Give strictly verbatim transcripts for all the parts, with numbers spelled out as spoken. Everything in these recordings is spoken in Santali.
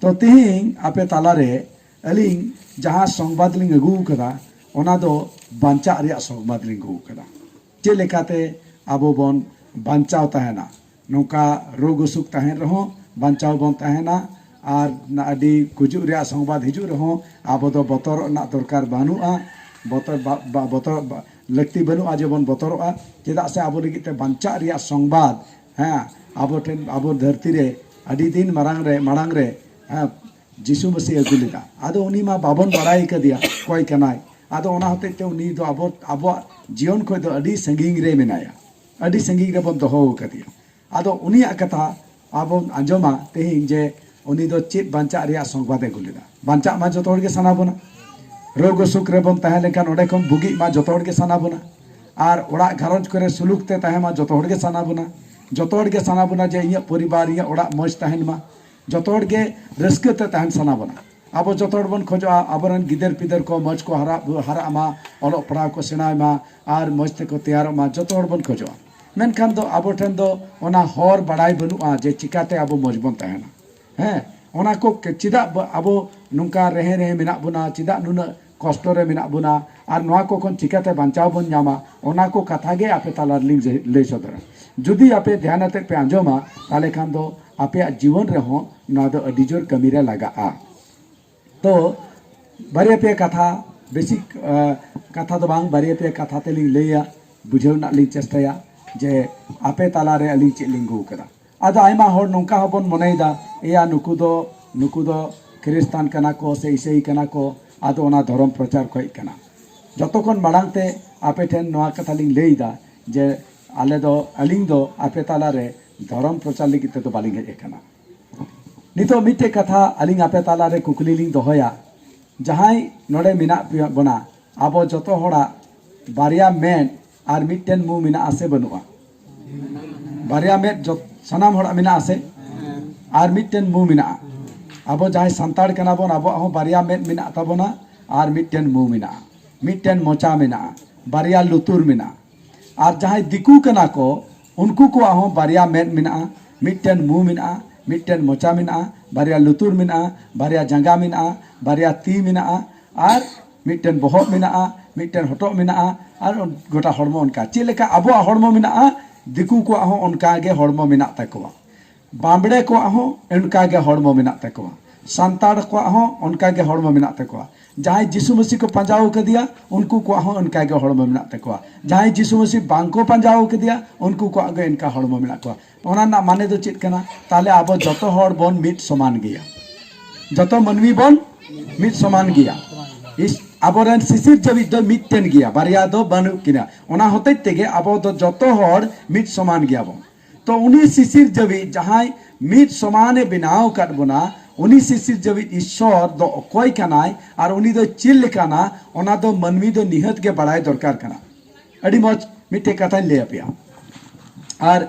ᱛᱚ ᱛᱮᱦᱮᱧ ᱟᱯᱮ ᱛᱟᱞᱟᱨᱮ ᱟᱹᱞᱤᱧ ᱡᱟᱦᱟᱸ ᱥᱚᱝᱵᱟᱫ ᱞᱤᱧ ᱟᱹᱜᱩ ᱟᱠᱟᱫᱟ, ᱚᱱᱟ ᱫᱚ ᱵᱟᱧᱪᱟᱜ ᱨᱮᱭᱟᱜ ᱥᱚᱝᱵᱟᱫ ᱞᱤᱧ ᱟᱹᱜᱩ ᱟᱠᱟᱫᱟ᱾ ᱪᱮᱫ ᱞᱮᱠᱟᱛᱮ ᱟᱵᱚ ᱵᱚᱱ ᱵᱟᱧᱪᱟᱣ ᱛᱟᱦᱮᱱᱟ, ᱱᱚᱝᱠᱟ ᱨᱳᱜᱽ ᱚᱥᱩᱠ ᱛᱟᱦᱮᱱ ᱨᱮᱦᱚᱸ ᱵᱟᱧᱪᱟᱣ ᱵᱚᱱ ᱛᱟᱦᱮᱱᱟ, ᱟᱨ ᱟᱹᱰᱤ ᱜᱩᱡᱩᱜ ᱨᱮᱭᱟᱜ ᱥᱚᱝᱵᱟᱫ ᱦᱤᱡᱩᱜ ᱨᱮᱦᱚᱸ ᱟᱵᱚ ᱫᱚ ᱵᱚᱛᱚᱨᱚᱜ ᱨᱮᱱᱟᱜ ᱫᱚᱨᱠᱟᱨ ᱵᱟᱹᱱᱩᱜᱼᱟ᱾ ᱵᱚᱛᱚᱨ ᱵᱟ- ᱵᱟ- ᱵᱚᱛᱚᱨ ᱵᱟ- ᱞᱟᱹᱠᱛᱤ ᱵᱟᱹᱱᱩᱜᱼᱟ ᱡᱮ ᱵᱚᱱ ᱵᱚᱛᱚᱨᱚᱜᱼᱟ᱾ ᱪᱮᱫᱟᱜ ᱥᱮ ᱟᱵᱚ ᱞᱟᱹᱜᱤᱫ ᱛᱮ ᱵᱟᱧᱪᱟᱜ ᱨᱮᱭᱟᱜ ᱥᱚᱝᱵᱟᱫ, ᱦᱮᱸ, ᱟᱵᱚ ᱴᱷᱮᱱ, ᱟᱵᱚ ᱫᱷᱟᱹᱨᱛᱤ ᱨᱮ ᱟᱹᱰᱤ ᱫᱤᱱ ᱢᱟᱨᱟᱝ ᱨᱮ, ᱢᱟᱲᱟᱝ ᱨᱮ, ᱦᱮᱸ, ᱡᱤᱥᱩ ᱢᱟᱹᱥᱤ ᱟᱹᱜᱩ ᱞᱮᱫᱟ᱾ ᱟᱫᱚ ᱩᱱᱤ ᱢᱟ ᱵᱟᱵᱚᱱ ᱵᱟᱲᱟᱭ ᱠᱟᱫᱮᱭᱟ ᱚᱠᱚᱭ ᱠᱟᱱᱟᱭ᱾ ᱟᱫᱚ ᱚᱱᱟ ᱦᱚᱛᱮᱡ ᱛᱮ ᱩᱱᱤ ᱫᱚ ᱟᱵᱚ, ᱟᱵᱚᱣᱟᱜ ᱡᱤᱭᱚᱱ ᱠᱷᱚᱱ ᱫᱚ ᱟᱹᱰᱤ ᱥᱟᱺᱜᱤᱧ ᱨᱮ ᱢᱮᱱᱟᱭᱟ, ᱟᱹᱰᱤ ᱥᱟᱺᱜᱤᱧ ᱨᱮᱵᱚᱱ ᱫᱚᱦᱚ ᱟᱠᱟᱫᱮᱭᱟ᱾ ᱟᱫᱚ ᱩᱱᱤᱭᱟᱜ ᱠᱟᱛᱷᱟ ᱟᱵᱚ ᱟᱸᱡᱚᱢᱟ ᱛᱮᱦᱮᱧ, ᱡᱮ ᱩᱱᱤ ᱫᱚ ᱪᱮᱫ ᱵᱟᱧᱪᱟᱜ ᱨᱮᱭᱟᱜ ᱥᱚᱝᱵᱟᱫ ᱮ ᱟᱹᱜᱩ ᱞᱮᱫᱟ᱾ ᱵᱟᱧᱪᱟᱜ ᱢᱟ ᱡᱚᱛᱚ ᱦᱚᱲ ᱜᱮ ᱥᱟᱱᱟ ᱵᱚᱱᱟ, ᱨᱳᱜᱽ ᱚᱥᱩᱠ ᱨᱮᱵᱚᱱ ᱛᱟᱦᱮᱸ ᱞᱮᱱᱠᱷᱟᱱ ᱚᱸᱰᱮ ᱠᱷᱚᱱ ᱵᱩᱜᱤᱜ ᱢᱟ ᱡᱚᱛᱚ ᱦᱚᱲ ᱜᱮ ᱥᱟᱱᱟ ᱵᱚᱱᱟ, ᱟᱨ ᱚᱲᱟᱜ ᱜᱷᱟᱨᱚᱸᱡᱽ ᱠᱚᱨᱮ ᱥᱩᱞᱩᱠ ᱛᱮ ᱛᱟᱦᱮᱸ ᱢᱟ ᱡᱚᱛᱚ ᱦᱚᱲ ᱜᱮ ᱥᱟᱱᱟ ᱵᱚᱱᱟ, ᱡᱚᱛᱚ ᱦᱚᱲ ᱜᱮ ᱥᱟᱱᱟ ᱵᱚᱱᱟ ᱡᱮ ᱤᱧᱟᱹᱜ ᱯᱚᱨᱤᱵᱟᱨ, ᱤᱧᱟᱹᱜ ᱚᱲᱟᱜ ᱢᱚᱡᱽ ᱛᱟᱦᱮᱱ ᱢᱟ, ᱡᱚᱛᱚ ᱦᱚᱲ ᱜᱮ ᱨᱟᱹᱥᱠᱟᱹ ᱛᱮ ᱛᱟᱦᱮᱱ ᱥᱟᱱᱟ ᱵᱚᱱᱟ᱾ ᱟᱵᱚ ᱡᱚᱛᱚ ᱦᱚᱲ ᱵᱚᱱ ᱠᱷᱚᱡᱚᱜᱼᱟ ᱟᱵᱚᱨᱮᱱ ᱜᱤᱫᱟᱹᱨ ᱯᱤᱫᱟᱹᱨ ᱠᱚ ᱢᱚᱡᱽ ᱠᱚ ᱦᱟᱨᱟ, ᱦᱟᱨᱟᱜ ᱢᱟ, ᱚᱞᱚᱜ ᱯᱟᱲᱦᱟᱣ ᱠᱚ ᱥᱮᱬᱟᱭ ᱢᱟ, ᱟᱨ ᱢᱚᱡᱽ ᱛᱮᱠᱚ ᱛᱮᱭᱟᱨᱚᱜ ᱢᱟ, ᱡᱚᱛᱚ ᱦᱚᱲ ᱵᱚᱱ ᱠᱷᱚᱡᱚᱜᱼᱟ᱾ ᱢᱮᱱᱠᱷᱟᱱ ᱫᱚ ᱟᱵᱚ ᱴᱷᱮᱱ ᱫᱚ ᱚᱱᱟ ᱦᱚᱨ ᱵᱟᱲᱟᱭ ᱵᱟᱹᱱᱩᱜᱼᱟ ᱡᱮ ᱪᱤᱠᱟᱛᱮ ᱟᱵᱚ ᱢᱚᱡᱽ ᱵᱚᱱ ᱛᱟᱦᱮᱱᱟ᱾ ᱦᱮᱸ, ᱚᱱᱟ ᱠᱚ ᱠᱮ-, ᱪᱮᱫᱟᱜ ᱵᱟ-, ᱟᱵᱚ ᱱᱚᱝᱠᱟ ᱨᱮᱦᱮ ᱨᱮᱦᱮ ᱢᱮᱱᱟᱜ ᱵᱚᱱᱟ, ᱪᱮᱫᱟᱜ ᱱᱩᱱᱟᱹᱜ ᱠᱚᱥᱴᱚ ᱨᱮ ᱢᱮᱱᱟᱜ ᱵᱚᱱᱟ, ᱟᱨ ᱱᱚᱣᱟ ᱠᱚ ᱠᱷᱚᱱ ᱪᱤᱠᱟᱛᱮ ᱵᱟᱧᱪᱟᱣ ᱵᱚᱱ ᱧᱟᱢᱟ, ᱚᱱᱟ ᱠᱚ ᱠᱟᱛᱷᱟ ᱜᱮ ᱟᱯᱮ ᱛᱟᱞᱟ ᱨᱮᱞᱤᱧ ᱞᱟᱹᱭ, ᱞᱟᱹᱭ ᱥᱚᱫᱚᱨᱟ᱾ ᱡᱩᱫᱤ ᱟᱯᱮ ᱫᱷᱮᱭᱟᱱ ᱟᱛᱮᱫ ᱯᱮ ᱟᱸᱡᱚᱢᱟ, ᱛᱟᱦᱚᱞᱮ ᱠᱷᱟᱱ ᱫᱚ ᱟᱯᱮᱭᱟᱜ ᱡᱤᱭᱚᱱ ᱨᱮᱦᱚᱸ ᱱᱚᱣᱟ ᱫᱚ ᱟᱹᱰᱤ ᱡᱳᱨ ᱠᱟᱹᱢᱤ ᱨᱮ ᱞᱟᱜᱟᱜᱼᱟ᱾ ᱛᱚ ᱵᱟᱨᱭᱟ ᱯᱮᱭᱟ ᱠᱟᱛᱷᱟ, ᱵᱮᱥᱤ, ᱟ, ᱠᱟᱛᱷᱟ ᱫᱚ ᱵᱟᱝ, ᱵᱟᱨᱭᱟ ᱯᱮᱭᱟ ᱠᱟᱛᱷᱟ ᱛᱮᱞᱤᱧ ᱞᱟᱹᱭᱟ, ᱵᱩᱡᱷᱟᱹᱣ ᱨᱮᱱᱟᱜ ᱞᱤᱧ ᱪᱮᱥᱴᱟᱭᱟ ᱡᱮ ᱟᱯᱮ ᱛᱟᱞᱟᱨᱮ ᱟᱹᱞᱤᱧ ᱪᱮᱫ ᱞᱤᱧ ᱟᱹᱜᱩ ᱟᱠᱟᱫᱟ᱾ ᱟᱫᱚ ᱟᱭᱢᱟ ᱦᱚᱲ ᱱᱚᱝᱠᱟ ᱦᱚᱸᱵᱚᱱ ᱢᱚᱱᱮᱭᱮᱫᱟ, ᱮᱭᱟ ᱱᱩᱠᱩ ᱫᱚ, ᱱᱩᱠᱩ ᱫᱚ ᱠᱷᱨᱤᱥᱴᱟᱱ ᱠᱟᱱᱟ ᱠᱚ ᱥᱮ ᱤᱥᱟᱹᱭ ᱠᱟᱱᱟ ᱠᱚ, ᱟᱫᱚ ᱚᱱᱟ ᱫᱷᱚᱨᱚᱢ ᱯᱨᱚᱪᱟᱨ ᱠᱷᱚᱡ ᱠᱟᱱᱟ᱾ ᱡᱚᱛᱚ ᱠᱷᱚᱱ ᱢᱟᱲᱟᱝ ᱛᱮ ᱟᱯᱮ ᱴᱷᱮᱱ ᱱᱚᱣᱟ ᱠᱟᱛᱷᱟ ᱞᱤᱧ ᱞᱟᱹᱭ ᱮᱫᱟ ᱡᱮ ᱟᱞᱮ ᱫᱚ, ᱟᱹᱞᱤᱧ ᱫᱚ ᱟᱯᱮ ᱛᱟᱞᱟᱨᱮ ᱫᱷᱚᱨᱚᱢ ᱯᱨᱚᱪᱟᱨ ᱞᱟᱹᱜᱤᱫ ᱛᱮᱫᱚ ᱵᱟᱹᱞᱤᱧ ᱦᱮᱡ ᱟᱠᱟᱱᱟ᱾ ᱱᱤᱛᱚᱜ ᱢᱤᱫᱴᱮᱡ ᱠᱟᱛᱷᱟ ᱟᱹᱞᱤᱧ ᱟᱯᱮ ᱛᱟᱞᱟᱨᱮ ᱠᱩᱠᱞᱤ ᱞᱤᱧ ᱫᱚᱦᱚᱭᱟ, ᱡᱟᱦᱟᱸᱭ ᱱᱚᱰᱮ ᱢᱮᱱᱟᱜ ᱯᱮᱭᱟ, ᱵᱚᱱᱟ, ᱟᱵᱚ ᱡᱚᱛᱚ ᱦᱚᱲᱟᱜ ᱵᱟᱨᱭᱟ ᱢᱮᱫ ᱟᱨ ᱢᱤᱫᱴᱮᱱ ᱢᱩ ᱢᱮᱱᱟᱜᱼᱟ ᱥᱮ ᱵᱟᱹᱱᱩᱜᱼᱟ? ᱵᱟᱨᱭᱟ ᱢᱮᱫ ᱡᱚᱛ-, ᱥᱟᱱᱟᱢ ᱦᱚᱲᱟᱜ ᱢᱮᱱᱟᱜᱼᱟ ᱥᱮ? ᱟᱨ ᱢᱤᱫᱴᱮᱱ ᱢᱩ ᱢᱮᱱᱟᱜᱼᱟ᱾ ᱟᱵᱚ ᱡᱟᱦᱟᱸᱭ ᱥᱟᱱᱛᱟᱲ ᱠᱟᱱᱟ ᱵᱚᱱ, ᱟᱵᱚᱣᱟᱜ ᱦᱚᱸ ᱵᱟᱨᱭᱟ ᱢᱮᱫ ᱢᱮᱱᱟᱜ ᱛᱟᱵᱚᱱᱟ, ᱟᱨ ᱢᱤᱫᱴᱮᱱ ᱢᱩ ᱢᱮᱱᱟᱜᱼᱟ, ᱢᱤᱫᱴᱮᱱ ᱢᱚᱪᱟ ᱢᱮᱱᱟᱜᱼᱟ, ᱵᱟᱨᱭᱟ ᱞᱩᱛᱩᱨ ᱢᱮᱱᱟᱜᱼᱟ᱾ ᱟᱨ ᱡᱟᱦᱟᱸᱭ ᱫᱤᱠᱩ ᱠᱟᱱᱟ ᱠᱚ, ᱩᱱᱠᱩ ᱠᱚᱣᱟᱜ ᱦᱚᱸ ᱵᱟᱨᱭᱟ ᱢᱮᱫ ᱢᱮᱱᱟᱜᱼᱟ, ᱢᱤᱫᱴᱮᱱ ᱢᱩ ᱢᱮᱱᱟᱜᱼᱟ, ᱢᱤᱫᱴᱮᱱ ᱢᱚᱪᱟ ᱢᱮᱱᱟᱜᱼᱟ, ᱵᱟᱨᱭᱟ ᱞᱩᱛᱩᱨ ᱢᱮᱱᱟᱜᱼᱟ, ᱵᱟᱨᱭᱟ ᱡᱟᱸᱜᱟ ᱢᱮᱱᱟᱜᱼᱟ, ᱵᱟᱨᱭᱟ ᱛᱤ ᱢᱮᱱᱟᱜᱼᱟ, ᱟᱨ ᱢᱤᱫᱴᱮᱱ ᱵᱚᱦᱚᱜ ᱢᱮᱱᱟᱜᱼᱟ, ᱢᱤᱫᱴᱮᱱ ᱦᱚᱴᱚᱜ ᱢᱮᱱᱟᱜᱼᱟ, ᱟᱨ ᱜᱚᱴᱟ ᱦᱚᱲᱢᱚ ᱚᱱᱠᱟ᱾ ᱪᱮᱫ ᱞᱮᱠᱟ ᱟᱵᱚᱣᱟᱜ ᱦᱚᱲᱢᱚ ᱢᱮᱱᱟᱜᱼᱟ, ᱫᱤᱠᱩ ᱠᱚᱣᱟᱜ ᱦᱚᱸ ᱚᱱᱠᱟ ᱜᱮ ᱦᱚᱲᱢᱚ ᱢᱮᱱᱟᱜ ᱛᱟᱠᱚᱣᱟ᱾ ᱵᱟᱢᱵᱲᱮ ᱠᱚᱣᱟᱜ ᱦᱚᱸ ᱚᱱᱠᱟ ᱜᱮ ᱦᱚᱲᱢᱚ ᱢᱮᱱᱟᱜ ᱛᱟᱠᱚᱣᱟ᱾ ᱥᱟᱱᱛᱟᱲ ᱠᱚᱣᱟᱜ ᱦᱚᱸ ᱚᱱᱠᱟ ᱜᱮ ᱦᱚᱲᱢᱚ ᱢᱮᱱᱟᱜ ᱛᱟᱠᱚᱣᱟ᱾ ᱡᱟᱦᱟᱸᱭ ᱡᱤᱥᱩ ᱢᱟᱹᱥᱤ ᱠᱚ ᱯᱟᱸᱡᱟᱣ ᱠᱟᱫᱮᱭᱟ, ᱩᱱᱠᱩ ᱠᱚᱣᱟᱜ ᱦᱚᱸ ᱚᱱᱠᱟ ᱜᱮ ᱦᱚᱲᱢᱚ ᱢᱮᱱᱟᱜ ᱛᱟᱠᱚᱣᱟ᱾ ᱡᱟᱦᱟᱸᱭ ᱡᱤᱥᱩ ᱢᱟᱹᱥᱤ ᱵᱟᱝ ᱠᱚ ᱯᱟᱸᱡᱟᱣ ᱠᱟᱫᱮᱭᱟ, ᱩᱱᱠᱩ ᱠᱚᱣᱟᱜ ᱜᱮ ᱚᱱᱠᱟ ᱦᱚᱲᱢᱚ ᱢᱮᱱᱟᱜ ᱠᱚᱣᱟ᱾ ᱚᱱᱟ ᱨᱮᱱᱟᱜ ᱢᱟᱱᱮ ᱫᱚ ᱪᱮᱫ ᱠᱟᱱᱟ? ᱛᱟᱦᱞᱮ ᱟᱵᱚ ᱡᱚᱛᱚ ᱦᱚᱲ ᱵᱚᱱ ᱢᱤᱫ ᱥᱚᱢᱟᱱ ᱜᱮᱭᱟ᱾ ᱡᱚᱛᱚ ᱢᱟᱹᱱᱢᱤ ᱵᱚᱱ ᱢᱤᱫ ᱥᱚᱢᱟᱱ ᱜᱮᱭᱟ᱾ ᱤᱥ-, ᱟᱵᱚᱨᱮᱱ ᱥᱤᱥᱤᱨ ᱡᱟᱹᱣᱤᱡ ᱫᱚ ᱢᱤᱫᱴᱮᱱ ᱜᱮᱭᱟ, ᱵᱟᱨᱭᱟ ᱫᱚ ᱵᱟᱹᱱᱩᱜ ᱠᱤᱱᱟ᱾ ᱚᱱᱟ ᱦᱚᱛᱮᱡ ᱛᱮᱜᱮ ᱟᱵᱚ ᱫᱚ ᱡᱚᱛᱚ ᱦᱚᱲ ᱢᱤᱫ ᱥᱚᱢᱟᱱ ᱜᱮᱭᱟ ᱵᱚᱱ᱾ ᱛᱚ ᱩᱱᱤ ᱥᱤᱥᱤᱨ ᱡᱟᱹᱣᱤᱡ ᱡᱟᱦᱟᱸᱭ ᱢᱤᱫ ᱥᱚᱢᱟᱱᱮ ᱵᱮᱱᱟᱣ ᱟᱠᱟᱫ ᱵᱚᱱᱟ, ᱩᱱᱤ ᱥᱤᱥᱤᱨ ᱡᱟᱹᱣᱤᱡ ᱤᱥᱥᱚᱨ ᱫᱚ ᱚᱠᱚᱭ ᱠᱟᱱᱟᱭ ᱟᱨ ᱩᱱᱤ ᱫᱚ ᱪᱮᱫ ᱞᱮᱠᱟᱱᱟ, ᱚᱱᱟ ᱫᱚ ᱢᱟᱹᱱᱢᱤ ᱫᱚ ᱱᱤᱦᱟᱹᱛ ᱜᱮ ᱵᱟᱲᱟᱭ ᱫᱚᱨᱠᱟᱨ ᱠᱟᱱᱟ᱾ ᱟᱹᱰᱤ ᱢᱚᱡᱽ ᱢᱤᱫᱴᱮᱡ ᱠᱟᱛᱷᱟᱧ ᱞᱟᱹᱭ ᱟᱯᱮᱭᱟ᱾ ᱟᱨ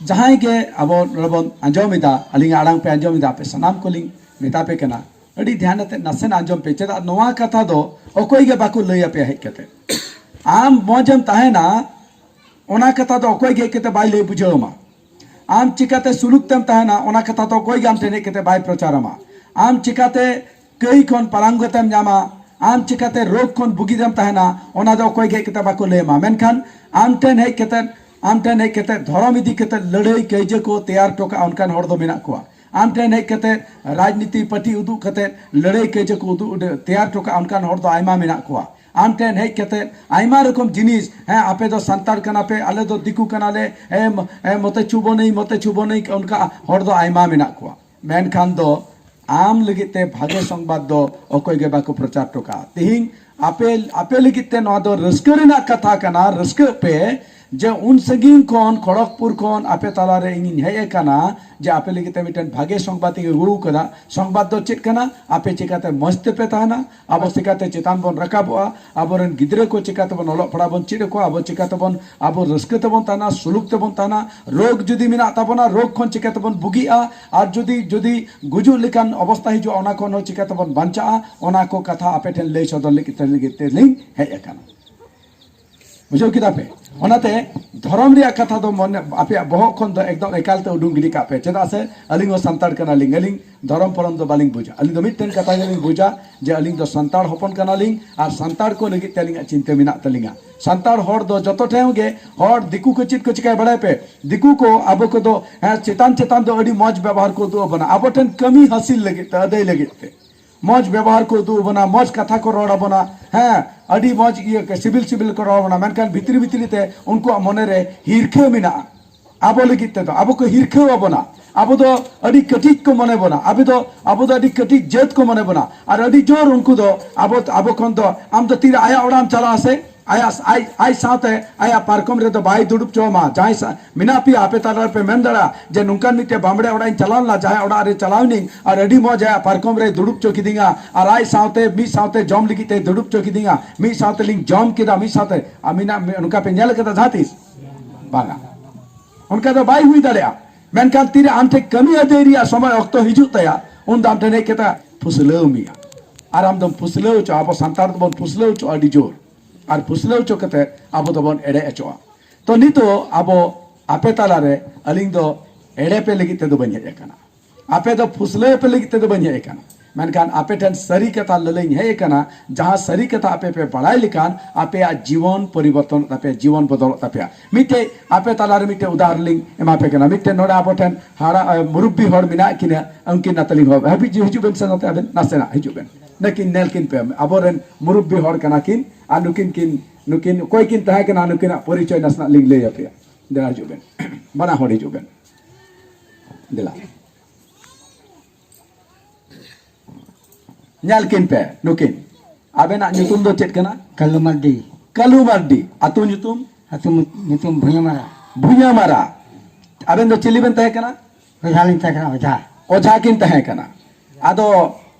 ᱡᱟᱦᱟᱸᱭ ᱜᱮ ᱟᱵᱚ ᱱᱚᱰᱮ ᱵᱚᱱ ᱟᱸᱡᱚᱢ ᱮᱫᱟ, ᱟᱹᱞᱤᱧᱟᱜ ᱟᱲᱟᱝ ᱯᱮ ᱟᱸᱡᱚᱢ ᱮᱫᱟ, ᱟᱯᱮ ᱥᱟᱱᱟᱢ ᱠᱚᱞᱤᱧ ᱢᱮᱛᱟ ᱯᱮ ᱠᱟᱱᱟ, ᱟᱹᱰᱤ ᱫᱷᱮᱭᱟᱱ ᱟᱛᱮ ᱱᱟᱥᱮᱱᱟᱜ ᱟᱸᱡᱚᱢ ᱯᱮ᱾ ᱪᱮᱫᱟᱜ ᱱᱚᱣᱟ ᱠᱟᱛᱷᱟ ᱫᱚ ᱚᱠᱚᱭ ᱜᱮ ᱵᱟᱠᱚ ᱞᱟᱹᱭ ᱟᱯᱮᱭᱟ ᱦᱮᱡ ᱠᱟᱛᱮ᱾ ᱟᱢ ᱢᱚᱡᱽ ᱮᱢ ᱛᱟᱦᱮᱱᱟ, ᱚᱱᱟ ᱠᱟᱛᱷᱟ ᱫᱚ ᱚᱠᱚᱭ ᱜᱮ ᱦᱮᱡ ᱠᱟᱛᱮ ᱵᱟᱭ ᱞᱟᱹᱭ ᱵᱩᱡᱷᱟᱹᱣ ᱟᱢᱟ᱾ ᱟᱢ ᱪᱤᱠᱟᱛᱮ ᱥᱩᱞᱩᱠ ᱛᱮᱢ ᱛᱟᱦᱮᱱᱟ, ᱚᱱᱟ ᱠᱟᱛᱷᱟ ᱫᱚ ᱚᱠᱚᱭ ᱜᱮ ᱟᱢ ᱴᱷᱮᱱ ᱦᱮᱡ ᱠᱟᱛᱮ ᱵᱟᱭ ᱯᱨᱚᱪᱟᱨ ᱟᱢᱟ᱾ ᱟᱢ ᱪᱤᱠᱟᱛᱮ ᱠᱟᱹᱭ ᱠᱷᱚᱱ ᱯᱟᱨᱟᱝᱜᱚᱛ ᱮᱢ ᱧᱟᱢᱟ, ᱟᱢ ᱪᱤᱠᱟᱛᱮ ᱨᱳᱜᱽ ᱠᱷᱚᱱ ᱵᱩᱜᱤ ᱨᱮᱢ ᱛᱟᱦᱮᱱᱟ, ᱚᱱᱟ ᱫᱚ ᱚᱠᱚᱭ ᱜᱮ ᱦᱮᱡ ᱠᱟᱛᱮ ᱵᱟᱠᱚ ᱞᱟᱹᱭ ᱟᱢᱟ᱾ ᱢᱮᱱᱠᱷᱟᱱ ᱟᱢ ᱴᱷᱮᱱ ᱦᱮᱡ ᱠᱟᱛᱮ, ᱟᱢ ᱴᱷᱮᱱ ᱦᱮᱡ ᱠᱟᱛᱮ ᱫᱷᱚᱨᱚᱢ ᱤᱫᱤ ᱠᱟᱛᱮ ᱞᱟᱹᱲᱦᱟᱹᱭ ᱠᱟᱹᱭᱡᱟᱹ ᱠᱚ ᱛᱮᱭᱟᱨ ᱦᱚᱴᱚ ᱠᱟᱜᱼᱟ, ᱚᱱᱠᱟᱱ ᱦᱚᱲ ᱫᱚ ᱢᱮᱱᱟᱜ ᱠᱚᱣᱟ᱾ ᱟᱢ ᱴᱷᱮᱱ ᱦᱮᱡ ᱠᱟᱛᱮ ᱨᱟᱡᱽᱱᱤᱛᱤ ᱯᱟᱹᱴᱤ ᱩᱫᱩᱜ ᱠᱟᱛᱮ ᱞᱟᱹᱲᱦᱟᱹᱭ ᱠᱟᱹᱭᱡᱟᱹ ᱠᱚ ᱩᱫᱩᱜ, ᱛᱮᱭᱟᱨ ᱦᱚᱴᱚ ᱠᱟᱜᱼᱟ, ᱚᱱᱠᱟᱱ ᱦᱚᱲ ᱫᱚ ᱟᱭᱢᱟ ᱢᱮᱱᱟᱜ ᱠᱚᱣᱟ᱾ ᱟᱢ ᱴᱷᱮᱱ ᱦᱮᱡ ᱠᱟᱛᱮ ᱟᱭᱢᱟ ᱨᱚᱠᱚᱢ ᱡᱤᱱᱤᱥ, ᱦᱮᱸ, ᱟᱯᱮ ᱫᱚ ᱥᱟᱱᱛᱟᱲ ᱠᱟᱱᱟ ᱯᱮ, ᱟᱞᱮ ᱫᱚ ᱫᱤᱠᱩ ᱠᱟᱱᱟᱞᱮ, ᱦᱮᱸ, ᱢᱚ-, ᱦᱮᱸ, ᱢᱚᱛᱮ ᱪᱷᱩᱵᱚ ᱱᱟᱹᱭ, ᱢᱚᱛᱮ ᱪᱷᱩᱵᱚ ᱱᱟᱹᱭ, ᱚᱱᱠᱟ ᱦᱚᱲ ᱫᱚ ᱟᱭᱢᱟ ᱢᱮᱱᱟᱜ ᱠᱚᱣᱟ᱾ ᱢᱮᱱᱠᱷᱟᱱ ᱫᱚ ᱟᱢ ᱞᱟᱹᱜᱤᱫ ᱛᱮ ᱵᱷᱟᱜᱮ ᱥᱚᱝᱵᱟᱫ ᱫᱚ ᱚᱠᱚᱭ ᱜᱮ ᱵᱟᱠᱚ ᱯᱨᱚᱪᱟᱨ ᱦᱚᱴᱚ ᱠᱟᱜᱼᱟ᱾ ᱛᱮᱦᱮᱧ ᱟᱯᱮ, ᱟᱯᱮ ᱞᱟᱹᱜᱤᱫ ᱛᱮ ᱱᱚᱣᱟ ᱫᱚ ᱨᱟᱹᱥᱠᱟᱹ ᱨᱮᱱᱟᱜ ᱠᱟᱛᱷᱟ ᱠᱟᱱᱟ, ᱨᱟᱹᱥᱠᱟᱹᱜ ᱯᱮ ᱡᱮ ᱩᱱ ᱥᱟᱺᱜᱤᱧ ᱠᱷᱚᱱ ᱠᱷᱚᱲᱚᱜᱽᱯᱩᱨ ᱠᱷᱚᱱ ᱟᱯᱮ ᱛᱟᱞᱟᱨᱮ ᱤᱧᱤᱧ ᱦᱮᱡ ᱟᱠᱟᱱᱟ, ᱡᱮ ᱟᱯᱮ ᱞᱟᱹᱜᱤᱫ ᱛᱮ ᱢᱤᱫᱴᱮᱱ ᱵᱷᱟᱜᱮ ᱥᱚᱝᱵᱟᱫ ᱤᱧ ᱟᱹᱜᱩ ᱟᱠᱟᱫᱟ᱾ ᱥᱚᱝᱵᱟᱫ ᱫᱚ ᱪᱮᱫ ᱠᱟᱱᱟ? ᱟᱯᱮ ᱪᱤᱠᱟᱛᱮ ᱢᱚᱡᱽ ᱛᱮᱯᱮ ᱛᱟᱦᱮᱱᱟ, ᱟᱵᱚ ᱪᱤᱠᱟᱛᱮ ᱪᱮᱛᱟᱱ ᱵᱚᱱ ᱨᱟᱠᱟᱵᱚᱜᱼᱟ, ᱟᱵᱚᱨᱮᱱ ᱜᱤᱫᱽᱨᱟᱹ ᱠᱚ ᱪᱤᱠᱟᱛᱮᱵᱚᱱ ᱚᱞᱚᱜ ᱯᱟᱲᱦᱟᱜ ᱵᱚᱱ ᱪᱮᱫ ᱟᱠᱚᱣᱟ, ᱟᱵᱚ ᱪᱤᱠᱟᱛᱮᱵᱚᱱ, ᱟᱵᱚ ᱨᱟᱹᱥᱠᱟᱹ ᱛᱮᱵᱚᱱ ᱛᱟᱦᱮᱱᱟ, ᱥᱩᱞᱩᱠ ᱛᱮᱵᱚᱱ ᱛᱟᱦᱮᱱᱟ, ᱨᱳᱜᱽ ᱡᱩᱫᱤ ᱢᱮᱱᱟᱜ ᱛᱟᱵᱚᱱᱟ, ᱨᱳᱜᱽ ᱠᱷᱚᱱ ᱪᱤᱠᱟᱛᱮᱵᱚᱱ ᱵᱩᱜᱤᱜᱼᱟ, ᱟᱨ ᱡᱩᱫᱤ, ᱡᱩᱫᱤ ᱜᱩᱡᱩᱜ ᱞᱮᱠᱟᱱ ᱚᱵᱚᱥᱛᱟ ᱦᱤᱡᱩᱜᱼᱟ, ᱚᱱᱟ ᱠᱷᱚᱱ ᱦᱚᱸ ᱪᱤᱠᱟᱛᱮᱵᱚᱱ ᱵᱟᱧᱪᱟᱜᱼᱟ, ᱚᱱᱟ ᱠᱚ ᱠᱟᱛᱷᱟ ᱟᱯᱮ ᱴᱷᱮᱱ ᱞᱟᱹᱭ ᱥᱚᱫᱚᱨ ᱞᱟᱹᱜᱤᱫ ᱛᱮ, ᱞᱟᱹᱜᱤᱫ ᱛᱮᱞᱤᱧ ᱦᱮᱡ ᱟᱠᱟᱱᱟ᱾ ᱵᱩᱡᱷᱟᱹᱣ ᱠᱮᱫᱟ ᱯᱮ? ᱚᱱᱟᱛᱮ ᱫᱷᱚᱨᱚᱢ ᱨᱮᱭᱟᱜ ᱠᱟᱛᱷᱟ ᱫᱚ ᱢᱚᱱᱮ, ᱟᱯᱮᱭᱟᱜ ᱵᱚᱦᱚᱜ ᱠᱷᱚᱱ ᱫᱚ ᱮᱠᱫᱚᱢ ᱮᱠᱟᱞ ᱛᱮ ᱩᱰᱩᱝ ᱜᱤᱰᱤ ᱠᱟᱜ ᱯᱮ᱾ ᱪᱮᱫᱟᱜ ᱥᱮ ᱟᱹᱞᱤᱧ ᱦᱚᱸ ᱥᱟᱱᱛᱟᱲ ᱠᱟᱱᱟᱞᱤᱧ, ᱟᱹᱞᱤᱧ ᱫᱷᱚᱨᱚᱢ ᱯᱚᱨᱚᱢ ᱫᱚ ᱵᱟᱹᱞᱤᱧ ᱵᱩᱡᱟ᱾ ᱟᱹᱞᱤᱧ ᱫᱚ ᱢᱤᱫᱴᱮᱱ ᱠᱟᱛᱷᱟ ᱜᱮᱞᱤᱧ ᱵᱩᱡᱟ, ᱡᱮ ᱟᱹᱞᱤᱧ ᱫᱚ ᱥᱟᱱᱛᱟᱲ ᱦᱚᱯᱚᱱ ᱠᱟᱱᱟᱞᱤᱧ ᱟᱨ ᱥᱟᱱᱛᱟᱲ ᱠᱚ ᱞᱟᱹᱜᱤᱫ ᱛᱮ ᱟᱹᱞᱤᱧᱟᱜ ᱪᱤᱱᱛᱟᱹ ᱢᱮᱱᱟᱜ ᱛᱟᱹᱞᱤᱧᱟ᱾ ᱥᱟᱱᱛᱟᱲ ᱦᱚᱲ ᱫᱚ ᱡᱚᱛᱚ ᱴᱷᱮᱱ ᱜᱮ, ᱦᱚᱲ ᱫᱤᱠᱩ ᱠᱚ ᱪᱮᱫ ᱠᱚ ᱪᱤᱠᱟᱹᱭ ᱵᱟᱲᱟᱭ ᱯᱮ, ᱫᱤᱠᱩ ᱠᱚ ᱟᱵᱚ ᱠᱚᱫᱚ, ᱦᱮᱸ, ᱪᱮᱛᱟᱱ ᱪᱮᱛᱟᱱ ᱫᱚ ᱟᱹᱰᱤ ᱢᱚᱡᱽ ᱵᱮᱵᱚᱦᱟᱨ ᱠᱚ ᱩᱫᱩᱜ ᱟᱵᱚᱱᱟ, ᱟᱵᱚ ᱴᱷᱮᱱ ᱠᱟᱹᱢᱤ ᱦᱟᱹᱥᱤᱞ ᱞᱟᱹᱜᱤᱫ ᱛᱮ, ᱟᱹᱫᱟᱹᱭ ᱞᱟᱹᱜᱤᱫ ᱛᱮ᱾ ᱢᱚᱡᱽ ᱵᱮᱵᱚᱦᱟᱨ ᱠᱚ ᱩᱫᱩᱜ ᱟᱵᱚᱱᱟ, ᱢᱚᱡᱽ ᱠᱟᱛᱷᱟ ᱠᱚ ᱨᱚᱲ ᱟᱵᱚᱱᱟ, ᱦᱮᱸ, ᱟᱹᱰᱤ ᱢᱚᱡᱽ ᱤᱭᱟᱹ ᱠᱚ, ᱥᱤᱵᱤᱞ ᱥᱤᱵᱤᱞ ᱠᱚ ᱨᱚᱲ ᱟᱵᱚᱱᱟ, ᱢᱮᱱᱠᱷᱟᱱ ᱵᱷᱤᱛᱨᱤ ᱵᱷᱤᱛᱨᱤ ᱛᱮ ᱩᱱᱠᱩᱣᱟᱜ ᱢᱚᱱᱮ ᱨᱮ ᱦᱤᱨᱠᱷᱟᱹ ᱢᱮᱱᱟᱜᱼᱟ᱾ ᱟᱵᱚ ᱞᱟᱹᱜᱤᱫ ᱛᱮᱫᱚ ᱟᱵᱚ ᱠᱚ ᱦᱤᱨᱠᱷᱟᱹ ᱟᱵᱚᱱᱟ, ᱟᱵᱚ ᱫᱚ ᱟᱹᱰᱤ ᱠᱟᱹᱴᱤᱡ ᱠᱚ ᱢᱚᱱᱮ ᱵᱚᱱᱟ, ᱟᱵᱚ ᱫᱚ, ᱟᱵᱚ ᱫᱚ ᱟᱹᱰᱤ ᱠᱟᱹᱴᱤᱡ ᱡᱟᱹᱛ ᱠᱚ ᱢᱚᱱᱮ ᱵᱚᱱᱟ, ᱟᱨ ᱟᱹᱰᱤ ᱡᱳᱨ ᱩᱱᱠᱩ ᱫᱚ ᱟᱵᱚ, ᱟᱵᱚ ᱠᱷᱚᱱ ᱫᱚ, ᱟᱢ ᱫᱚ ᱛᱤᱨᱮ ᱟᱭᱟᱜ ᱚᱲᱟᱜ ᱮᱢ ᱪᱟᱞᱟᱜᱼᱟ ᱥᱮ ᱟᱭᱟᱜ, ᱟᱡ, ᱟᱡ ᱥᱟᱶᱛᱮ ᱟᱭᱟᱜ ᱯᱟᱨᱠᱚᱢ ᱨᱮᱫᱚ ᱵᱟᱭ ᱫᱩᱲᱩᱵ ᱦᱚᱪᱚ ᱟᱢᱟ᱾ ᱡᱟᱦᱟᱸᱭ ᱥᱟ-, ᱢᱮᱱᱟᱜ ᱯᱮᱭᱟ, ᱟᱯᱮ ᱛᱟᱞᱟ ᱨᱮᱯᱮ ᱢᱮᱱ ᱫᱟᱲᱮᱭᱟᱜᱼᱟ ᱡᱮ, "ᱱᱚᱝᱠᱟᱱ ᱢᱤᱫᱴᱮᱱ ᱵᱟᱢᱵᱲᱮ ᱚᱲᱟᱜ ᱤᱧ ᱪᱟᱞᱟᱣ ᱞᱮᱱᱟ, ᱡᱟᱦᱟᱸᱭ ᱚᱲᱟᱜ ᱨᱮ ᱪᱟᱞᱟᱣ ᱮᱱᱟᱹᱧ ᱟᱨ ᱟᱹᱰᱤ ᱢᱚᱡᱽ ᱟᱭᱟᱜ ᱯᱟᱨᱠᱚᱢ ᱨᱮᱭ ᱫᱩᱲᱩᱵ ᱦᱚᱪᱚ ᱠᱤᱫᱤᱧᱟ ᱟᱨ ᱟᱡ ᱥᱟᱶᱛᱮ ᱢᱤᱫ ᱥᱟᱶᱛᱮ ᱡᱚᱢ ᱞᱟᱹᱜᱤᱫ ᱛᱮᱭ ᱫᱩᱲᱩᱵ ᱦᱚᱪᱚ ᱠᱤᱫᱤᱧᱟ, ᱢᱤᱫ ᱥᱟᱶᱛᱮ ᱞᱤᱧ ᱡᱚᱢ ᱠᱮᱫᱟ, ᱢᱤᱫ ᱥᱟᱶᱛᱮ ᱟᱹᱵᱤᱱᱟᱜ ᱢᱤᱫ", ᱱᱚᱝᱠᱟ ᱯᱮ ᱧᱮᱞ ᱠᱟᱫᱟ ᱡᱟᱦᱟᱸ ᱛᱤᱥ? ᱵᱟᱝᱟ᱾ ᱚᱱᱠᱟ ᱫᱚ ᱵᱟᱭ ᱦᱩᱭ ᱫᱟᱲᱮᱭᱟᱜᱼᱟ᱾ ᱢᱮᱱᱠᱷᱟᱱ ᱛᱤᱨᱮ ᱟᱢ ᱴᱷᱮᱱ ᱠᱟᱹᱢᱤ ᱟᱹᱫᱟᱹᱭ ᱨᱮᱭᱟᱜ ᱥᱚᱢᱚᱭ ᱚᱠᱛᱚ ᱦᱤᱡᱩᱜ ᱛᱟᱭᱟ, ᱩᱱ ᱫᱚ ᱟᱢ ᱴᱷᱮᱱ ᱦᱮᱡ ᱠᱟᱛᱮ ᱯᱷᱩᱥᱞᱟᱹᱣ ᱢᱮᱭᱟ᱾ ᱟᱨ ᱟᱢ ᱫᱚᱢ ᱯᱷᱩᱥᱞᱟᱹᱣ ᱦᱚᱪᱚᱜᱼᱟ᱾ ᱟᱵᱚ ᱥᱟᱱᱛᱟᱲ ᱫᱚᱵᱚᱱ ᱯᱷᱩᱥᱞᱟᱹᱣ ᱦᱚᱪᱚᱜᱼᱟ ᱟᱹᱰᱤ ᱡᱳᱨ᱾ ᱟᱨ ᱯᱷᱩᱥᱞᱟᱹᱣ ᱦᱚᱪᱚ ᱠᱟᱛᱮ ᱟᱵᱚ ᱫᱚᱵᱚᱱ ᱮᱲᱮ ᱦᱚᱪᱚᱜᱼᱟ᱾ ᱛᱚ ᱱᱤᱛᱚᱜ ᱟᱵᱚ ᱟᱯᱮ ᱛᱟᱞᱟᱨᱮ ᱟᱹᱞᱤᱧ ᱫᱚ ᱮᱲᱮ ᱯᱮ ᱞᱟᱹᱜᱤᱫ ᱛᱮᱫᱚ ᱵᱟᱹᱧ ᱦᱮᱡ ᱟᱠᱟᱱᱟ, ᱟᱯᱮ ᱫᱚ ᱯᱷᱩᱥᱞᱟᱹᱣ ᱯᱮ ᱞᱟᱹᱜᱤᱫ ᱛᱮᱫᱚ ᱵᱟᱹᱧ ᱦᱮᱡ ᱟᱠᱟᱱᱟ᱾ ᱢᱮᱱᱠᱷᱟᱱ ᱟᱯᱮ ᱴᱷᱮᱱ ᱥᱟᱹᱨᱤ ᱠᱟᱛᱷᱟ ᱞᱟᱹᱞᱟᱹᱧ ᱦᱮᱡ ᱟᱠᱟᱱᱟ, ᱡᱟᱦᱟᱸ ᱥᱟᱹᱨᱤ ᱠᱟᱛᱷᱟ ᱟᱯᱮ ᱯᱮ ᱵᱟᱲᱟᱭ ᱞᱮᱠᱷᱟᱱ ᱟᱯᱮᱭᱟᱜ ᱡᱤᱵᱚᱱ ᱯᱚᱨᱤᱵᱚᱨᱛᱚᱱᱚᱜ ᱛᱟᱯᱮᱭᱟ, ᱡᱤᱵᱚᱱ ᱵᱚᱫᱚᱞᱚᱜ ᱛᱟᱯᱮᱭᱟ᱾ ᱢᱤᱫᱴᱮᱡ ᱟᱯᱮ ᱛᱟᱞᱟᱨᱮ ᱢᱤᱫᱴᱮᱡ ᱩᱫᱟᱦᱚᱨᱚᱱ ᱞᱤᱧ ᱮᱢᱟ ᱯᱮ ᱠᱟᱱᱟ᱾ ᱢᱤᱫᱴᱮᱡ ᱱᱚᱰᱮ ᱟᱵᱚ ᱴᱷᱮᱱ ᱦᱟᱲᱟ-, ᱮ, ᱢᱩᱨᱩᱵᱵᱤ ᱦᱚᱲ ᱢᱮᱱᱟᱜ ᱠᱤᱱᱟ, ᱩᱱᱠᱤᱱ ᱱᱟᱛᱮ ᱞᱤᱧ ᱦᱚᱦᱚ, ᱦᱟᱹᱵᱤᱡ ᱦᱤᱡᱩᱜ ᱵᱮᱱ ᱥᱮ ᱱᱚᱛᱮ ᱟᱵᱮᱱ ᱱᱟᱥᱮᱱᱟᱜ ᱦᱤᱡᱩᱜ ᱵᱮᱱ, ᱱᱩᱠᱤᱱ ᱧᱮᱞ ᱠᱤᱱ ᱯᱮ, ᱟᱵᱚᱨᱮᱱ ᱢᱩᱨᱩᱵᱵᱤ ᱦᱚᱲ ᱠᱟᱱᱟ ᱠᱤᱱ᱾ ᱟᱨ ᱱᱩᱠᱤᱱ ᱠᱤᱱ, ᱱᱩᱠᱤᱱ ᱚᱠᱚᱭ ᱠᱤᱱ ᱛᱟᱦᱮᱸ ᱠᱟᱱᱟ, ᱱᱩᱠᱤᱱᱟᱜ ᱯᱚᱨᱤᱪᱚᱭ ᱱᱟᱥᱮᱱᱟᱜ ᱞᱤᱧ ᱞᱟᱹᱭ ᱟᱯᱮᱭᱟ᱾ ᱫᱮᱞᱟ ᱦᱤᱡᱩᱜ ᱵᱮᱱ, ᱵᱟᱱᱟ ᱦᱚᱲ ᱦᱤᱡᱩᱜ ᱵᱮᱱ, ᱫᱮᱞᱟ᱾ ᱧᱮᱞ ᱠᱤᱱ ᱯᱮ ᱱᱩᱠᱤᱱ᱾ ᱟᱵᱮᱱᱟᱜ ᱧᱩᱛᱩᱢ ᱫᱚ ᱪᱮᱫ ᱠᱟᱱᱟ? ᱠᱟᱞᱩ ᱢᱟᱨᱰᱤ᱾ ᱠᱟᱞᱩ ᱢᱟᱨᱰᱤ᱾ ᱟᱹᱛᱩ ᱧᱩᱛᱩᱢ? ᱟᱹᱛᱩ ᱧᱩᱛᱩᱢ ᱵᱷᱩᱭᱟᱹᱢᱟᱨᱟ᱾ ᱵᱷᱩᱭᱟᱹᱢᱟᱨᱟ᱾ ᱟᱵᱮᱱ ᱫᱚ ᱪᱤᱞᱤ ᱵᱮᱱ ᱛᱟᱦᱮᱸ ᱠᱟᱱᱟ? ᱚᱡᱷᱟ ᱞᱤᱧ ᱛᱟᱦᱮᱸ ᱠᱟᱱᱟ, ᱚᱡᱷᱟ᱾ ᱚᱡᱷᱟ ᱠᱤᱱ ᱛᱟᱦᱮᱸ ᱠᱟᱱᱟ᱾ ᱟᱫᱚ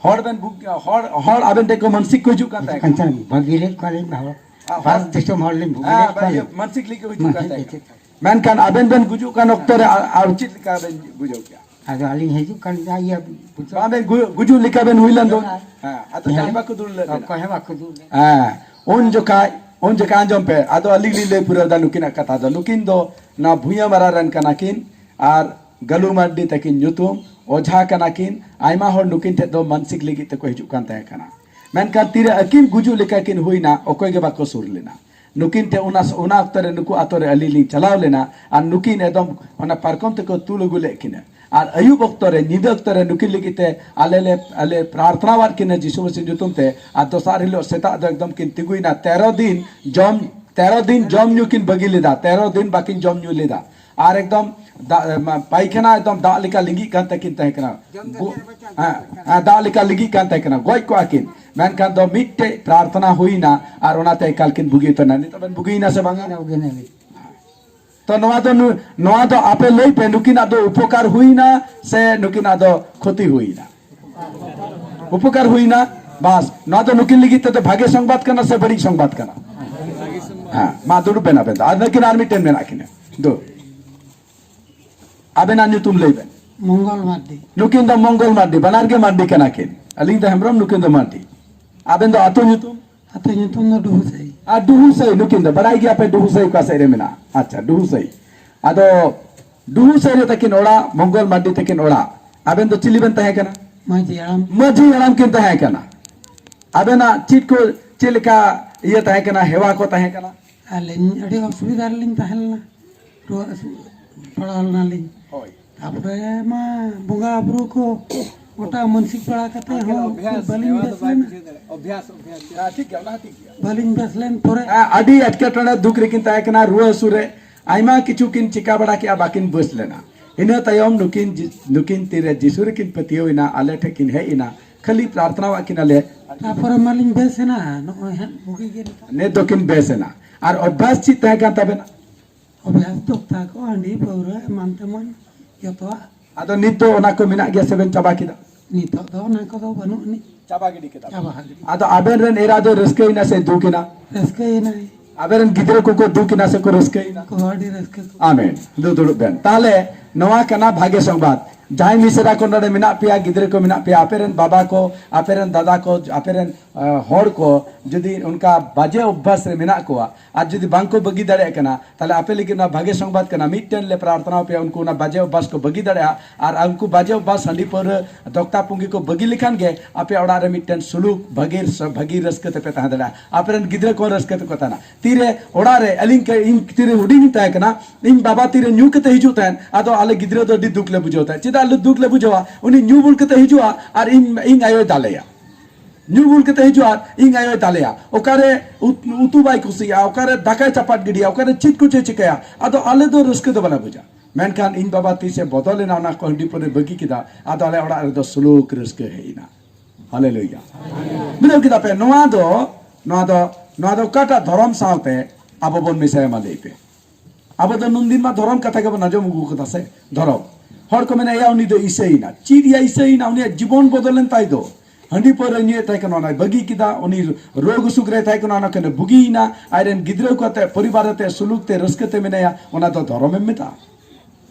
ᱦᱚᱲ ᱵᱮᱱ ᱵᱩᱜ-, ᱦᱚᱲ, ᱦᱚᱲ ᱟᱵᱮᱱ ᱴᱷᱮᱱ ᱠᱚ ᱢᱟᱱᱥᱤᱠ ᱠᱚ ᱦᱤᱡᱩᱜ ᱠᱟᱱ ᱛᱟᱦᱮᱸ ᱠᱟᱱᱟ? ᱠᱟᱱ ᱛᱟᱦᱮᱸ, ᱵᱷᱟᱹᱜᱤ ᱞᱮᱫ ᱠᱚᱣᱟᱞᱤᱧ ᱦᱚᱲ᱾ ᱟᱨ ᱵᱟᱥ ᱦᱚᱲ, ᱫᱤᱥᱚᱢ ᱦᱚᱲ ᱞᱤᱧ ᱵᱷᱟᱹᱜᱤ ᱦᱮᱸ, ᱞᱮᱫ ᱵᱷᱟᱹᱜᱤ ᱠᱚᱣᱟᱞᱤᱧ᱾ ᱢᱟᱱᱥᱤᱠ ᱞᱟᱹᱜᱤᱫ ᱠᱚ ᱦᱤᱡᱩᱜ ᱠᱟᱱ ᱛᱟᱦᱮᱸ ᱠᱟᱱᱟ᱾ ᱢᱮᱱᱠᱷᱟᱱ ᱟᱵᱮᱱ ᱵᱮᱱ ᱜᱩᱡᱩᱜ ᱠᱟᱱ ᱚᱠᱛᱚ ᱨᱮ ᱟᱨ, ᱟᱨ ᱪᱮᱫ ᱞᱮᱠᱟ ᱵᱮᱱ ᱵᱩᱡᱷᱟᱹᱣ ᱠᱮᱜᱼᱟ? ᱟᱫᱚ ᱟᱹᱞᱤᱧ ᱦᱤᱡᱩᱜ ᱠᱟᱱ ᱜᱮᱭᱟ, ᱤᱭᱟᱹ, ᱵᱩᱡᱷᱟᱹᱣ᱾ ᱵᱟᱝ, ᱵᱮᱱ ᱜᱩ-, ᱜᱩᱡᱩᱜ ᱞᱮᱠᱟ ᱵᱮᱱ ᱦᱩᱭ ᱞᱮᱱ ᱫᱚ᱾ ᱦᱮᱸ᱾ ᱦᱮᱸ, ᱟᱫᱚ ᱦᱮᱸ᱾ ᱪᱟᱞ ᱵᱟᱠᱚ ᱫᱩᱲᱩᱵ ᱞᱮᱫ ᱵᱮᱱᱟ᱾ ᱚᱠᱚᱭ ᱦᱚᱸ ᱵᱟᱠᱚ ᱫᱩᱲᱩᱵ ᱞᱮᱫ᱾ ᱦᱮᱸ, ᱩᱱ ᱡᱚᱠᱷᱟᱡ ᱩᱱ ᱡᱚᱠᱷᱟ ᱟᱸᱡᱚᱢ ᱯᱮ, ᱟᱫᱚ ᱟᱹᱞᱤᱧ ᱞᱤᱧ ᱞᱟᱹᱭ ᱯᱩᱨᱟᱹᱣ ᱫᱟ ᱱᱩᱠᱤᱱᱟᱜ ᱠᱟᱛᱷᱟ ᱫᱚ᱾ ᱱᱩᱠᱤᱱ ᱫᱚ ᱱᱚᱣᱟ ᱵᱷᱩᱭᱟᱹ ᱢᱟᱨᱟ ᱨᱮᱱ ᱠᱟᱱᱟ ᱠᱤᱱ ᱟᱨ ᱜᱟᱹᱞᱩ ᱢᱟᱨᱰᱤ ᱛᱟᱹᱠᱤᱱ ᱧᱩᱛᱩᱢ, ᱚᱡᱷᱟ ᱠᱟᱱᱟ ᱠᱤᱱ᱾ ᱟᱭᱢᱟ ᱦᱚᱲ ᱱᱩᱠᱤᱱ ᱴᱷᱮᱱ ᱫᱚ ᱢᱟᱱᱥᱤᱠ ᱞᱟᱹᱜᱤᱫ ᱛᱮᱠᱚ ᱦᱤᱡᱩᱜ ᱠᱟᱱ ᱛᱟᱦᱮᱸ ᱠᱟᱱᱟ, ᱢᱮᱱᱠᱷᱟᱱ ᱛᱤᱨᱮ ᱟᱹᱠᱤᱱ ᱜᱩᱡᱩᱜ ᱞᱮᱠᱟ ᱠᱤᱱ ᱦᱩᱭᱱᱟ, ᱚᱠᱚᱭ ᱜᱮ ᱵᱟᱠᱚ ᱥᱩᱨ ᱞᱮᱱᱟ᱾ ᱱᱩᱠᱤᱱ ᱴᱷᱮᱱ ᱚᱱᱟ, ᱚᱱᱟ ᱚᱠᱛᱚ ᱨᱮ ᱱᱩᱠᱩ ᱟᱛᱳ ᱨᱮ ᱟᱹᱞᱤᱧ ᱞᱤᱧ ᱪᱟᱞᱟᱣ ᱞᱮᱱᱟ, ᱟᱨ ᱱᱩᱠᱤᱱ ᱮᱠᱫᱚᱢ ᱚᱱᱟ ᱯᱟᱨᱠᱚᱢ ᱛᱮᱠᱚ ᱛᱩᱞ ᱟᱹᱜᱩ ᱞᱮᱫ ᱠᱤᱱᱟ᱾ ᱟᱨ ᱟᱹᱭᱩᱵ ᱚᱠᱛᱚ ᱨᱮ, ᱧᱤᱫᱟᱹ ᱚᱠᱛᱚ ᱨᱮ ᱱᱩᱠᱤᱱ ᱞᱟᱹᱜᱤᱫ ᱛᱮ ᱟᱞᱮ ᱞᱮ, ᱟᱞᱮ ᱯᱨᱟᱨᱛᱷᱱᱟ ᱟᱫ ᱠᱤᱱᱟ ᱡᱤᱥᱩ ᱢᱟᱹᱥᱤ ᱧᱩᱛᱩᱢ ᱛᱮ᱾ ᱟᱨ ᱫᱚᱥᱟᱨ ᱦᱤᱞᱳᱜ ᱥᱮᱛᱟᱜ ᱫᱚ ᱮᱠᱫᱚᱢ ᱠᱤᱱ ᱛᱤᱸᱜᱩᱭᱮᱱᱟ᱾ ᱛᱮᱨᱚ ᱫᱤᱱ ᱡᱚᱢ, ᱛᱮᱨᱚ ᱫᱤᱱ ᱡᱚᱢ ᱧᱩ ᱠᱤᱱ ᱵᱟᱹᱜᱤ ᱞᱮᱫᱟ, ᱛᱮᱨᱚ ᱫᱤᱱ ᱵᱟᱹᱠᱤᱱ ᱡᱚᱢ ᱧᱩ ᱞᱮᱫᱟ᱾ ᱟᱨ ᱮᱠᱫᱚᱢ ᱫᱟᱜ, ᱮ, ᱢᱟ, ᱯᱟᱭᱠᱷᱟᱱᱟ ᱮᱠᱫᱚᱢ ᱫᱟᱜ ᱞᱮᱠᱟ ᱞᱤᱸᱜᱤᱜ ᱠᱟᱱ ᱛᱟᱹᱠᱤᱱ ᱛᱟᱦᱮᱸ ᱠᱟᱱᱟ᱾ ᱜᱩ-, ᱦᱮᱸ, ᱦᱮᱸ, ᱫᱟᱜ ᱞᱮᱠᱟ ᱞᱤᱸᱜᱤᱜ ᱠᱟᱱ ᱛᱟᱦᱮᱸ ᱠᱟᱱᱟ, ᱜᱚᱡ ᱠᱚᱜᱼᱟ ᱠᱤᱱ᱾ ᱢᱮᱱᱠᱷᱟᱱ ᱫᱚ ᱢᱤᱫᱴᱮᱡ ᱯᱨᱟᱨᱛᱷᱱᱟ ᱦᱩᱭᱱᱟ ᱟᱨ ᱚᱱᱟᱛᱮ ᱮᱠᱟᱞ ᱠᱤᱱ ᱵᱩᱜᱤ ᱩᱛᱟᱹᱨ ᱮᱱᱟ᱾ ᱱᱤᱛᱚᱜ ᱵᱮᱱ ᱵᱩᱜᱤᱭᱮᱱᱟ ᱥᱮ ᱵᱟᱝᱟ? ᱵᱩᱜᱤᱭᱮᱱᱟᱞᱤᱧ᱾ ᱛᱚ ᱱᱚᱣᱟ ᱫᱚ ᱱᱩ-, ᱱᱚᱣᱟ ᱫᱚ ᱟᱯᱮ ᱞᱟᱹᱭ ᱯᱮ, ᱱᱩᱠᱤᱱᱟᱜ ᱫᱚ ᱩᱯᱚᱠᱟᱨ ᱦᱩᱭᱱᱟ ᱥᱮ ᱱᱩᱠᱤᱱᱟᱜ ᱫᱚ ᱠᱷᱚᱛᱤ ᱦᱩᱭᱱᱟ? ᱩᱯᱚᱠᱟᱨ ᱦᱩᱭᱱᱟ᱾ ᱵᱟᱥ, ᱱᱚᱣᱟ ᱫᱚ ᱱᱩᱠᱤᱱ ᱞᱟᱹᱜᱤᱫ ᱛᱮᱫᱚ ᱵᱷᱟᱜᱮ ᱥᱚᱝᱵᱟᱫ ᱠᱟᱱᱟ ᱥᱮ ᱵᱟᱹᱲᱤᱡ ᱥᱚᱝᱵᱟᱫ ᱠᱟᱱᱟ? ᱦᱮᱸ, ᱢᱟ ᱫᱩᱲᱩᱵ ᱵᱮᱱ ᱟᱵᱮᱱ ᱫᱚ᱾ ᱟᱨ ᱱᱩᱠᱤᱱ ᱟᱨ ᱢᱤᱫᱴᱮᱱ ᱢᱮᱱᱟᱜ ᱠᱤᱱᱟ᱾ ᱫᱩ, ᱟᱵᱮᱱᱟᱜ ᱧᱩᱛᱩᱢ ᱞᱟᱹᱭ ᱵᱮᱱ᱾ ᱢᱚᱝᱜᱚᱞ ᱢᱟᱨᱰᱤ᱾ ᱱᱩᱠᱤᱱ ᱫᱚ ᱢᱚᱝᱜᱚᱞ ᱢᱟᱨᱰᱤ, ᱵᱟᱱᱟᱨ ᱜᱮ ᱢᱟᱨᱰᱤ ᱠᱟᱱᱟ ᱠᱤᱱ᱾ ᱟᱹᱞᱤᱧ ᱫᱚ ᱦᱮᱢᱵᱨᱚᱢ, ᱱᱩᱠᱤᱱ ᱫᱚ ᱢᱟᱨᱰᱤ᱾ ᱟᱵᱮᱱ ᱫᱚ ᱟᱹᱛᱩ ᱧᱩᱛᱩᱢ? ᱟᱹᱛᱩ ᱧᱩᱛᱩᱢ ᱫᱚ ᱰᱩᱦᱩᱥᱟᱹᱭ᱾ ᱟᱨ ᱰᱩᱦᱩᱥᱟᱹᱭ, ᱱᱩᱠᱤᱱ ᱫᱚ ᱵᱟᱲᱟᱭ ᱜᱮᱭᱟ ᱯᱮ ᱰᱩᱦᱩᱥᱟᱹᱭ ᱚᱠᱟ ᱥᱮᱫ ᱨᱮ ᱢᱮᱱᱟᱜᱼᱟ? ᱟᱪᱪᱷᱟ, ᱰᱩᱦᱩᱥᱟᱹᱭ᱾ ᱟᱫᱚ ᱰᱩᱦᱩᱥᱟᱹᱭ ᱨᱮ ᱛᱟᱹᱠᱤᱱ ᱚᱲᱟᱜ, ᱢᱚᱝᱜᱚᱞ ᱢᱟᱨᱰᱤ ᱛᱟᱹᱠᱤᱱ ᱚᱲᱟᱜ᱾ ᱟᱵᱮᱱ ᱫᱚ ᱪᱤᱞᱤ ᱵᱮᱱ ᱛᱟᱦᱮᱸ ᱠᱟᱱᱟ? ᱢᱟᱹᱡᱷᱤ ᱦᱟᱲᱟᱢ᱾ ᱢᱟᱹᱡᱷᱤ ᱦᱟᱲᱟᱢ ᱠᱤᱱ ᱛᱟᱦᱮᱸ ᱠᱟᱱᱟ᱾ ᱟᱵᱮᱱᱟᱜ ᱪᱮᱫ ᱠᱚ, ᱪᱮᱫ ᱞᱮᱠᱟ ᱤᱭᱟᱹ ᱛᱟᱦᱮᱸ ᱠᱟᱱᱟ, ᱦᱮᱣᱟ ᱠᱚ ᱛᱟᱦᱮᱸ ᱠᱟᱱᱟ? ᱟᱹᱞᱤᱧ ᱟᱹᱰᱤ ᱚᱥᱩᱵᱤᱫᱷᱟ ᱨᱮᱞᱤᱧ ᱛᱟᱦᱮᱸ ᱞᱮᱱᱟ, ᱨᱩᱣᱟᱹ ᱦᱟᱹᱥᱩ ᱯᱟᱲᱟᱣ ᱞᱮᱱᱟᱞᱤᱧ᱾ ᱦᱳᱭ᱾ ᱛᱟᱯᱚᱨᱮ ᱢᱟ ᱵᱚᱸᱜᱟ ᱵᱩᱨᱩ ᱠᱚ ᱜᱚᱴᱟ ᱢᱟᱹᱱᱥᱤᱠ ᱵᱟᱲᱟ ᱠᱟᱛᱮ ᱦᱚᱸ ᱵᱟᱹᱞᱤᱧ ᱵᱮᱥ ᱞᱮᱱᱟ᱾ ᱦᱮᱸ, ᱴᱷᱤᱠ ᱜᱮᱭᱟ, ᱚᱱᱟ ᱦᱚᱸ ᱴᱷᱤᱠ ᱜᱮᱭᱟ᱾ ᱵᱟᱹᱞᱤᱧ ᱵᱮᱥ ᱞᱮᱱ ᱯᱚᱨᱮ ᱦᱮᱸ, ᱟᱹᱰᱤ ᱮᱴᱠᱮᱴᱚᱬᱮ ᱫᱩᱠ ᱨᱮᱠᱤᱱ ᱛᱟᱦᱮᱸ ᱠᱟᱱᱟ, ᱨᱩᱣᱟᱹ ᱦᱟᱹᱥᱩ ᱨᱮ ᱟᱭᱢᱟ ᱠᱤᱪᱷᱩ ᱠᱤᱱ ᱪᱤᱠᱟ ᱵᱟᱲᱟ ᱠᱮᱜᱼᱟ, ᱵᱟᱹᱠᱤᱱ ᱵᱮᱥ ᱞᱮᱱᱟ᱾ ᱤᱱᱟᱹ ᱛᱟᱭᱚᱢ ᱱᱩᱠᱤᱱ ᱡᱤ-, ᱱᱩᱠᱤᱱ ᱛᱤᱨᱮ ᱡᱤᱥᱩ ᱨᱮᱠᱤᱱ ᱯᱟᱹᱛᱭᱟᱹᱣ ᱮᱱᱟ, ᱟᱞᱮ ᱴᱷᱮᱱ ᱠᱤᱱ ᱦᱮᱡ ᱮᱱᱟ, ᱠᱷᱟᱹᱞᱤ ᱯᱨᱟᱨᱛᱷᱱᱟ ᱟᱫ ᱠᱤᱱᱟᱞᱮ᱾ ᱛᱟᱯᱚᱨᱮ ᱢᱟᱞᱤᱧ ᱵᱮᱥ ᱮᱱᱟ, ᱱᱚᱜᱼᱚᱭ ᱦᱟᱸᱜ ᱵᱩᱜᱤ ᱜᱮ ᱱᱤᱛᱚᱜ᱾ ᱱᱤᱛ ᱫᱚᱠᱤᱱ ᱵᱮᱥ ᱮᱱᱟ᱾ ᱟᱨ ᱚᱵᱷᱟᱥ ᱪᱮᱫ ᱛᱟᱦᱮᱸ ᱠᱟᱱ ᱛᱟᱵᱮᱱᱟ? ᱚᱵᱷᱟᱥ ᱫᱚ ᱚᱠᱛᱟ ᱠᱚ, ᱦᱟᱺᱰᱤ, ᱯᱟᱹᱣᱨᱟᱹ, ᱮᱢᱟᱱ ᱛᱮᱢᱟᱱ ᱡᱚᱛᱚᱣᱟᱜ᱾ ᱟᱫᱚ ᱱᱤᱛ ᱫᱚ ᱚᱱᱟ ᱠᱚ ᱢᱮᱱᱟᱜ ᱜᱮᱭᱟ ᱥᱮᱵᱮᱱ ᱪᱟᱵᱟ ᱠᱮᱫᱟ? ᱱᱤᱛᱚᱜ ᱫᱚ ᱚᱱᱟ ᱠᱚᱫᱚ ᱵᱟᱹᱱᱩᱜ ᱟᱹᱱᱤᱡ᱾ ᱪᱟᱵᱟ ᱜᱤᱰᱤ ᱠᱮᱫᱟ᱾ ᱪᱟᱵᱟ ᱜᱤᱰᱤ᱾ ᱟᱫᱚ ᱟᱵᱮᱱ ᱨᱮᱱ ᱮᱨᱟ ᱫᱚ ᱨᱟᱹᱥᱠᱟᱹᱭᱮᱱᱟ ᱥᱮ ᱫᱩᱠ ᱮᱱᱟ? ᱨᱟᱹᱥᱠᱟᱹᱭᱮᱱᱟᱭ᱾ ᱟᱵᱮᱱ ᱨᱮᱱ ᱜᱤᱫᱽᱨᱟᱹ ᱠᱚᱠᱚ ᱫᱩᱠ ᱮᱱᱟ ᱥᱮ ᱠᱚ ᱨᱟᱹᱥᱠᱟᱹᱭᱮᱱᱟ? ᱠᱚ ᱟᱹᱰᱤ ᱨᱟᱹᱥᱠᱟᱹ ᱠᱚ᱾ ᱟᱢᱮᱱ᱾ ᱫᱩ ᱫᱩᱲᱩᱵ ᱵᱮᱱ᱾ ᱛᱟᱦᱞᱮ ᱱᱚᱣᱟ ᱠᱟᱱᱟ ᱵᱷᱟᱜᱮ ᱥᱚᱝᱵᱟᱫ᱾ ᱡᱟᱦᱟᱸᱭ ᱢᱤᱥᱨᱟ ᱠᱚ ᱱᱚᱰᱮ ᱢᱮᱱᱟᱜ ᱯᱮᱭᱟ, ᱜᱤᱫᱽᱨᱟᱹ ᱠᱚ ᱢᱮᱱᱟᱜ ᱯᱮᱭᱟ, ᱟᱯᱮ ᱨᱮᱱ ᱵᱟᱵᱟ ᱠᱚ, ᱟᱯᱮ ᱨᱮᱱ ᱫᱟᱫᱟ ᱠᱚ, ᱟᱯᱮ ᱨᱮᱱ, ᱮ, ᱦᱚᱲ ᱠᱚ ᱡᱩᱫᱤ ᱚᱱᱠᱟ ᱵᱟᱡᱮ ᱚᱵᱵᱷᱟᱥ ᱨᱮ ᱢᱮᱱᱟᱜ ᱠᱚᱣᱟ ᱟᱨ ᱡᱩᱫᱤ ᱵᱟᱝ ᱠᱚ ᱵᱟᱹᱜᱤ ᱫᱟᱲᱮᱭᱟᱜ ᱠᱟᱱᱟ, ᱛᱟᱦᱞᱮ ᱟᱯᱮ ᱞᱟᱹᱜᱤᱫ ᱚᱱᱟ ᱵᱷᱟᱜᱮ ᱥᱚᱝᱵᱟᱫ ᱠᱟᱱᱟ᱾ ᱢᱤᱫᱴᱮᱱ ᱞᱮ ᱯᱨᱟᱨᱛᱷᱱᱟ ᱟᱯᱮᱭᱟ, ᱩᱱᱠᱩ ᱚᱱᱟ ᱵᱟᱡᱮ ᱚᱵᱵᱷᱟᱥ ᱠᱚ ᱵᱟᱹᱜᱤ ᱫᱟᱲᱮᱭᱟᱜᱼᱟ᱾ ᱟᱨ ᱩᱱᱠᱩ ᱵᱟᱡᱮ ᱚᱵᱵᱷᱟᱥ, ᱦᱟᱺᱰᱤ ᱯᱟᱹᱣᱨᱟᱹ, ᱫᱚᱠᱛᱟ ᱯᱩᱸᱜᱤ ᱠᱚ ᱵᱟᱹᱜᱤ ᱞᱮᱠᱷᱟᱱ ᱜᱮ ᱟᱯᱮ ᱚᱲᱟᱜ ᱨᱮ ᱢᱤᱫᱴᱮᱱ ᱥᱩᱞᱩᱠ, ᱵᱷᱟᱹᱜᱤ, ᱵᱷᱟᱹᱜᱤ ᱨᱟᱹᱥᱠᱟᱹ ᱛᱮᱯᱮ ᱛᱟᱦᱮᱸ ᱫᱟᱲᱮᱭᱟᱜᱼᱟ᱾ ᱟᱯᱮ ᱨᱮᱱ ᱜᱤᱫᱽᱨᱟᱹ ᱠᱚ ᱨᱟᱹᱥᱠᱟᱹ ᱛᱮᱠᱚ ᱛᱟᱦᱮᱱᱟ᱾ ᱛᱤᱨᱮ ᱚᱲᱟᱜ ᱨᱮ, ᱟᱹᱞᱤᱧ ᱠᱟᱹ-, ᱤᱧ ᱛᱤᱨᱮ ᱦᱩᱰᱤᱧ ᱤᱧ ᱛᱟᱦᱮᱸ ᱠᱟᱱᱟ, ᱤᱧ ᱵᱟᱵᱟ ᱛᱤᱨᱮ ᱧᱩ ᱠᱟᱛᱮ ᱦᱤᱡᱩᱜ ᱛᱟᱦᱮᱸᱫ, ᱟᱫᱚ ᱟᱞᱮ ᱜᱤᱫᱽᱨᱟᱹ ᱫᱚ ᱟᱹᱰᱤ ᱫᱩᱠ ᱞᱮ ᱵᱩᱡᱷᱟᱹᱣ ᱛᱟᱦᱮᱸᱫ᱾ ᱪᱮᱫᱟᱜ ᱟᱞᱮ ᱫᱩᱠ ᱞᱮ ᱵᱩᱡᱷᱟᱹᱣᱟ? ᱩᱱᱤ ᱧᱩ ᱵᱩᱞ ᱠᱟᱛᱮ ᱦᱤᱡᱩᱜᱼᱟ ᱟᱨ ᱤᱧ, ᱤᱧ ᱟᱭᱳᱭ ᱫᱟᱞᱮᱭᱟ᱾ ᱧᱩ ᱵᱩᱞ ᱠᱟᱛᱮ ᱦᱤᱡᱩᱜᱼᱟ ᱟᱨ ᱤᱧ ᱟᱭᱳᱭ ᱫᱟᱞᱮᱭᱟ᱾ ᱚᱠᱟᱨᱮ ᱩᱛ-, ᱩᱛᱩ ᱵᱟᱭ ᱠᱩᱥᱤᱭᱟᱜᱼᱟ, ᱚᱠᱟᱨᱮ ᱫᱟᱠᱟᱭ ᱪᱟᱯᱟᱫ ᱜᱤᱰᱤᱭᱟ, ᱚᱠᱟᱨᱮ ᱪᱮᱫ ᱠᱚᱪᱚᱭ ᱪᱤᱠᱟᱹᱭᱟ, ᱟᱫᱚ ᱟᱞᱮ ᱫᱚ ᱨᱟᱹᱥᱠᱟᱹ ᱫᱚ ᱵᱟᱞᱮ ᱵᱩᱡᱟ᱾ ᱢᱮᱱᱠᱷᱟᱱ ᱤᱧ ᱵᱟᱵᱟ ᱛᱤᱥᱮ ᱵᱚᱫᱚᱞᱮᱱᱟ, ᱚᱱᱟ ᱠᱚ ᱦᱟᱺᱰᱤ ᱯᱟᱹᱣᱨᱟᱹ ᱵᱟᱹᱜᱤ ᱠᱮᱫᱟ, ᱟᱫᱚ ᱟᱞᱮ ᱚᱲᱟᱜ ᱨᱮᱫᱚ ᱥᱩᱞᱩᱠ ᱨᱟᱹᱥᱠᱟᱹ ᱦᱮᱡ ᱮᱱᱟ᱾ ᱦᱟᱞᱮᱞᱩᱭᱟ᱾ ᱵᱩᱡᱷᱟᱹᱣ ᱠᱮᱫᱟ ᱯᱮ? ᱱᱚᱣᱟ ᱫᱚ, ᱱᱚᱣᱟ ᱫᱚ, ᱱᱚᱣᱟ ᱫᱚ ᱚᱠᱟᱴᱟᱜ ᱫᱷᱚᱨᱚᱢ ᱥᱟᱶᱛᱮ ᱟᱵᱚ ᱵᱚᱱ ᱢᱮᱥᱟᱭᱟ, ᱢᱟ ᱞᱟᱹᱭ ᱯᱮ? ᱟᱵᱚ ᱫᱚ ᱱᱩᱱᱫᱤᱱ ᱢᱟ ᱫᱷᱚᱨᱚᱢ ᱠᱟᱛᱷᱟ ᱜᱮᱵᱚᱱ ᱟᱸᱡᱚᱢ ᱟᱹᱜᱩ ᱠᱟᱫᱟ ᱥᱮ, ᱫᱷᱚᱨᱚᱢ᱾ ᱦᱚᱲ ᱠᱚ ᱢᱮᱱᱟ, "ᱮᱭᱟ, ᱩᱱᱤ ᱫᱚ ᱤᱥᱟᱹᱭᱮᱱᱟ᱾" ᱪᱮᱫ ᱭᱟ ᱤᱥᱟᱹᱭᱮᱱᱟ? ᱩᱱᱤᱭᱟᱜ ᱡᱤᱵᱚᱱ ᱵᱚᱫᱚᱞᱮᱱ ᱛᱟᱭ ᱫᱚ᱾ ᱦᱟᱺᱰᱤ ᱯᱟᱹᱣᱨᱟᱹ ᱧᱩᱭᱮᱫ ᱛᱟᱦᱮᱸ ᱠᱟᱱᱟ, ᱚᱱᱟᱭ ᱵᱟᱹᱜᱤ ᱠᱮᱫᱟ᱾ ᱩᱱᱤ ᱨᱳᱜᱽ ᱚᱥᱩᱠ ᱨᱮ ᱛᱟᱦᱮᱸ ᱠᱟᱱᱟ, ᱚᱱᱟ ᱠᱷᱚᱱᱮ ᱵᱩᱜᱤᱭᱮᱱᱟ᱾ ᱟᱡᱨᱮᱱ ᱜᱤᱫᱽᱨᱟᱹ ᱠᱚ ᱟᱛᱮ, ᱯᱚᱨᱤᱵᱟᱨ ᱟᱛᱮ ᱥᱩᱞᱩᱠ ᱛᱮ, ᱨᱟᱹᱥᱠᱟᱹ ᱛᱮ ᱢᱮᱱᱟᱭᱟ, ᱚᱱᱟ ᱫᱚ ᱫᱷᱚᱨᱚᱢᱮᱢ ᱢᱮᱛᱟᱜᱼᱟ?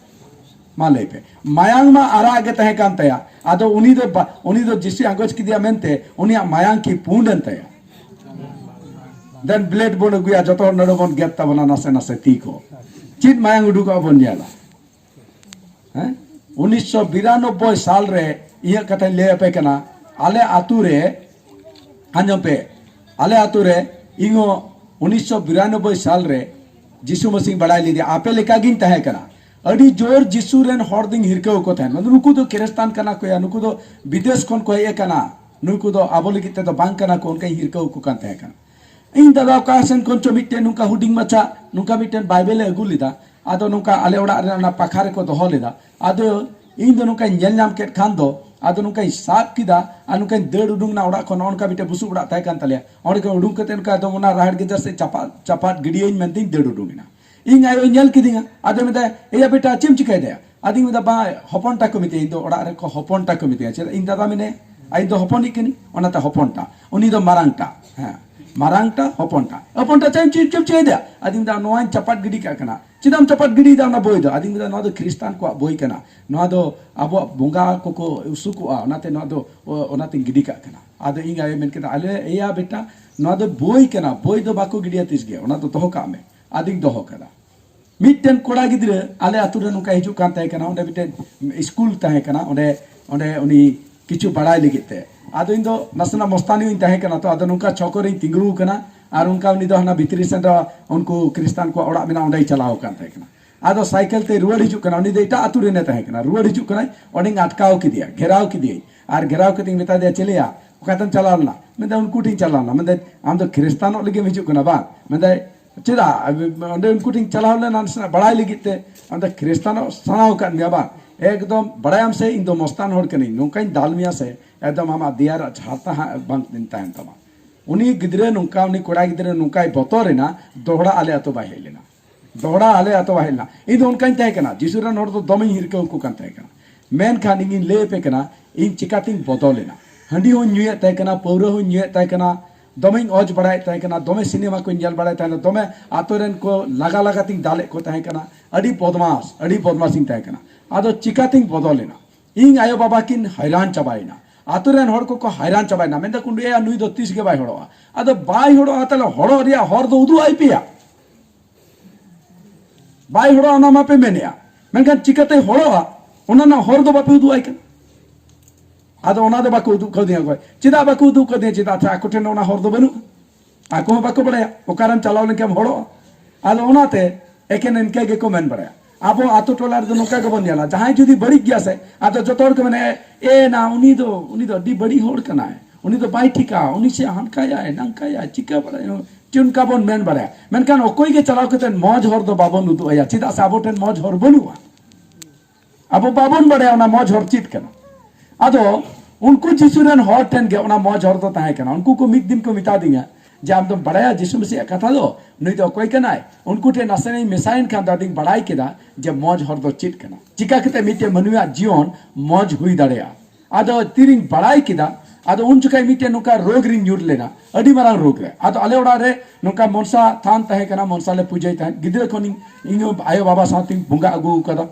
ᱢᱟ ᱞᱟᱹᱭ ᱯᱮ, ᱢᱟᱭᱟᱝ ᱢᱟ ᱟᱨᱟᱜ ᱜᱮ ᱛᱟᱦᱮᱸ ᱠᱟᱱ ᱛᱟᱭᱟ᱾ ᱟᱫᱚ ᱩᱱᱤ ᱫᱚ ᱵᱟ-, ᱩᱱᱤ ᱫᱚ ᱡᱤᱥᱩᱭ ᱟᱸᱜᱚᱪ ᱠᱮᱫᱮᱭᱟ ᱢᱮᱱᱛᱮ ᱩᱱᱤᱭᱟᱜ ᱢᱟᱭᱟᱝ ᱠᱤ ᱯᱩᱸᱰ ᱮᱱ ᱛᱟᱭᱟ? ᱫᱮᱱ ᱵᱞᱮᱰ ᱵᱚᱱ ᱟᱹᱜᱩᱭᱟ, ᱡᱚᱛᱚ ᱦᱚᱲ ᱱᱚᱰᱮ ᱵᱚᱱ ᱜᱮᱫ ᱛᱟᱵᱚᱱᱟ ᱱᱟᱥᱮ ᱱᱟᱥᱮ ᱛᱤ ᱠᱚ᱾ ᱪᱮᱫ ᱢᱟᱭᱟᱝ ᱩᱰᱩᱠᱚᱜᱼᱟ ᱵᱚᱱ ᱧᱮᱞᱟ᱾ ᱦᱮᱸ? ᱩᱱᱤᱥᱥᱚ ᱵᱤᱨᱟᱱᱚᱵᱵᱳᱭ ᱥᱟᱞ ᱨᱮ ᱤᱧᱟᱹᱜ ᱠᱟᱛᱷᱟᱧ ᱞᱟᱹᱭ ᱟᱯᱮ ᱠᱟᱱᱟ, ᱟᱞᱮ ᱟᱛᱳ ᱨᱮ, ᱟᱸᱡᱚᱢ ᱯᱮ, ᱟᱞᱮ ᱟᱛᱳ ᱨᱮ ᱤᱧ ᱦᱚᱸ ᱩᱱᱤᱥᱥᱚ ᱵᱤᱨᱟᱱᱚᱵᱵᱳᱭ ᱥᱟᱞ ᱨᱮ ᱡᱤᱥᱩ ᱢᱟᱹᱥᱤᱧ ᱵᱟᱲᱟᱭ ᱞᱮᱫᱮᱭᱟ, ᱟᱯᱮ ᱞᱮᱠᱟ ᱜᱤᱧ ᱛᱟᱦᱮᱸ ᱠᱟᱱᱟ᱾ ᱟᱹᱰᱤ ᱡᱳᱨ ᱡᱤᱥᱩ ᱨᱮᱱ ᱦᱚᱲ ᱫᱚᱧ ᱦᱤᱨᱠᱟᱹᱣ ᱠᱚ ᱛᱟᱦᱮᱸᱱ᱾ ᱢᱟᱱᱮ, ᱱᱩᱠᱩ ᱫᱚ ᱠᱷᱨᱤᱥᱴᱟᱱ ᱠᱟᱱᱟ ᱠᱚ ᱭᱟ, ᱱᱩᱠᱩ ᱫᱚ ᱵᱤᱫᱮᱥ ᱠᱷᱚᱱ ᱠᱚ ᱦᱮᱡ ᱟᱠᱟᱱᱟ, ᱱᱩᱠᱩ ᱫᱚ ᱟᱵᱚ ᱞᱟᱹᱜᱤᱫ ᱛᱮᱫᱚ ᱵᱟᱝ ᱠᱟᱱᱟ ᱠᱚ, ᱚᱱᱠᱟᱧ ᱦᱤᱨᱠᱟᱹᱣ ᱠᱚ ᱠᱟᱱ ᱛᱟᱦᱮᱸ ᱠᱟᱱᱟ᱾ ᱤᱧ ᱫᱟᱫᱟ ᱚᱠᱟ ᱥᱮᱱ ᱠᱷᱚᱱ ᱪᱚ ᱢᱤᱫᱴᱮᱱ ᱱᱚᱝᱠᱟ ᱦᱩᱰᱤᱧ ᱢᱟᱪᱷᱟ ᱱᱚᱝᱠᱟ ᱢᱤᱫᱴᱮᱱ ᱵᱟᱭᱵᱮᱞ ᱮ ᱟᱹᱜᱩ ᱞᱮᱫᱟ᱾ ᱟᱫᱚ ᱱᱚᱝᱠᱟ ᱟᱞᱮ ᱚᱲᱟᱜ ᱨᱮ ᱚᱱᱟ ᱯᱟᱠᱷᱟ ᱨᱮᱠᱚ ᱫᱚᱦᱚ ᱞᱮᱫᱟ᱾ ᱟᱫᱚ ᱤᱧ ᱫᱚ ᱱᱚᱝᱠᱟᱧ ᱧᱮᱞ ᱧᱟᱢ ᱠᱮᱫ ᱠᱷᱟᱱ ᱫᱚ, ᱟᱫᱚ ᱱᱚᱝᱠᱟᱧ ᱥᱟᱵ ᱠᱮᱫᱟ ᱟᱨ ᱱᱚᱝᱠᱟᱧ ᱫᱟᱹᱲ ᱩᱰᱩᱝ ᱮᱱᱟ ᱚᱲᱟᱜ ᱠᱷᱚᱱ᱾ ᱱᱚᱜᱼᱚ ᱱᱚᱝᱠᱟ ᱢᱤᱫᱴᱮᱱ ᱵᱩᱥᱩᱵ ᱚᱲᱟᱜ ᱛᱟᱦᱮᱸ ᱠᱟᱱ ᱛᱟᱞᱮᱭᱟ᱾ ᱚᱸᱰᱮ ᱠᱷᱚᱱ ᱩᱰᱩᱝ ᱠᱟᱛᱮ ᱱᱚᱝᱠᱟ ᱮᱠᱫᱚᱢ ᱚᱱᱟ ᱨᱟᱦᱮᱲ ᱜᱮᱫᱟᱨ ᱥᱮᱫ ᱪᱟᱯᱟᱫ, ᱪᱟᱯᱟᱫ ᱜᱤᱰᱤᱭᱟᱹᱧ ᱢᱮᱱᱛᱮᱧ ᱫᱟᱹᱲ ᱩᱰᱩᱝ ᱮᱱᱟ᱾ ᱤᱧ ᱟᱭᱳᱭ ᱧᱮᱞ ᱠᱤᱫᱤᱧᱟ, ᱟᱫᱚᱭ ᱢᱮᱱᱫᱟ, "ᱮᱭᱟ ᱵᱮᱴᱟ, ᱪᱮᱫ ᱮᱢ ᱪᱤᱠᱟᱹᱭᱮᱫᱟ?" ᱟᱫᱚᱧ ᱢᱮᱱᱫᱟ, "ᱵᱟ, ᱦᱚᱯᱚᱱᱴᱟ ᱠᱚ ᱢᱤᱛᱟᱹᱧᱟ, ᱤᱧ ᱫᱚ ᱚᱲᱟᱜ ᱨᱮᱠᱚ ᱦᱚᱯᱚᱱᱴᱟ ᱠᱚ ᱢᱤᱛᱟᱹᱧᱟ, ᱪᱮᱫᱟᱜ ᱤᱧ ᱫᱟᱫᱟ ᱢᱮᱱᱟᱭᱟ, ᱟᱨ ᱤᱧ ᱫᱚ ᱦᱚᱯᱚᱱᱤᱡ ᱠᱟᱹᱱᱟᱹᱧ, ᱚᱱᱟᱛᱮ ᱦᱚᱯᱚᱱᱴᱟ, ᱩᱱᱤ ᱫᱚ ᱢᱟᱨᱟᱝᱴᱟ, ᱦᱮᱸ, ᱢᱟᱨᱟᱝᱴᱟ, ᱦᱚᱯᱚᱱᱴᱟ, ᱦᱚᱯᱚᱱᱴᱟ, ᱪᱮᱫ ᱮᱢ ᱪᱤ-, ᱪᱮᱫ ᱮᱢ ᱪᱤᱠᱟᱹᱭᱮᱫᱟ?" ᱟᱫᱚᱧ ᱢᱮᱱᱫᱟ, "ᱱᱚᱣᱟᱧ ᱪᱟᱯᱟᱫ ᱜᱤᱰᱤ ᱠᱟᱜ ᱠᱟᱱᱟ, ᱪᱮᱫᱟᱜ ᱮᱢ ᱪᱟᱯᱟᱫ ᱜᱤᱰᱤᱭᱮᱫᱟ ᱚᱱᱟ ᱵᱳᱭ ᱫᱚ? ᱟᱫᱚᱧ ᱢᱮᱱᱫᱟ, "ᱱᱚᱣᱟ ᱫᱚ ᱠᱷᱨᱤᱥᱴᱟᱱ ᱠᱚᱣᱟᱜ ᱵᱳᱭ ᱠᱟᱱᱟ, ᱱᱚᱣᱟ ᱫᱚ ᱟᱵᱚᱣᱟᱜ ᱵᱚᱸᱜᱟ ᱠᱚᱠᱚ ᱩᱥᱩᱠᱚᱜᱼᱟ, ᱚᱱᱟᱛᱮ ᱱᱚᱣᱟ ᱫᱚ, ᱚ, ᱚᱱᱟᱛᱮᱧ ᱜᱤᱰᱤ ᱠᱟᱜ ᱠᱟᱱᱟ᱾" ᱟᱫᱚ ᱤᱧ ᱟᱭᱳᱭ ᱢᱮᱱ ᱠᱮᱫᱟ, "ᱟᱞᱮ, ᱮᱭᱟ ᱵᱮᱴᱟ, ᱱᱚᱣᱟ ᱫᱚ ᱵᱳᱭ ᱠᱟᱱᱟ, ᱵᱳᱭ ᱫᱚ ᱵᱟᱠᱚ ᱜᱤᱰᱤᱭᱟ ᱛᱤᱥ ᱜᱮ, ᱚᱱᱟ ᱫᱚ ᱫᱚᱦᱚ ᱠᱟᱜ ᱢᱮ᱾" ᱟᱫᱚᱧ ᱫᱚᱦᱚ ᱠᱟᱫᱟ᱾ ᱢᱤᱫᱴᱮᱱ ᱠᱚᱲᱟ ᱜᱤᱫᱽᱨᱟᱹ ᱟᱞᱮ ᱟᱛᱳ ᱨᱮ ᱱᱚᱝᱠᱟ ᱦᱤᱡᱩᱜ ᱠᱟᱱ ᱛᱟᱦᱮᱸ ᱠᱟᱱᱟ, ᱚᱸᱰᱮ ᱢᱤᱫᱴᱮᱱ ᱥᱠᱩᱞ ᱛᱟᱦᱮᱸ ᱠᱟᱱᱟ, ᱚᱸᱰᱮ, ᱚᱸᱰᱮ ᱩᱱᱤ ᱠᱤᱪᱷᱩ ᱵᱟᱲᱟᱭ ᱞᱟᱹᱜᱤᱫ ᱛᱮ᱾ ᱟᱫᱚ ᱤᱧ ᱫᱚ ᱱᱟᱥᱮᱱᱟᱜ ᱢᱚᱥᱛᱟᱱᱤ ᱦᱚᱸᱧ ᱛᱟᱦᱮᱸ ᱠᱟᱱᱟ, ᱛᱚ ᱟᱫᱚ ᱱᱚᱝᱠᱟ ᱪᱷᱚᱠ ᱨᱤᱧ ᱛᱤᱸᱜᱩ ᱟᱠᱟᱱᱟ, ᱟᱨ ᱚᱱᱠᱟ ᱩᱱᱤ ᱫᱚ ᱦᱟᱱᱟ ᱵᱷᱤᱛᱨᱤ ᱥᱮᱱ ᱨᱮ ᱩᱱᱠᱩ ᱠᱷᱨᱤᱥᱴᱟᱱ ᱠᱚᱣᱟᱜ ᱚᱲᱟᱜ ᱢᱮᱱᱟᱜᱼᱟ, ᱚᱸᱰᱮᱭ ᱪᱟᱞᱟᱣ ᱟᱠᱟᱱ ᱛᱟᱦᱮᱸ ᱠᱟᱱᱟ᱾ ᱟᱫᱚ ᱥᱟᱭᱠᱮᱞ ᱛᱮ ᱨᱩᱣᱟᱹᱲ ᱦᱤᱡᱩᱜ ᱠᱟᱱᱟ, ᱩᱱᱤ ᱫᱚ ᱮᱴᱟᱜ ᱟᱛᱳ ᱨᱮᱱᱮ ᱛᱟᱦᱮᱸ ᱠᱟᱱᱟ, ᱨᱩᱣᱟᱹᱲ ᱦᱤᱡᱩᱜ ᱠᱟᱱᱟᱭ, ᱚᱸᱰᱮᱧ ᱟᱴᱠᱟᱣ ᱠᱮᱫᱮᱭᱟ, ᱜᱷᱮᱨᱟᱣ ᱠᱮᱫᱮᱭᱟᱹᱧ, ᱟᱨ ᱜᱷᱮᱨᱟᱣ ᱠᱟᱛᱮᱧ ᱢᱮᱛᱟ ᱫᱮᱭᱟ, "ᱪᱮᱞᱮᱭᱟ, ᱚᱠᱟᱛᱮᱢ ᱪᱟᱞᱟᱣ ᱞᱮᱱᱟ?" ᱢᱮᱱᱫᱟ, "ᱩᱱᱠᱩ ᱴᱷᱮᱱ ᱤᱧ ᱪᱟᱞᱟᱣ ᱞᱮᱱᱟ᱾" ᱢᱮᱱᱫᱟᱹᱧ, "ᱟᱢ ᱫᱚ ᱠᱷᱨᱤᱥᱴᱟᱱᱚᱜ ᱞᱟᱹᱜᱤᱫ ᱮᱢ ᱦᱤᱡᱩᱜ ᱠᱟᱱᱟ ᱵᱟᱝ?" ᱢᱮᱱᱫᱟᱭ, "ᱪᱮᱫᱟᱜ? ᱚᱸᱰᱮ ᱩᱱᱠᱩ ᱴᱷᱮᱱ ᱪᱟᱞᱟᱣ ᱞᱮᱱᱟ ᱱᱟᱥᱮᱱᱟᱜ ᱵᱟᱲᱟᱭ ᱞᱟᱹᱜᱤᱫ ᱛᱮ, ᱟᱢ ᱫᱚ ᱠᱷᱨᱤᱥᱴᱟᱱᱚᱜ ᱥᱟᱱᱟᱣ ᱟᱠᱟᱫ ᱢᱮᱭᱟ ᱵᱟᱝ?" ᱮᱠᱫᱚᱢ ᱵᱟᱲᱟᱭᱟᱢ ᱥᱮ, ᱤᱧ ᱫᱚ ᱢᱚᱥᱛᱟᱱ ᱦᱚᱲ ᱠᱟᱹᱱᱟᱹᱧ, ᱱᱚᱝᱠᱟᱧ ᱫᱟᱞ ᱢᱮᱭᱟ ᱥᱮ, ᱮᱠᱫᱚᱢ ᱟᱢᱟᱜ ᱫᱮᱭᱟ ᱨᱮ ᱡᱷᱟᱨᱛᱟ ᱦᱟᱸᱜ ᱵᱟᱝ ᱛᱟᱦᱮᱱ ᱛᱟᱢᱟ᱾ ᱩᱱᱤ ᱜᱤᱫᱽᱨᱟᱹ ᱱᱚᱝᱠᱟ, ᱩᱱᱤ ᱠᱚᱲᱟ ᱜᱤᱫᱽᱨᱟᱹ ᱱᱚᱝᱠᱟᱭ ᱵᱚᱛᱚᱨᱮᱱᱟ, ᱫᱚᱦᱲᱟ ᱟᱞᱮ ᱟᱛᱳ ᱵᱟᱭ ᱦᱮᱡ ᱞᱮᱱᱟ᱾ ᱫᱚᱦᱲᱟ ᱟᱞᱮ ᱟᱛᱳ ᱵᱟᱭ ᱦᱮᱡ ᱞᱮᱱᱟ᱾ ᱤᱧ ᱫᱚ ᱚᱱᱠᱟᱧ ᱛᱟᱦᱮᱸ ᱠᱟᱱᱟ, ᱡᱤᱥᱩ ᱨᱮᱱ ᱦᱚᱲ ᱫᱚ ᱫᱚᱢᱮᱧ ᱦᱤᱨᱠᱟᱹ ᱟᱠᱚ ᱠᱟᱱ ᱛᱟᱦᱮᱸ ᱠᱟᱱᱟ᱾ ᱢᱮᱱᱠᱷᱟᱱ ᱤᱧᱤᱧ ᱞᱟᱹᱭ ᱟᱯᱮ ᱠᱟᱱᱟ, ᱤᱧ ᱪᱤᱠᱟᱛᱤᱧ ᱵᱚᱫᱚᱞᱮᱱᱟ᱾ ᱦᱟᱺᱰᱤ ᱦᱚᱸᱧ ᱧᱩᱭᱮᱫ ᱛᱟᱦᱮᱸ ᱠᱟᱱᱟ, ᱯᱟᱹᱣᱨᱟᱹ ᱦᱚᱸᱧ ᱧᱩᱭᱮᱫ ᱛᱟᱦᱮᱸ ᱠᱟᱱᱟ, ᱫᱚᱢᱮᱧ ᱚᱡᱽ ᱵᱟᱲᱟᱭᱮᱫ ᱛᱟᱦᱮᱸ ᱠᱟᱱᱟ, ᱫᱚᱢᱮ ᱥᱤᱱᱮᱢᱟ ᱠᱚᱧ ᱧᱮᱞ ᱵᱟᱲᱟᱭᱮᱫ ᱛᱟᱦᱮᱸ ᱠᱟᱱᱟ, ᱫᱚᱢᱮ ᱟᱛᱳ ᱨᱮᱱ ᱠᱚ ᱞᱟᱜᱟ ᱞᱟᱜᱟ ᱛᱤᱧ ᱫᱟᱞᱮᱫ ᱠᱚ ᱛᱟᱦᱮᱸ ᱠᱟᱱᱟ, ᱟᱹᱰᱤ ᱵᱚᱫᱢᱟᱥ, ᱟᱹᱰᱤ ᱵᱚᱫᱢᱟᱥᱤᱧ ᱛᱟᱦᱮᱸ ᱠᱟᱱᱟ᱾ ᱟᱫᱚ ᱪᱤᱠᱟᱛᱤᱧ ᱵᱚᱫᱚᱞᱮᱱᱟ? ᱤᱧ ᱟᱭᱳ ᱵᱟᱵᱟ ᱠᱤᱱ ᱦᱟᱭᱨᱟᱱ ᱪᱟᱵᱟᱭᱮᱱᱟ, ᱟᱛᱳ ᱨᱮᱱ ᱦᱚᱲ ᱠᱚᱠᱚ ᱦᱟᱭᱨᱟᱱ ᱪᱟᱵᱟᱭᱮᱱᱟ, ᱢᱮᱱᱫᱟ ᱠᱚ, "ᱮᱭᱟ, ᱱᱩᱭ ᱫᱚ ᱛᱤᱥ ᱜᱮ ᱵᱟᱭ ᱦᱚᱲᱚᱜᱼᱟ᱾" ᱟᱫᱚ ᱵᱟᱭ ᱦᱚᱲᱚᱜᱼᱟ, ᱛᱟᱦᱞᱮ ᱦᱚᱲᱚᱜ ᱨᱮᱭᱟᱜ ᱦᱚᱨ ᱫᱚ ᱩᱫᱩᱜ ᱟᱭ ᱯᱮᱭᱟ᱾ ᱵᱟᱭ ᱦᱚᱲᱚᱜᱼᱟ, ᱚᱱᱟ ᱢᱟᱯᱮ ᱢᱮᱱᱮᱜᱼᱟ, ᱢᱮᱱᱠᱷᱟᱱ ᱪᱤᱠᱟᱹᱛᱮ ᱦᱚᱲᱚᱜᱼᱟ, ᱚᱱᱟ ᱨᱮᱱᱟᱜ ᱦᱚᱨ ᱫᱚ ᱵᱟᱯᱮ ᱩᱫᱩᱜ ᱟᱭ ᱠᱟᱱᱟ᱾ ᱟᱫᱚ ᱚᱱᱟ ᱫᱚ ᱵᱟᱠᱚ ᱩᱫᱩᱜ ᱠᱟᱣᱫᱤᱧᱟ ᱚᱠᱚᱭ᱾ ᱪᱮᱫᱟᱜ ᱵᱟᱠᱚ ᱩᱫᱩᱜ ᱠᱟᱣᱫᱤᱧᱟ? ᱪᱮᱫᱟᱜ ᱥᱮ ᱟᱠᱚ ᱴᱷᱮᱱ ᱚᱱᱟ ᱦᱚᱨ ᱫᱚ ᱵᱟᱹᱱᱩᱜᱼᱟ᱾ ᱟᱠᱚ ᱦᱚᱸ ᱵᱟᱠᱚ ᱵᱟᱲᱟᱭᱟ ᱚᱠᱟᱨᱮᱢ ᱪᱟᱞᱟᱣ ᱞᱮᱱᱠᱷᱟᱱ ᱦᱚᱲᱚᱜᱼᱟ᱾ ᱟᱫᱚ ᱚᱱᱟᱛᱮ ᱮᱠᱮᱱ ᱤᱱᱠᱟᱹ ᱜᱮᱠᱚ ᱢᱮᱱ ᱵᱟᱲᱟᱭᱟ᱾ ᱟᱵᱚ ᱟᱛᱳ ᱴᱚᱞᱟ ᱨᱮᱫᱚ ᱱᱚᱝᱠᱟ ᱜᱮᱵᱚᱱ ᱧᱮᱞᱟ, ᱡᱟᱦᱟᱸᱭ ᱡᱩᱫᱤ ᱵᱟᱹᱲᱤᱡ ᱜᱮᱭᱟ ᱥᱮ, ᱟᱫᱚ ᱡᱚᱛᱚ ᱦᱚᱲ ᱠᱚ ᱢᱮᱱᱟ, "ᱮ ᱱᱟ, ᱩᱱᱤ ᱫᱚ, ᱩᱱᱤ ᱫᱚ ᱟᱹᱰᱤ ᱵᱟᱹᱲᱤᱡ ᱦᱚᱲ ᱠᱟᱱᱟᱭ, ᱩᱱᱤ ᱫᱚ ᱵᱟᱭ ᱴᱷᱤᱠᱟ, ᱩᱱᱤ ᱥᱮ ᱦᱟᱱᱠᱟᱭᱟᱭ, ᱱᱟᱝᱠᱟᱭᱟᱭ, ᱪᱤᱠᱟᱹ ᱵᱟᱲᱟᱭᱟ", ᱪᱮ ᱚᱱᱠᱟ ᱵᱚᱱ ᱢᱮᱱ ᱵᱟᱲᱟᱭᱟ᱾ ᱢᱮᱱᱠᱷᱟᱱ ᱚᱠᱚᱭ ᱜᱮ ᱪᱟᱞᱟᱣ ᱠᱟᱛᱮ ᱢᱚᱡᱽ ᱦᱚᱨ ᱫᱚ ᱵᱟᱵᱚᱱ ᱩᱫᱩᱜ ᱟᱭᱟ, ᱪᱮᱫᱟᱜ ᱥᱮ ᱟᱵᱚ ᱴᱷᱮᱱ ᱢᱚᱡᱽ ᱦᱚᱨ ᱵᱟᱹᱱᱩᱜᱼᱟ᱾ ᱟᱵᱚ ᱵᱟᱵᱚᱱ ᱵᱟᱲᱟᱭᱟ ᱚᱱᱟ ᱢᱚᱡᱽ ᱦᱚᱨ ᱪᱮᱫ ᱠᱟᱱᱟ᱾ ᱟᱫᱚ ᱩᱱᱠᱩ ᱡᱤᱥᱩ ᱨᱮᱱ ᱦᱚᱲ ᱴᱷᱮᱱ ᱜᱮ ᱚᱱᱟ ᱢᱚᱡᱽ ᱦᱚᱨ ᱫᱚ ᱛᱟᱦᱮᱸ ᱠᱟᱱᱟ᱾ ᱩᱱᱠᱩ ᱠᱚ ᱢᱤᱫ ᱫᱤᱱ ᱠᱚ ᱢᱮᱛᱟ ᱫᱤᱧᱟ ᱡᱮ, "ᱟᱢ ᱫᱚᱢ ᱵᱟᱲᱟᱭᱟ ᱡᱤᱥᱩ ᱢᱟᱹᱥᱤᱭᱟᱜ ᱠᱟᱛᱷᱟ ᱫᱚ? ᱱᱩᱭ ᱫᱚ ᱚᱠᱚᱭ ᱠᱟᱱᱟᱭ?" ᱩᱱᱠᱩ ᱴᱷᱮᱱ ᱱᱟᱥᱮᱱᱟᱜ ᱤᱧ ᱢᱮᱥᱟᱭᱮᱱ ᱠᱷᱟᱱ ᱫᱚ ᱟᱫᱚᱧ ᱵᱟᱲᱟᱭ ᱠᱮᱫᱟ ᱡᱮ ᱢᱚᱡᱽ ᱦᱚᱨ ᱫᱚ ᱪᱮᱫ ᱠᱟᱱᱟ, ᱪᱤᱠᱟ ᱠᱟᱛᱮ ᱢᱤᱫᱴᱮᱱ ᱢᱟᱹᱱᱢᱤᱭᱟᱜ ᱡᱤᱭᱚᱱ ᱢᱚᱡᱽ ᱦᱩᱭ ᱫᱟᱲᱮᱭᱟᱜᱼᱟ᱾ ᱟᱫᱚ ᱛᱤᱨᱤᱧ ᱵᱟᱲᱟᱭ ᱠᱮᱫᱟ, ᱟᱫᱚ ᱩᱱ ᱡᱚᱠᱷᱟᱡ ᱢᱤᱫᱴᱮᱱ ᱱᱚᱝᱠᱟ ᱨᱳᱜᱽ ᱨᱤᱧ ᱧᱩᱨ ᱞᱮᱱᱟ, ᱟᱹᱰᱤ ᱢᱟᱨᱟᱝ ᱨᱳᱜᱽ ᱨᱮ᱾ ᱟᱫᱚ ᱟᱞᱮ ᱚᱲᱟᱜ ᱨᱮ ᱱᱚᱝᱠᱟ ᱢᱚᱱᱥᱟ ᱛᱷᱟᱱ ᱛᱟᱦᱮᱸ ᱠᱟᱱᱟ, ᱢᱚᱱᱥᱟ ᱞᱮ ᱯᱩᱡᱟᱹᱭ ᱛᱟᱦᱮᱸᱫ᱾ ᱜᱤᱫᱽᱨᱟᱹ ᱠᱷᱚᱱᱤᱧ, ᱤᱧ ᱦᱚᱸ ᱟᱭᱳ ᱵᱟᱵᱟ ᱥᱟᱶᱛᱮᱧ ᱵᱚᱸᱜᱟ ᱟᱹᱜᱩ ᱟᱠᱟᱫᱟ᱾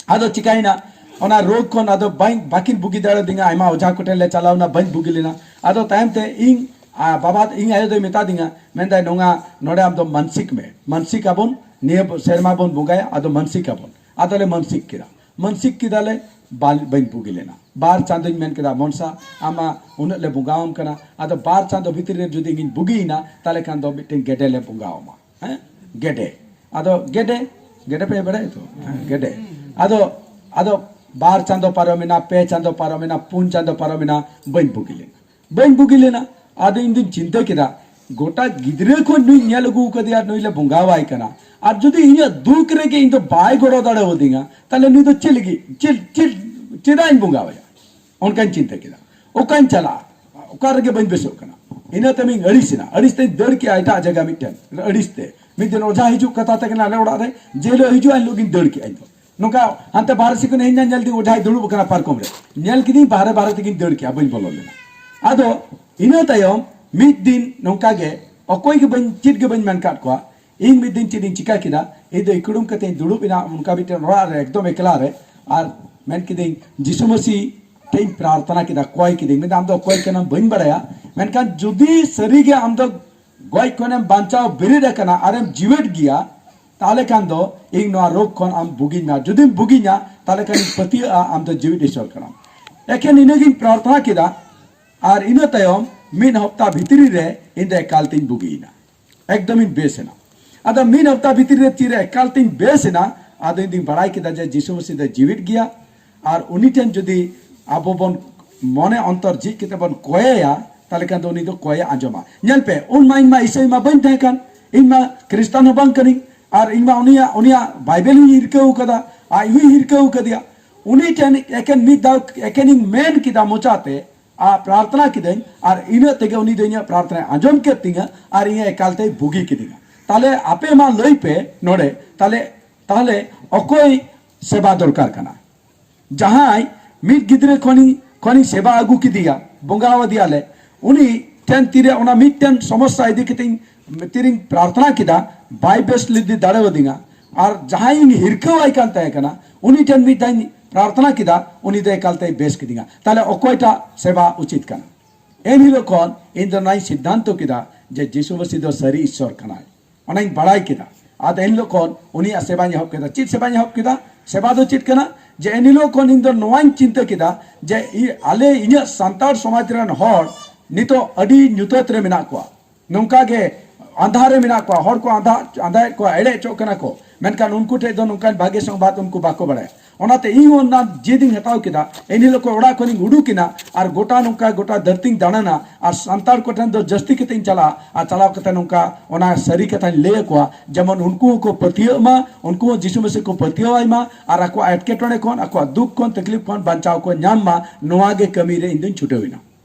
ᱟᱫᱚ ᱪᱤᱠᱟᱭᱮᱱᱟ, ᱚᱱᱟ ᱨᱳᱜᱽ ᱠᱷᱚᱱ ᱟᱫᱚ ᱵᱟᱹᱧ, ᱵᱟᱹᱠᱤᱱ ᱵᱩᱜᱤ ᱫᱟᱲᱮᱭᱟᱫᱤᱧᱟ᱾ ᱟᱭᱢᱟ ᱚᱡᱷᱟ ᱠᱚᱴᱷᱮᱱ ᱞᱮ ᱪᱟᱞᱟᱣ ᱮᱱᱟ, ᱵᱟᱹᱧ ᱵᱩᱜᱤ ᱞᱮᱱᱟ᱾ ᱟᱫᱚ ᱛᱟᱭᱚᱢ ᱛᱮ ᱤᱧ, ᱟ, ᱵᱟᱵᱟ, ᱤᱧ ᱟᱭᱳ ᱫᱚᱭ ᱢᱮᱛᱟ ᱫᱤᱧᱟ, ᱢᱮᱱᱫᱟᱭ, "ᱱᱚᱝᱟ ᱱᱚᱰᱮ ᱟᱢ ᱫᱚ ᱢᱟᱱᱥᱤᱠ ᱢᱮ, ᱢᱟᱱᱥᱤᱠ ᱟᱵᱚᱱ, ᱱᱤᱭᱟᱹ ᱥᱮᱨᱢᱟ ᱵᱚᱱ ᱵᱚᱸᱜᱟᱭᱟ, ᱟᱫᱚ ᱢᱟᱱᱥᱤᱠ ᱟᱵᱚᱱ᱾" ᱟᱫᱚ ᱞᱮ ᱢᱟᱱᱥᱤᱠ ᱠᱮᱫᱟ᱾ ᱢᱟᱱᱥᱤᱠ ᱠᱮᱫᱟᱞᱮ, ᱵᱟᱞ-, ᱵᱟᱹᱧ ᱵᱩᱜᱤ ᱞᱮᱱᱟ᱾ ᱵᱟᱨ ᱪᱟᱸᱫᱚᱧ ᱢᱮᱱ ᱠᱮᱫᱟ, "ᱢᱚᱱᱥᱟ, ᱟᱢ ᱢᱟ ᱩᱱᱟᱹᱜ ᱞᱮ ᱵᱚᱸᱜᱟᱣᱟᱢ ᱠᱟᱱᱟ, ᱟᱫᱚ ᱵᱟᱨ ᱪᱟᱸᱫᱚ ᱵᱷᱤᱛᱨᱤ ᱨᱮ ᱡᱩᱫᱤ ᱤᱧᱤᱧ ᱵᱩᱜᱤᱭᱮᱱᱟ, ᱛᱟᱦᱚᱞᱮ ᱠᱷᱟᱱ ᱫᱚ ᱢᱤᱫᱴᱮᱱ ᱜᱮᱰᱮ ᱞᱮ ᱵᱚᱸᱜᱟᱣᱟᱢᱟ, ᱦᱮᱸ, ᱜᱮᱰᱮ᱾" ᱟᱫᱚ ᱜᱮᱰᱮ, ᱜᱮᱰᱮ ᱯᱮ ᱵᱟᱲᱟᱭᱟ ᱛᱚ? ᱦᱮᱸ, ᱜᱮᱰᱮ᱾ ᱟᱫᱚ, ᱟᱫᱚ ᱵᱟᱨ ᱪᱟᱸᱫᱚ ᱯᱟᱨᱚᱢᱮᱱᱟ, ᱯᱮ ᱪᱟᱸᱫᱚ ᱯᱟᱨᱚᱢᱮᱱᱟ, ᱯᱩᱱ ᱪᱟᱸᱫᱚ ᱯᱟᱨᱚᱢᱮᱱᱟ, ᱵᱟᱹᱧ ᱵᱩᱜᱤ ᱞᱮᱱᱟ᱾ ᱵᱟᱹᱧ ᱵᱩᱜᱤ ᱞᱮᱱᱟ᱾ ᱟᱫᱚ ᱤᱧ ᱫᱩᱧ ᱪᱤᱱᱛᱟᱹ ᱠᱮᱫᱟ, ᱜᱚᱴᱟ ᱜᱤᱫᱽᱨᱟᱹ ᱠᱷᱚᱱ ᱱᱩᱭ ᱧᱮᱞ ᱟᱹᱜᱩ ᱟᱠᱟᱫᱮᱭᱟ, ᱱᱩᱭ ᱞᱮ ᱵᱚᱸᱜᱟᱣᱟᱭ ᱠᱟᱱᱟ, ᱟᱨ ᱡᱩᱫᱤ ᱤᱧᱟᱹᱜ ᱫᱩᱠ ᱨᱮᱜᱮ ᱤᱧ ᱫᱚ ᱵᱟᱭ ᱜᱚᱲᱚ ᱫᱟᱲᱮᱣᱟᱫᱤᱧᱟ, ᱛᱟᱦᱞᱮ ᱱᱩᱭ ᱫᱚ ᱪᱮᱫ ᱞᱟᱹᱜᱤᱫ, ᱪᱮᱫ, ᱪᱮᱫ, ᱪᱮᱫᱟᱜ ᱤᱧ ᱵᱚᱸᱜᱟᱣᱟᱭᱟ? ᱚᱱᱠᱟᱧ ᱪᱤᱱᱛᱟᱹ ᱠᱮᱫᱟ᱾ ᱚᱠᱟᱧ ᱪᱟᱞᱟᱜᱼᱟ? ᱚᱠᱟ ᱨᱮᱜᱮ ᱵᱟᱹᱧ ᱵᱮᱥᱚᱜ ᱠᱟᱱᱟ᱾ ᱤᱱᱟᱹ ᱛᱮᱢᱤᱧ ᱟᱹᱲᱤᱥ ᱮᱱᱟ᱾ ᱟᱹᱲᱤᱥ ᱛᱮᱧ ᱫᱟᱹᱲ ᱠᱮᱜᱼᱟ ᱮᱴᱟᱜ ᱡᱟᱭᱜᱟ ᱢᱤᱫᱴᱮᱱ᱾ ᱟᱹᱲᱤᱥ ᱛᱮ᱾ ᱢᱤᱫ ᱫᱤᱱ ᱚᱡᱷᱟ ᱦᱤᱡᱩᱜ ᱠᱟᱛᱷᱟ ᱛᱟᱦᱮᱸ ᱠᱟᱱᱟ ᱟᱞᱮ ᱚᱲᱟᱜ ᱨᱮ, ᱡᱮ ᱦᱤᱞᱳᱜ ᱦᱤᱡᱩᱜᱼᱟ, ᱮᱱ ᱦᱤᱞᱳᱜ ᱜᱤᱧ ᱫᱟᱹᱲ ᱠᱮᱜᱼᱟ ᱤᱧ ᱫᱚ᱾ ᱱᱚᱝᱠᱟ ᱦᱟᱱᱛᱮ ᱵᱟᱦᱨᱮ ᱥᱮᱫ ᱠᱷᱚᱱ ᱦᱮᱡ ᱮᱱᱟ, ᱧᱮᱞ ᱫᱤᱧ ᱚᱡᱷᱟᱭ ᱫᱩᱲᱩᱵ ᱟᱠᱟᱱᱟ ᱯᱟᱨᱠᱚᱢ ᱨᱮ᱾ ᱧᱮᱞ ᱠᱤᱫᱤᱧ ᱵᱟᱦᱨᱮ ᱵᱟᱦᱨᱮ ᱛᱮᱜᱤᱧ ᱫᱟᱹᱲ ᱠᱮᱜᱼᱟ, ᱵᱟᱹᱧ ᱵᱚᱞᱚ ᱞᱮᱱᱟ᱾ ᱟᱫᱚ ᱤᱱᱟᱹ ᱛᱟᱭᱚᱢ ᱢᱤᱫ ᱫᱤᱱ ᱱᱚᱝᱠᱟ ᱜᱮ ᱚᱠᱚᱭ ᱜᱮ ᱵᱟᱹᱧ, ᱪᱮᱫ ᱜᱮ ᱵᱟᱹᱧ ᱢᱮᱱ ᱠᱟᱫ ᱠᱚᱣᱟ᱾ ᱤᱧ ᱢᱤᱫ ᱫᱤᱱ ᱪᱮᱫ ᱤᱧ ᱪᱤᱠᱟ ᱠᱮᱫᱟ, ᱤᱧ ᱫᱚ ᱤᱠᱲᱩᱢ ᱠᱟᱛᱮᱧ ᱫᱩᱲᱩᱵ ᱮᱱᱟ ᱚᱱᱠᱟ ᱢᱤᱫᱴᱮᱱ ᱚᱲᱟᱜ ᱨᱮ ᱮᱠᱫᱚᱢ ᱮᱠᱞᱟ ᱨᱮ, ᱟᱨ ᱢᱮᱱ ᱠᱤᱫᱟᱹᱧ, "ᱡᱤᱥᱩ ᱢᱟᱹᱥᱤ ᱴᱷᱮᱱ ᱤᱧ ᱯᱨᱟᱨᱛᱷᱚᱱᱟ ᱠᱮᱫᱟ, ᱠᱚᱭ ᱠᱤᱫᱟᱹᱧ, ᱢᱮᱱᱫᱟ, ᱟᱢ ᱫᱚ ᱚᱠᱚᱭ ᱠᱟᱱᱟᱢ ᱵᱟᱹᱧ ᱵᱟᱲᱟᱭᱟ, ᱢᱮᱱᱠᱷᱟᱱ ᱡᱩᱫᱤ ᱥᱟᱹᱨᱤᱜᱮ ᱟᱢ ᱫᱚ ᱜᱚᱡ ᱠᱷᱚᱱᱮᱢ ᱵᱟᱧᱪᱟᱣ ᱵᱮᱨᱮᱫ ᱟᱠᱟᱱᱟ ᱟᱨᱮᱢ ᱡᱤᱣᱮᱫ ᱜᱮᱭᱟ, ᱛᱟᱦᱚᱞᱮ ᱠᱷᱟᱱ ᱫᱚ ᱤᱧ ᱱᱚᱣᱟ ᱨᱳᱜᱽ ᱠᱷᱚᱱ ᱟᱢ ᱵᱩᱜᱤᱧ ᱢᱮ, ᱡᱩᱫᱤᱢ ᱵᱩᱜᱤᱧᱟ, ᱛᱟᱦᱚᱞᱮ ᱠᱷᱟᱱ ᱤᱧ ᱯᱟᱹᱛᱭᱟᱹᱜᱼᱟ ᱟᱢ ᱫᱚ ᱡᱤᱣᱮᱫ ᱤᱥᱚᱨ ᱠᱟᱱᱟᱢ᱾" ᱮᱠᱷᱮᱱ ᱤᱱᱟᱹᱜᱤᱧ ᱯᱨᱟᱨᱛᱷᱚᱱᱟ ᱠᱮᱫᱟ, ᱟᱨ ᱤᱱᱟᱹ ᱛᱟᱭᱚᱢ ᱢᱤᱫ ᱦᱚᱯᱛᱟ ᱵᱷᱤᱛᱨᱤ ᱨᱮ ᱤᱧ ᱫᱚ ᱮᱠᱟᱞ ᱛᱤᱧ ᱵᱩᱜᱤᱭᱮᱱᱟ, ᱮᱠᱫᱚᱢᱤᱧ ᱵᱮᱥ ᱮᱱᱟ᱾ ᱟᱫᱚ ᱢᱤᱫ ᱦᱚᱯᱛᱟ ᱵᱷᱤᱛᱨᱤ ᱨᱮ ᱛᱤᱨᱮ ᱮᱠᱟᱞ ᱛᱤᱧ ᱵᱮᱥ ᱮᱱᱟ, ᱟᱫᱚ ᱤᱧ ᱫᱩᱧ ᱵᱟᱲᱟᱭ ᱠᱮᱫᱟ ᱡᱮ ᱡᱤᱥᱩ ᱢᱟᱹᱥᱤ ᱫᱚ ᱡᱤᱣᱤᱫ ᱜᱮᱭᱟ, ᱟᱨ ᱩᱱᱤ ᱴᱷᱮᱱ ᱡᱩᱫᱤ ᱟᱵᱚ ᱵᱚᱱ ᱢᱚᱱᱮ ᱚᱱᱛᱚᱨ ᱡᱷᱤᱡ ᱠᱟᱛᱮ ᱵᱚᱱ ᱠᱚᱭᱮᱭᱟ, ᱛᱟᱦᱚᱞᱮ ᱠᱷᱟᱱ ᱫᱚ ᱩᱱᱤ ᱫᱚ ᱠᱚᱭᱮ ᱟᱸᱡᱚᱢᱟ᱾ ᱧᱮᱞ ᱯᱮ, ᱩᱱ ᱢᱟ ᱤᱧ ᱢᱟ ᱤᱥᱟᱹᱭ ᱢᱟ ᱵᱟᱹᱧ ᱛᱟᱦᱮᱸ ᱠᱟᱱ, ᱤᱧ ᱢᱟ ᱠᱷᱨᱤᱥᱴᱟᱱ ᱦᱚᱸ ᱵᱟᱝ ᱠᱟᱹᱱᱟᱹᱧ, ᱟᱨ ᱤᱧ ᱢᱟ ᱩᱱᱤᱭᱟᱜ, ᱩᱱᱤᱭᱟᱜ ᱵᱟᱭᱵᱮᱞ ᱦᱚᱸᱧ ᱦᱤᱨᱠᱟᱹᱣ ᱠᱟᱫᱟ, ᱟᱡ ᱦᱚᱸᱧ ᱦᱤᱨᱠᱟᱹᱣ ᱠᱟᱫᱮᱭᱟ᱾ ᱩᱱᱤ ᱴᱷᱮᱱ ᱮᱠᱮᱱ ᱢᱤᱫ ᱫᱷᱟᱣ ᱮᱠᱮᱱᱤᱧ ᱢᱮᱱ ᱠᱮᱫᱟ ᱢᱚᱪᱟᱛᱮ, ᱟᱨ ᱯᱨᱟᱨᱛᱷᱱᱟ ᱠᱤᱫᱟᱹᱧ, ᱟᱨ ᱤᱱᱟᱹᱜ ᱛᱮᱜᱮ ᱩᱱᱤ ᱫᱚ ᱤᱧᱟᱹᱜ ᱯᱨᱟᱨᱛᱷᱱᱟᱭ ᱟᱸᱡᱚᱢ ᱠᱮᱫ ᱛᱤᱧᱟᱹ, ᱟᱨ ᱤᱧ ᱮᱠᱟᱞ ᱛᱮᱭ ᱵᱩᱜᱤ ᱠᱤᱫᱤᱧᱟ᱾ ᱛᱟᱦᱞᱮ ᱟᱯᱮ ᱢᱟ ᱞᱟᱹᱭ ᱯᱮ ᱱᱚᱰᱮ, ᱛᱟᱦᱞᱮ, ᱛᱟᱦᱞᱮ ᱚᱠᱚᱭ ᱥᱮᱵᱟ ᱫᱚᱨᱠᱟᱨ ᱠᱟᱱᱟ? ᱡᱟᱦᱟᱸᱭ ᱢᱤᱫ ᱜᱤᱫᱽᱨᱟᱹ ᱠᱷᱚᱱᱤᱧ, ᱠᱷᱚᱱᱤᱧ ᱥᱮᱵᱟ ᱟᱹᱜᱩ ᱠᱮᱫᱮᱭᱟ, ᱵᱚᱸᱜᱟ ᱟᱫᱮᱭᱟᱞᱮ, ᱩᱱᱤ ᱴᱷᱮᱱ ᱛᱤᱨᱮ ᱚᱱᱟ ᱢᱤᱫᱴᱮᱱ ᱥᱚᱢᱚᱥᱥᱟ ᱤᱫᱤ ᱠᱟᱛᱮᱧ ᱛᱤᱨᱤᱧ ᱯᱨᱟᱨᱛᱷᱱᱟ ᱠᱮᱫᱟ, ᱵᱟᱭ ᱵᱮᱥ ᱞᱮᱫᱮ ᱫᱟᱲᱮ ᱟᱹᱫᱤᱧᱟ᱾ ᱟᱨ ᱡᱟᱦᱟᱸᱭ ᱤᱧ ᱦᱤᱨᱠᱟᱹᱣᱟᱭ ᱠᱟᱱ ᱛᱟᱦᱮᱸ ᱠᱟᱱᱟ, ᱩᱱᱤ ᱴᱷᱮᱱ ᱢᱤᱫ ᱫᱷᱟᱣ ᱤᱧ ᱯᱨᱟᱨᱛᱷᱱᱟ ᱠᱮᱫᱟ, ᱩᱱᱤ ᱫᱚ ᱮᱠᱟᱞᱛᱮᱭ ᱵᱮᱥ ᱠᱤᱫᱤᱧᱟ᱾ ᱛᱟᱦᱞᱮ ᱚᱠᱚᱭᱴᱟᱜ ᱥᱮᱵᱟ ᱩᱪᱤᱛ ᱠᱟᱱᱟ? ᱮᱱ ᱦᱤᱞᱳᱜ ᱠᱷᱚᱱ ᱤᱧ ᱫᱚ ᱱᱚᱣᱟᱧ ᱥᱤᱫᱽᱫᱷᱟᱱᱛᱚ ᱠᱮᱫᱟ ᱡᱮ ᱡᱤᱥᱩ ᱢᱟᱹᱥᱤ ᱫᱚ ᱥᱟᱹᱨᱤ ᱤᱥᱥᱚᱨ ᱠᱟᱱᱟᱭ, ᱚᱱᱟᱧ ᱵᱟᱲᱟᱭ ᱠᱮᱫᱟ᱾ ᱟᱫᱚ ᱮᱱ ᱦᱤᱞᱳᱜ ᱠᱷᱚᱱ ᱩᱱᱤᱭᱟᱜ ᱥᱮᱵᱟᱧ ᱮᱦᱚᱵ ᱠᱮᱫᱟ᱾ ᱪᱮᱫ ᱥᱮᱵᱟᱧ ᱮᱦᱚᱵ ᱠᱮᱫᱟ? ᱥᱮᱵᱟ ᱫᱚ ᱪᱮᱫ ᱠᱟᱱᱟ? ᱡᱮ ᱮᱱ ᱦᱤᱞᱳᱜ ᱠᱷᱚᱱ ᱤᱧ ᱫᱚ ᱱᱚᱣᱟᱧ ᱪᱤᱱᱛᱟᱹ ᱠᱮᱫᱟ ᱡᱮ ᱤ- ᱟᱞᱮ, ᱤᱧᱟᱹᱜ ᱥᱟᱱᱛᱟᱲ ᱥᱚᱢᱟᱡᱽ ᱨᱮᱱ ᱦᱚᱲ ᱱᱤᱛᱚᱜ ᱟᱹᱰᱤ ᱧᱩᱛᱟᱹᱛ ᱨᱮ ᱢᱮᱱᱟᱜ ᱠᱚᱣᱟ, ᱱᱚᱝᱠᱟ ᱜᱮ ᱟᱸᱫᱷᱟ ᱨᱮ ᱢᱮᱱᱟᱜ ᱠᱚᱣᱟ, ᱦᱚᱲ ᱠᱚ ᱟᱸᱫᱷᱟ, ᱟᱸᱫᱷᱟᱭᱮᱫ ᱠᱚᱣᱟ, ᱮᱲᱮ ᱦᱚᱪᱚᱜ ᱠᱟᱱᱟ ᱠᱚ, ᱢᱮᱱᱠᱷᱟᱱ ᱩᱱᱠᱩ ᱴᱷᱮᱱ ᱫᱚ ᱱᱚᱝᱠᱟᱱ ᱵᱷᱟᱜᱮ ᱥᱚᱝᱵᱟᱫ ᱩᱱᱠᱩ ᱵᱟᱠᱚ ᱵᱟᱲᱟᱭᱟ᱾ ᱚᱱᱟᱛᱮ ᱤᱧ ᱦᱚᱸ ᱚᱱᱟ ᱡᱤᱫᱤᱧ ᱦᱟᱛᱟᱣ ᱠᱮᱫᱟ᱾ ᱮᱱ ᱦᱤᱞᱳᱜ ᱠᱷᱚᱱ ᱚᱲᱟᱜ ᱠᱷᱚᱱᱤᱧ ᱩᱰᱩᱠ ᱮᱱᱟ ᱟᱨ ᱜᱚᱴᱟ, ᱱᱚᱝᱠᱟ ᱜᱚᱴᱟ ᱫᱷᱟᱹᱨᱛᱤᱧ ᱫᱟᱬᱟᱱᱟ ᱟᱨ ᱥᱟᱱᱛᱟᱲ ᱠᱚᱴᱷᱮᱱ ᱫᱚ ᱡᱟᱹᱥᱛᱤ ᱠᱟᱛᱮᱧ ᱪᱟᱞᱟᱜᱼᱟ ᱟᱨ ᱪᱟᱞᱟᱣ ᱠᱟᱛᱮ ᱱᱚᱝᱠᱟ ᱚᱱᱟ ᱥᱟᱹᱨᱤ ᱠᱟᱛᱷᱟᱧ ᱞᱟᱹᱭ ᱟᱠᱚᱣᱟ, ᱡᱮᱢᱚᱱ ᱩᱱᱠᱩ ᱦᱚᱸᱠᱚ ᱯᱟᱹᱛᱭᱟᱹᱜ ᱢᱟ, ᱩᱱᱠᱩ ᱦᱚᱸ ᱡᱤᱥᱩ ᱢᱟᱹᱥᱤ ᱠᱚ ᱯᱟᱹᱛᱭᱟᱹᱣ ᱟᱭ ᱢᱟ ᱟᱨ ᱟᱠᱚᱣᱟᱜ ᱮᱴᱠᱮᱴᱚᱬᱮ ᱠᱷᱚᱱ, ᱟᱠᱚᱣᱟᱜ ᱫᱩᱠ ᱠᱷᱚᱱ, ᱛᱟᱠᱞᱤᱯ ᱠᱷᱚᱱ ᱵᱟᱧᱪᱟᱣ ᱠᱚ ᱧᱟᱢ ᱢᱟ᱾ ᱱᱚᱣᱟ ᱜᱮ ᱠᱟᱹᱢᱤ ᱨᱮ ᱤᱧ ᱫᱚᱧ ᱪᱷᱩᱴᱟᱹᱣ ᱮᱱᱟ᱾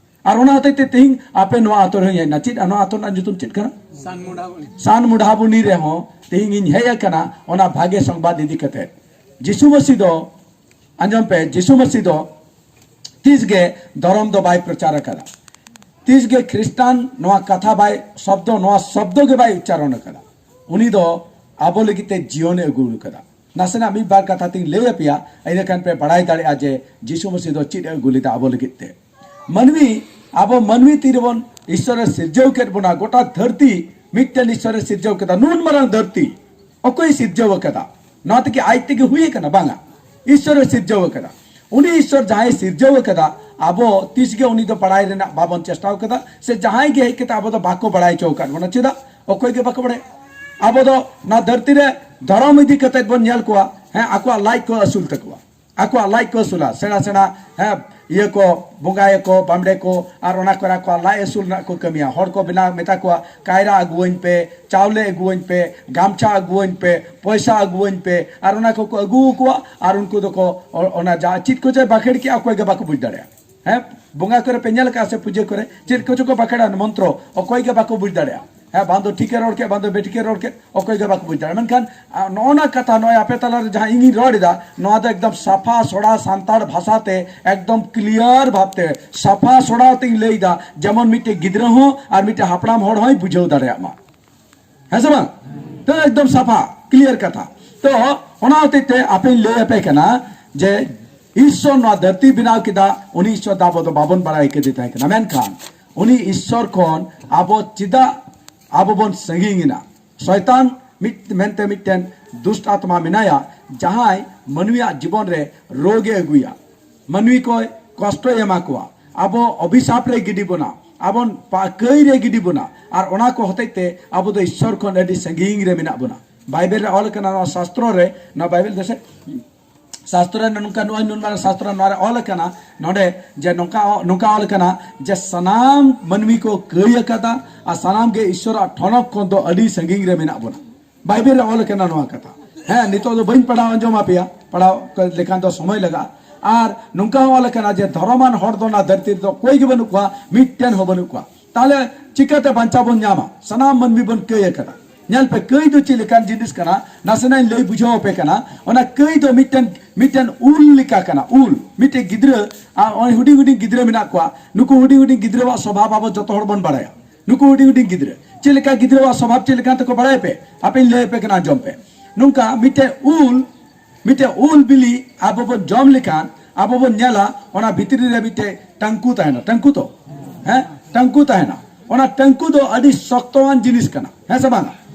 ᱟᱨ ᱚᱱᱟ ᱦᱚᱛᱮᱡ ᱛᱮ ᱛᱮᱦᱤᱧ ᱟᱯᱮ ᱱᱚᱣᱟ ᱟᱛᱳ ᱨᱮᱦᱚᱸᱧ ᱦᱮᱡ ᱮᱱᱟ᱾ ᱪᱮᱫ ᱱᱚᱣᱟ ᱟᱛᱳ ᱨᱮᱱᱟᱜ ᱧᱩᱛᱩᱢ ᱪᱮᱫ ᱠᱟᱱᱟ? ᱥᱟᱱ ᱢᱩᱰᱷᱟᱵᱚᱱᱤ᱾ ᱥᱟᱱ ᱢᱩᱰᱷᱟᱵᱚᱱᱤ ᱨᱮᱦᱚᱸ ᱛᱮᱦᱤᱧ ᱤᱧ ᱦᱮᱡ ᱟᱠᱟᱱᱟ ᱚᱱᱟ ᱵᱷᱟᱜᱮ ᱥᱚᱝᱵᱟᱫ ᱤᱫᱤ ᱠᱟᱛᱮ᱾ ᱡᱤᱥᱩ ᱢᱟᱹᱥᱤ ᱫᱚ, ᱟᱸᱡᱚᱢ ᱯᱮ, ᱡᱤᱥᱩ ᱢᱟᱹᱥᱤ ᱫᱚ ᱛᱤᱥ ᱜᱮ ᱫᱷᱚᱨᱚᱢ ᱫᱚ ᱵᱟᱭ ᱯᱨᱚᱪᱟᱨ ᱟᱠᱟᱫᱟ᱾ ᱛᱤᱥ ᱜᱮ ᱠᱷᱨᱤᱥᱴᱟᱱ ᱱᱚᱣᱟ ᱠᱟᱛᱷᱟ ᱵᱟᱭ, ᱥᱚᱵᱫᱚ, ᱱᱚᱣᱟ ᱥᱚᱵᱫᱚ ᱜᱮ ᱵᱟᱭ ᱩᱪᱪᱟᱨᱚᱱ ᱟᱠᱟᱫᱟ᱾ ᱩᱱᱤ ᱫᱚ ᱟᱵᱚ ᱞᱟᱹᱜᱤᱫ ᱛᱮ ᱡᱤᱭᱚᱱᱮ ᱟᱹᱜᱩ ᱟᱠᱟᱫᱟ᱾ ᱱᱟᱥᱮᱱᱟᱜ ᱢᱤᱫ ᱵᱟᱨ ᱠᱟᱛᱷᱟ ᱛᱤᱧ ᱞᱟᱹᱭ ᱟᱯᱮᱭᱟ, ᱤᱱᱟᱹ ᱠᱷᱟᱱ ᱯᱮ ᱵᱟᱲᱟᱭ ᱫᱟᱲᱮᱭᱟᱜᱼᱟ ᱡᱮ ᱡᱤᱥᱩ ᱢᱟᱹᱥᱤ ᱫᱚ ᱪᱮᱫ ᱮ ᱟᱹᱜᱩ ᱞᱮᱫᱟ ᱟᱵᱚ ᱞᱟᱹᱜᱤᱫ ᱛᱮ᱾ ᱢᱟᱹᱱᱢᱤ, ᱟᱵᱚ ᱢᱟᱹᱱᱢᱤ ᱛᱤ ᱨᱮᱵᱚᱱ, ᱤᱥᱥᱚᱨᱮ ᱥᱤᱨᱡᱟᱹᱣ ᱠᱮᱫ ᱵᱚᱱᱟ, ᱜᱚᱴᱟ ᱫᱷᱟᱹᱨᱛᱤ ᱢᱤᱫᱴᱮᱱ ᱤᱥᱥᱚᱨᱮ ᱥᱤᱨᱡᱟᱹᱣ ᱠᱮᱫᱟ᱾ ᱱᱩᱱ ᱢᱟᱨᱟᱝ ᱫᱷᱟᱹᱨᱛᱤ ᱚᱠᱚᱭ ᱥᱤᱨᱡᱟᱹᱣ ᱟᱠᱟᱫᱟ? ᱱᱚᱣᱟ ᱛᱮᱜᱮ ᱟᱡ ᱛᱮᱜᱮ ᱦᱩᱭ ᱟᱠᱟᱱᱟ? ᱵᱟᱝᱟ, ᱤᱥᱥᱚᱨᱮ ᱥᱤᱨᱡᱟᱹᱣ ᱟᱠᱟᱫᱟ᱾ ᱩᱱᱤ ᱤᱥᱥᱚᱨ ᱡᱟᱦᱟᱸᱭ ᱥᱤᱨᱡᱟᱹᱣ ᱟᱠᱟᱫᱟ, ᱟᱵᱚ ᱛᱤᱥ ᱜᱮ ᱩᱱᱤ ᱫᱚ ᱵᱟᱲᱟᱭ ᱨᱮᱱᱟᱜ ᱵᱟᱵᱚᱱ ᱪᱮᱥᱴᱟᱣ ᱠᱟᱫᱟ, ᱥᱮ ᱡᱟᱦᱟᱸᱭ ᱜᱮ ᱦᱮᱡ ᱠᱟᱛᱮ ᱟᱵᱚ ᱫᱚ ᱵᱟᱠᱚ ᱵᱟᱲᱟᱭ ᱦᱚᱪᱚ ᱟᱠᱟᱫ ᱵᱚᱱᱟ᱾ ᱪᱮᱫᱟᱜ? ᱚᱠᱚᱭ ᱜᱮ ᱵᱟᱠᱚ ᱵᱟᱲᱟᱭᱟ᱾ ᱟᱵᱚ ᱫᱚ ᱱᱚᱣᱟ ᱫᱷᱟᱹᱨᱛᱤ ᱨᱮ ᱫᱷᱚᱨᱚᱢ ᱤᱫᱤ ᱠᱟᱛᱮ ᱵᱚᱱ ᱧᱮᱞ ᱠᱚᱣᱟ, ᱦᱮᱸ, ᱟᱠᱚᱣᱟᱜ ᱞᱟᱡ ᱠᱚ ᱟᱹᱥᱩᱞ ᱛᱟᱠᱚᱣᱟ, ᱟᱠᱚᱣᱟᱜ ᱞᱟᱡ ᱠᱚ ᱟᱹᱥᱩᱞᱟ᱾ ᱥᱮᱬᱟ ᱥᱮᱬᱟ, ᱦᱮᱸ, ᱤᱭᱟᱹ ᱠᱚ, ᱵᱚᱸᱜᱟᱭᱟᱠᱚ, ᱵᱟᱢᱲᱮ ᱠᱚ, ᱟᱨ ᱚᱱᱟ ᱠᱚᱨᱮ ᱟᱠᱚᱣᱟᱜ ᱞᱟᱡ ᱟᱹᱥᱩᱞ ᱨᱮᱱᱟᱜ ᱠᱚ ᱠᱟᱹᱢᱤᱭᱟ᱾ ᱦᱚᱲ ᱠᱚ ᱵᱮᱱᱟᱣ, ᱢᱮᱛᱟ ᱠᱚᱣᱟ, "ᱠᱟᱭᱨᱟ ᱟᱹᱜᱩᱣᱟᱹᱧ ᱯᱮ, ᱪᱟᱣᱞᱮ ᱟᱹᱜᱩᱣᱟᱹᱧ ᱯᱮ, ᱜᱟᱢᱪᱷᱟ ᱟᱹᱜᱩᱣᱟᱹᱧ ᱯᱮ, ᱯᱚᱭᱥᱟ ᱟᱹᱜᱩᱣᱟᱹᱧ ᱯᱮ", ᱟᱨ ᱚᱱᱟ ᱠᱚᱠᱚ ᱟᱹᱜᱩ ᱟᱠᱚᱣᱟ᱾ ᱟᱨ ᱩᱱᱠᱩ ᱫᱚᱠᱚ ᱚ-, ᱚᱱᱟ ᱡᱟ-, ᱪᱮᱫ ᱠᱚ ᱪᱚᱭ ᱵᱟᱠᱷᱮᱲ ᱠᱮᱜᱼᱟ, ᱚᱠᱚᱭ ᱜᱮ ᱵᱟᱠᱚ ᱵᱩᱡᱽ ᱫᱟᱲᱮᱭᱟᱜᱼᱟ᱾ ᱦᱮᱸ, ᱵᱚᱸᱜᱟ ᱠᱚᱨᱮ ᱯᱮ ᱧᱮᱞ ᱟᱠᱟᱫᱼᱟ ᱥᱮ ᱯᱩᱡᱟᱹ ᱠᱚᱨᱮ ᱪᱮᱫ ᱠᱚᱪᱚ ᱠᱚ ᱵᱟᱠᱷᱮᱲᱟ, ᱢᱚᱱᱛᱨᱚ, ᱚᱠᱚᱭ ᱜᱮ ᱵᱟᱠᱚ ᱵᱩᱡᱽ ᱫᱟᱲᱮᱭᱟᱜᱼᱟ᱾ ᱦᱮᱸ, ᱵᱟᱝ ᱫᱚ ᱴᱷᱤᱠᱮ ᱨᱚᱲ ᱠᱮᱫ, ᱵᱟᱝ ᱫᱚ ᱵᱮᱴᱷᱤᱠᱮ ᱨᱚᱲ ᱠᱮᱫ, ᱚᱠᱚᱭ ᱜᱮ ᱵᱟᱠᱚ ᱵᱩᱡᱽ ᱫᱟᱲᱮᱭᱟᱜᱼᱟ᱾ ᱢᱮᱱᱠᱷᱟᱱ ᱟ, ᱱᱚᱜᱼᱚ ᱱᱟ ᱠᱟᱛᱷᱟ, ᱱᱚᱜᱼᱚᱭ ᱟᱯᱮ ᱛᱟᱞᱟᱨᱮ ᱡᱟᱦᱟᱸ ᱤᱧᱤᱧ ᱨᱚᱲ ᱮᱫᱟ, ᱱᱚᱣᱟ ᱫᱚ ᱮᱠᱫᱚᱢ ᱥᱟᱯᱷᱟ ᱥᱚᱲᱟ ᱥᱟᱱᱛᱟᱲ ᱵᱷᱟᱥᱟ ᱛᱮ, ᱮᱠᱫᱚᱢ ᱠᱞᱤᱭᱟᱨ ᱵᱷᱟᱵᱽ ᱛᱮ, ᱥᱟᱯᱷᱟ ᱥᱚᱲᱟ ᱛᱮᱧ ᱞᱟᱹᱭ ᱮᱫᱟ, ᱡᱮᱢᱚᱱ ᱢᱤᱫᱴᱮᱡ ᱜᱤᱫᱽᱨᱟᱹ ᱦᱚᱸ ᱟᱨ ᱢᱤᱫᱴᱮᱡ ᱦᱟᱯᱲᱟᱢ ᱦᱚᱲ ᱦᱚᱸᱭ ᱵᱩᱡᱷᱟᱹᱣ ᱫᱟᱲᱮᱭᱟᱜ ᱢᱟ᱾ ᱦᱮᱸ ᱥᱮ ᱵᱟᱝ? ᱛᱚ ᱮᱠᱫᱚᱢ ᱥᱟᱯᱷᱟ, ᱠᱞᱤᱭᱟᱨ ᱠᱟᱛᱷᱟ᱾ ᱛᱚ ᱚᱱᱟ ᱦᱚᱛᱮᱡ ᱛᱮ ᱟᱯᱮᱧ ᱞᱟᱹᱭ ᱟᱯᱮ ᱠᱟᱱᱟ ᱡᱮ ᱤᱥᱥᱚᱨ ᱱᱚᱣᱟ ᱫᱷᱟᱹᱨᱛᱤ ᱵᱮᱱᱟᱣ ᱠᱮᱫᱟ, ᱩᱱᱤ ᱤᱥᱥᱚᱨ ᱫᱚ ᱟᱵᱚ ᱫᱚ ᱵᱟᱵᱚᱱ ᱵᱟᱲᱟᱭ ᱠᱮᱫᱮ ᱛᱟᱦᱮᱸ ᱠᱟᱱᱟ᱾ ᱢᱮᱱᱠᱷᱟᱱ ᱩᱱᱤ ᱤᱥᱥᱚᱨ ᱠᱷᱚᱱ ᱟᱵᱚ ᱪᱮᱫᱟᱜ ᱟᱵᱚ ᱵᱚᱱ ᱥᱟᱺᱜᱤᱧ ᱮᱱᱟ? ᱥᱚᱭᱛᱟᱱ ᱢᱤᱫ ᱢᱮᱱᱛᱮ ᱢᱤᱫᱴᱮᱱ ᱫᱩᱥᱴ ᱟᱛᱢᱟ ᱢᱮᱱᱟᱭᱟ, ᱡᱟᱦᱟᱸᱭ ᱢᱟᱹᱱᱢᱤᱭᱟᱜ ᱡᱤᱵᱚᱱ ᱨᱮ ᱨᱳᱜᱽ ᱮ ᱟᱹᱜᱩᱭᱟ, ᱢᱟᱹᱱᱢᱤ ᱠᱚᱭ ᱠᱚᱥᱴᱚᱭ ᱮᱢᱟ ᱠᱚᱣᱟ, ᱟᱵᱚ ᱚᱵᱷᱤᱥᱟᱯ ᱨᱮ ᱜᱤᱰᱤ ᱵᱚᱱᱟ, ᱟᱵᱚᱱ ᱯᱟ-, ᱠᱟᱹᱭ ᱨᱮ ᱜᱤᱰᱤ ᱵᱚᱱᱟ, ᱟᱨ ᱚᱱᱟ ᱠᱚ ᱦᱚᱛᱮᱡ ᱛᱮ ᱟᱵᱚ ᱫᱚ ᱤᱥᱥᱚᱨ ᱠᱷᱚᱱ ᱟᱹᱰᱤ ᱥᱟᱺᱜᱤᱧ ᱨᱮ ᱢᱮᱱᱟᱜ ᱵᱚᱱᱟ᱾ ᱵᱟᱭᱵᱮᱞ ᱨᱮ ᱚᱞ ᱟᱠᱟᱱᱟ, ᱱᱚᱣᱟ ᱥᱟᱥᱛᱨᱚ ᱨᱮ, ᱱᱚᱣᱟ ᱵᱟᱭᱵᱮᱞ ᱫᱚ ᱥᱮ ᱥᱟᱥᱛᱨᱚ ᱨᱮ ᱱᱚᱝᱠᱟ, ᱱᱚᱜᱼᱚᱭ ᱱᱩᱱ ᱢᱟᱨᱟᱝ ᱥᱟᱥᱛᱨᱚ ᱱᱚᱣᱟ ᱨᱮ ᱚᱞ ᱟᱠᱟᱱᱟ, ᱱᱚᱰᱮ ᱡᱮ ᱱᱚᱝᱠᱟ, ᱱᱚᱝᱠᱟ ᱚᱞ ᱟᱠᱟᱱᱟ ᱡᱮ ᱥᱟᱱᱟᱢ ᱢᱟᱹᱱᱢᱤ ᱠᱚ ᱠᱟᱹᱭ ᱟᱠᱟᱫᱟ ᱟᱨ ᱥᱟᱱᱟᱢ ᱜᱮ ᱤᱥᱥᱚᱨᱟᱜ ᱴᱷᱚᱱᱚᱠ ᱠᱷᱚᱱ ᱫᱚ ᱟᱹᱰᱤ ᱥᱟᱺᱜᱤᱧ ᱨᱮ ᱢᱮᱱᱟᱜ ᱵᱚᱱᱟ᱾ ᱵᱟᱭᱵᱮᱞ ᱨᱮ ᱚᱞ ᱟᱠᱟᱱᱟ ᱱᱚᱣᱟ ᱠᱟᱛᱷᱟ᱾ ᱦᱮᱸ, ᱱᱤᱛᱚᱜ ᱫᱚ ᱵᱟᱹᱧ ᱯᱟᱲᱦᱟᱣ ᱟᱸᱡᱚᱢ ᱟᱯᱮᱭᱟ, ᱯᱟᱲᱦᱟᱣ ᱞᱮᱠᱷᱟᱱ ᱫᱚ ᱥᱚᱢᱚᱭ ᱞᱟᱜᱟᱜᱼᱟ᱾ ᱟᱨ ᱱᱚᱝᱠᱟ ᱦᱚᱸ ᱚᱞ ᱟᱠᱟᱱᱟ ᱡᱮ ᱫᱷᱚᱨᱚᱢᱟᱱ ᱦᱚᱲ ᱫᱚ ᱚᱱᱟ ᱫᱷᱟᱹᱨᱛᱤ ᱨᱮᱫᱚ ᱚᱠᱚᱭ ᱜᱮ ᱵᱟᱹᱱᱩᱜ ᱠᱚᱣᱟ, ᱢᱤᱫᱴᱮᱱ ᱦᱚᱸ ᱵᱟᱹᱱᱩᱜ ᱠᱚᱣᱟ᱾ ᱛᱟᱦᱞᱮ ᱪᱤᱠᱟᱹᱛᱮ ᱵᱟᱧᱪᱟᱣ ᱵᱚᱱ ᱧᱟᱢᱟ? ᱥᱟᱱᱟᱢ ᱢᱟᱹᱱᱢᱤ ᱵᱚᱱ ᱠᱟᱹᱭ ᱟᱠᱟᱫᱟ᱾ ᱧᱮᱞ ᱯᱮ, ᱠᱟᱹᱭ ᱫᱚ ᱪᱮᱫ ᱞᱮᱠᱟᱱ ᱡᱤᱱᱤᱥ ᱠᱟᱱᱟ, ᱱᱟᱥᱮᱱᱟᱜ ᱤᱧ ᱞᱟᱹᱭ ᱵᱩᱡᱷᱟᱹᱣ ᱟᱯᱮ ᱠᱟᱱᱟ᱾ ᱚᱱᱟ ᱠᱟᱹᱭ ᱫᱚ ᱢᱤᱫᱴᱮᱱ, ᱢᱤᱫᱴᱮᱱ ᱩᱞ ᱞᱮᱠᱟ ᱠᱟᱱᱟ᱾ ᱩᱞ, ᱢᱤᱫᱴᱮᱱ ᱜᱤᱫᱽᱨᱟᱹ, ᱟᱨ ᱱᱚᱜᱼᱚᱭ ᱦᱩᱰᱤᱧ ᱦᱩᱰᱤᱧ ᱜᱤᱫᱽᱨᱟᱹ ᱢᱮᱱᱟᱜ ᱠᱚᱣᱟ, ᱱᱩᱠᱩ ᱦᱩᱰᱤᱧ ᱦᱩᱰᱤᱧ ᱜᱤᱫᱽᱨᱟᱹᱣᱟᱜ ᱥᱚᱵᱷᱟᱵ ᱟᱵᱚ ᱡᱚᱛᱚ ᱦᱚᱲ ᱵᱚᱱ ᱵᱟᱲᱟᱭᱟ᱾ ᱱᱩᱠᱩ ᱦᱩᱰᱤᱧ ᱦᱩᱰᱤᱧ ᱜᱤᱫᱽᱨᱟᱹ ᱪᱮᱫ ᱞᱮᱠᱟ, ᱜᱤᱫᱽᱨᱟᱹᱣᱟᱜ ᱥᱚᱵᱷᱟᱵ ᱪᱮᱫ ᱞᱮᱠᱟᱱ ᱛᱟᱠᱚ ᱵᱟᱲᱟᱭ ᱯᱮ? ᱟᱯᱮᱧ ᱞᱟᱹᱭ ᱟᱯᱮ ᱠᱟᱱᱟ, ᱟᱸᱡᱚᱢ ᱯᱮ᱾ ᱱᱚᱝᱠᱟ ᱢᱤᱫᱴᱮᱱ ᱩᱞ, ᱢᱤᱫᱴᱮᱱ ᱩᱞ ᱵᱤᱞᱤ ᱟᱵᱚ ᱵᱚᱱ ᱡᱚᱢ ᱞᱮᱠᱷᱟᱱ ᱟᱵᱚ ᱵᱚᱱ ᱧᱮᱞᱟ ᱚᱱᱟ ᱵᱷᱤᱛᱨᱤ ᱨᱮ ᱢᱤᱫᱴᱮᱱ ᱴᱟᱝᱠᱩ ᱛᱟᱦᱮᱱᱟ, ᱴᱟᱝᱠᱩ ᱛᱚ, ᱦᱮᱸ, ᱴᱟᱝᱠᱩ ᱛᱟᱦᱮᱱᱟ᱾ ᱚᱱᱟ ᱴᱟᱝᱠᱩ ᱫᱚ ᱟᱹᱰᱤ ᱥᱚᱠᱛᱚᱣᱟᱱ ᱡᱤᱱᱤᱥ ᱠᱟᱱᱟ, ᱦᱮᱸ ᱥᱮ ᱵᱟᱝ?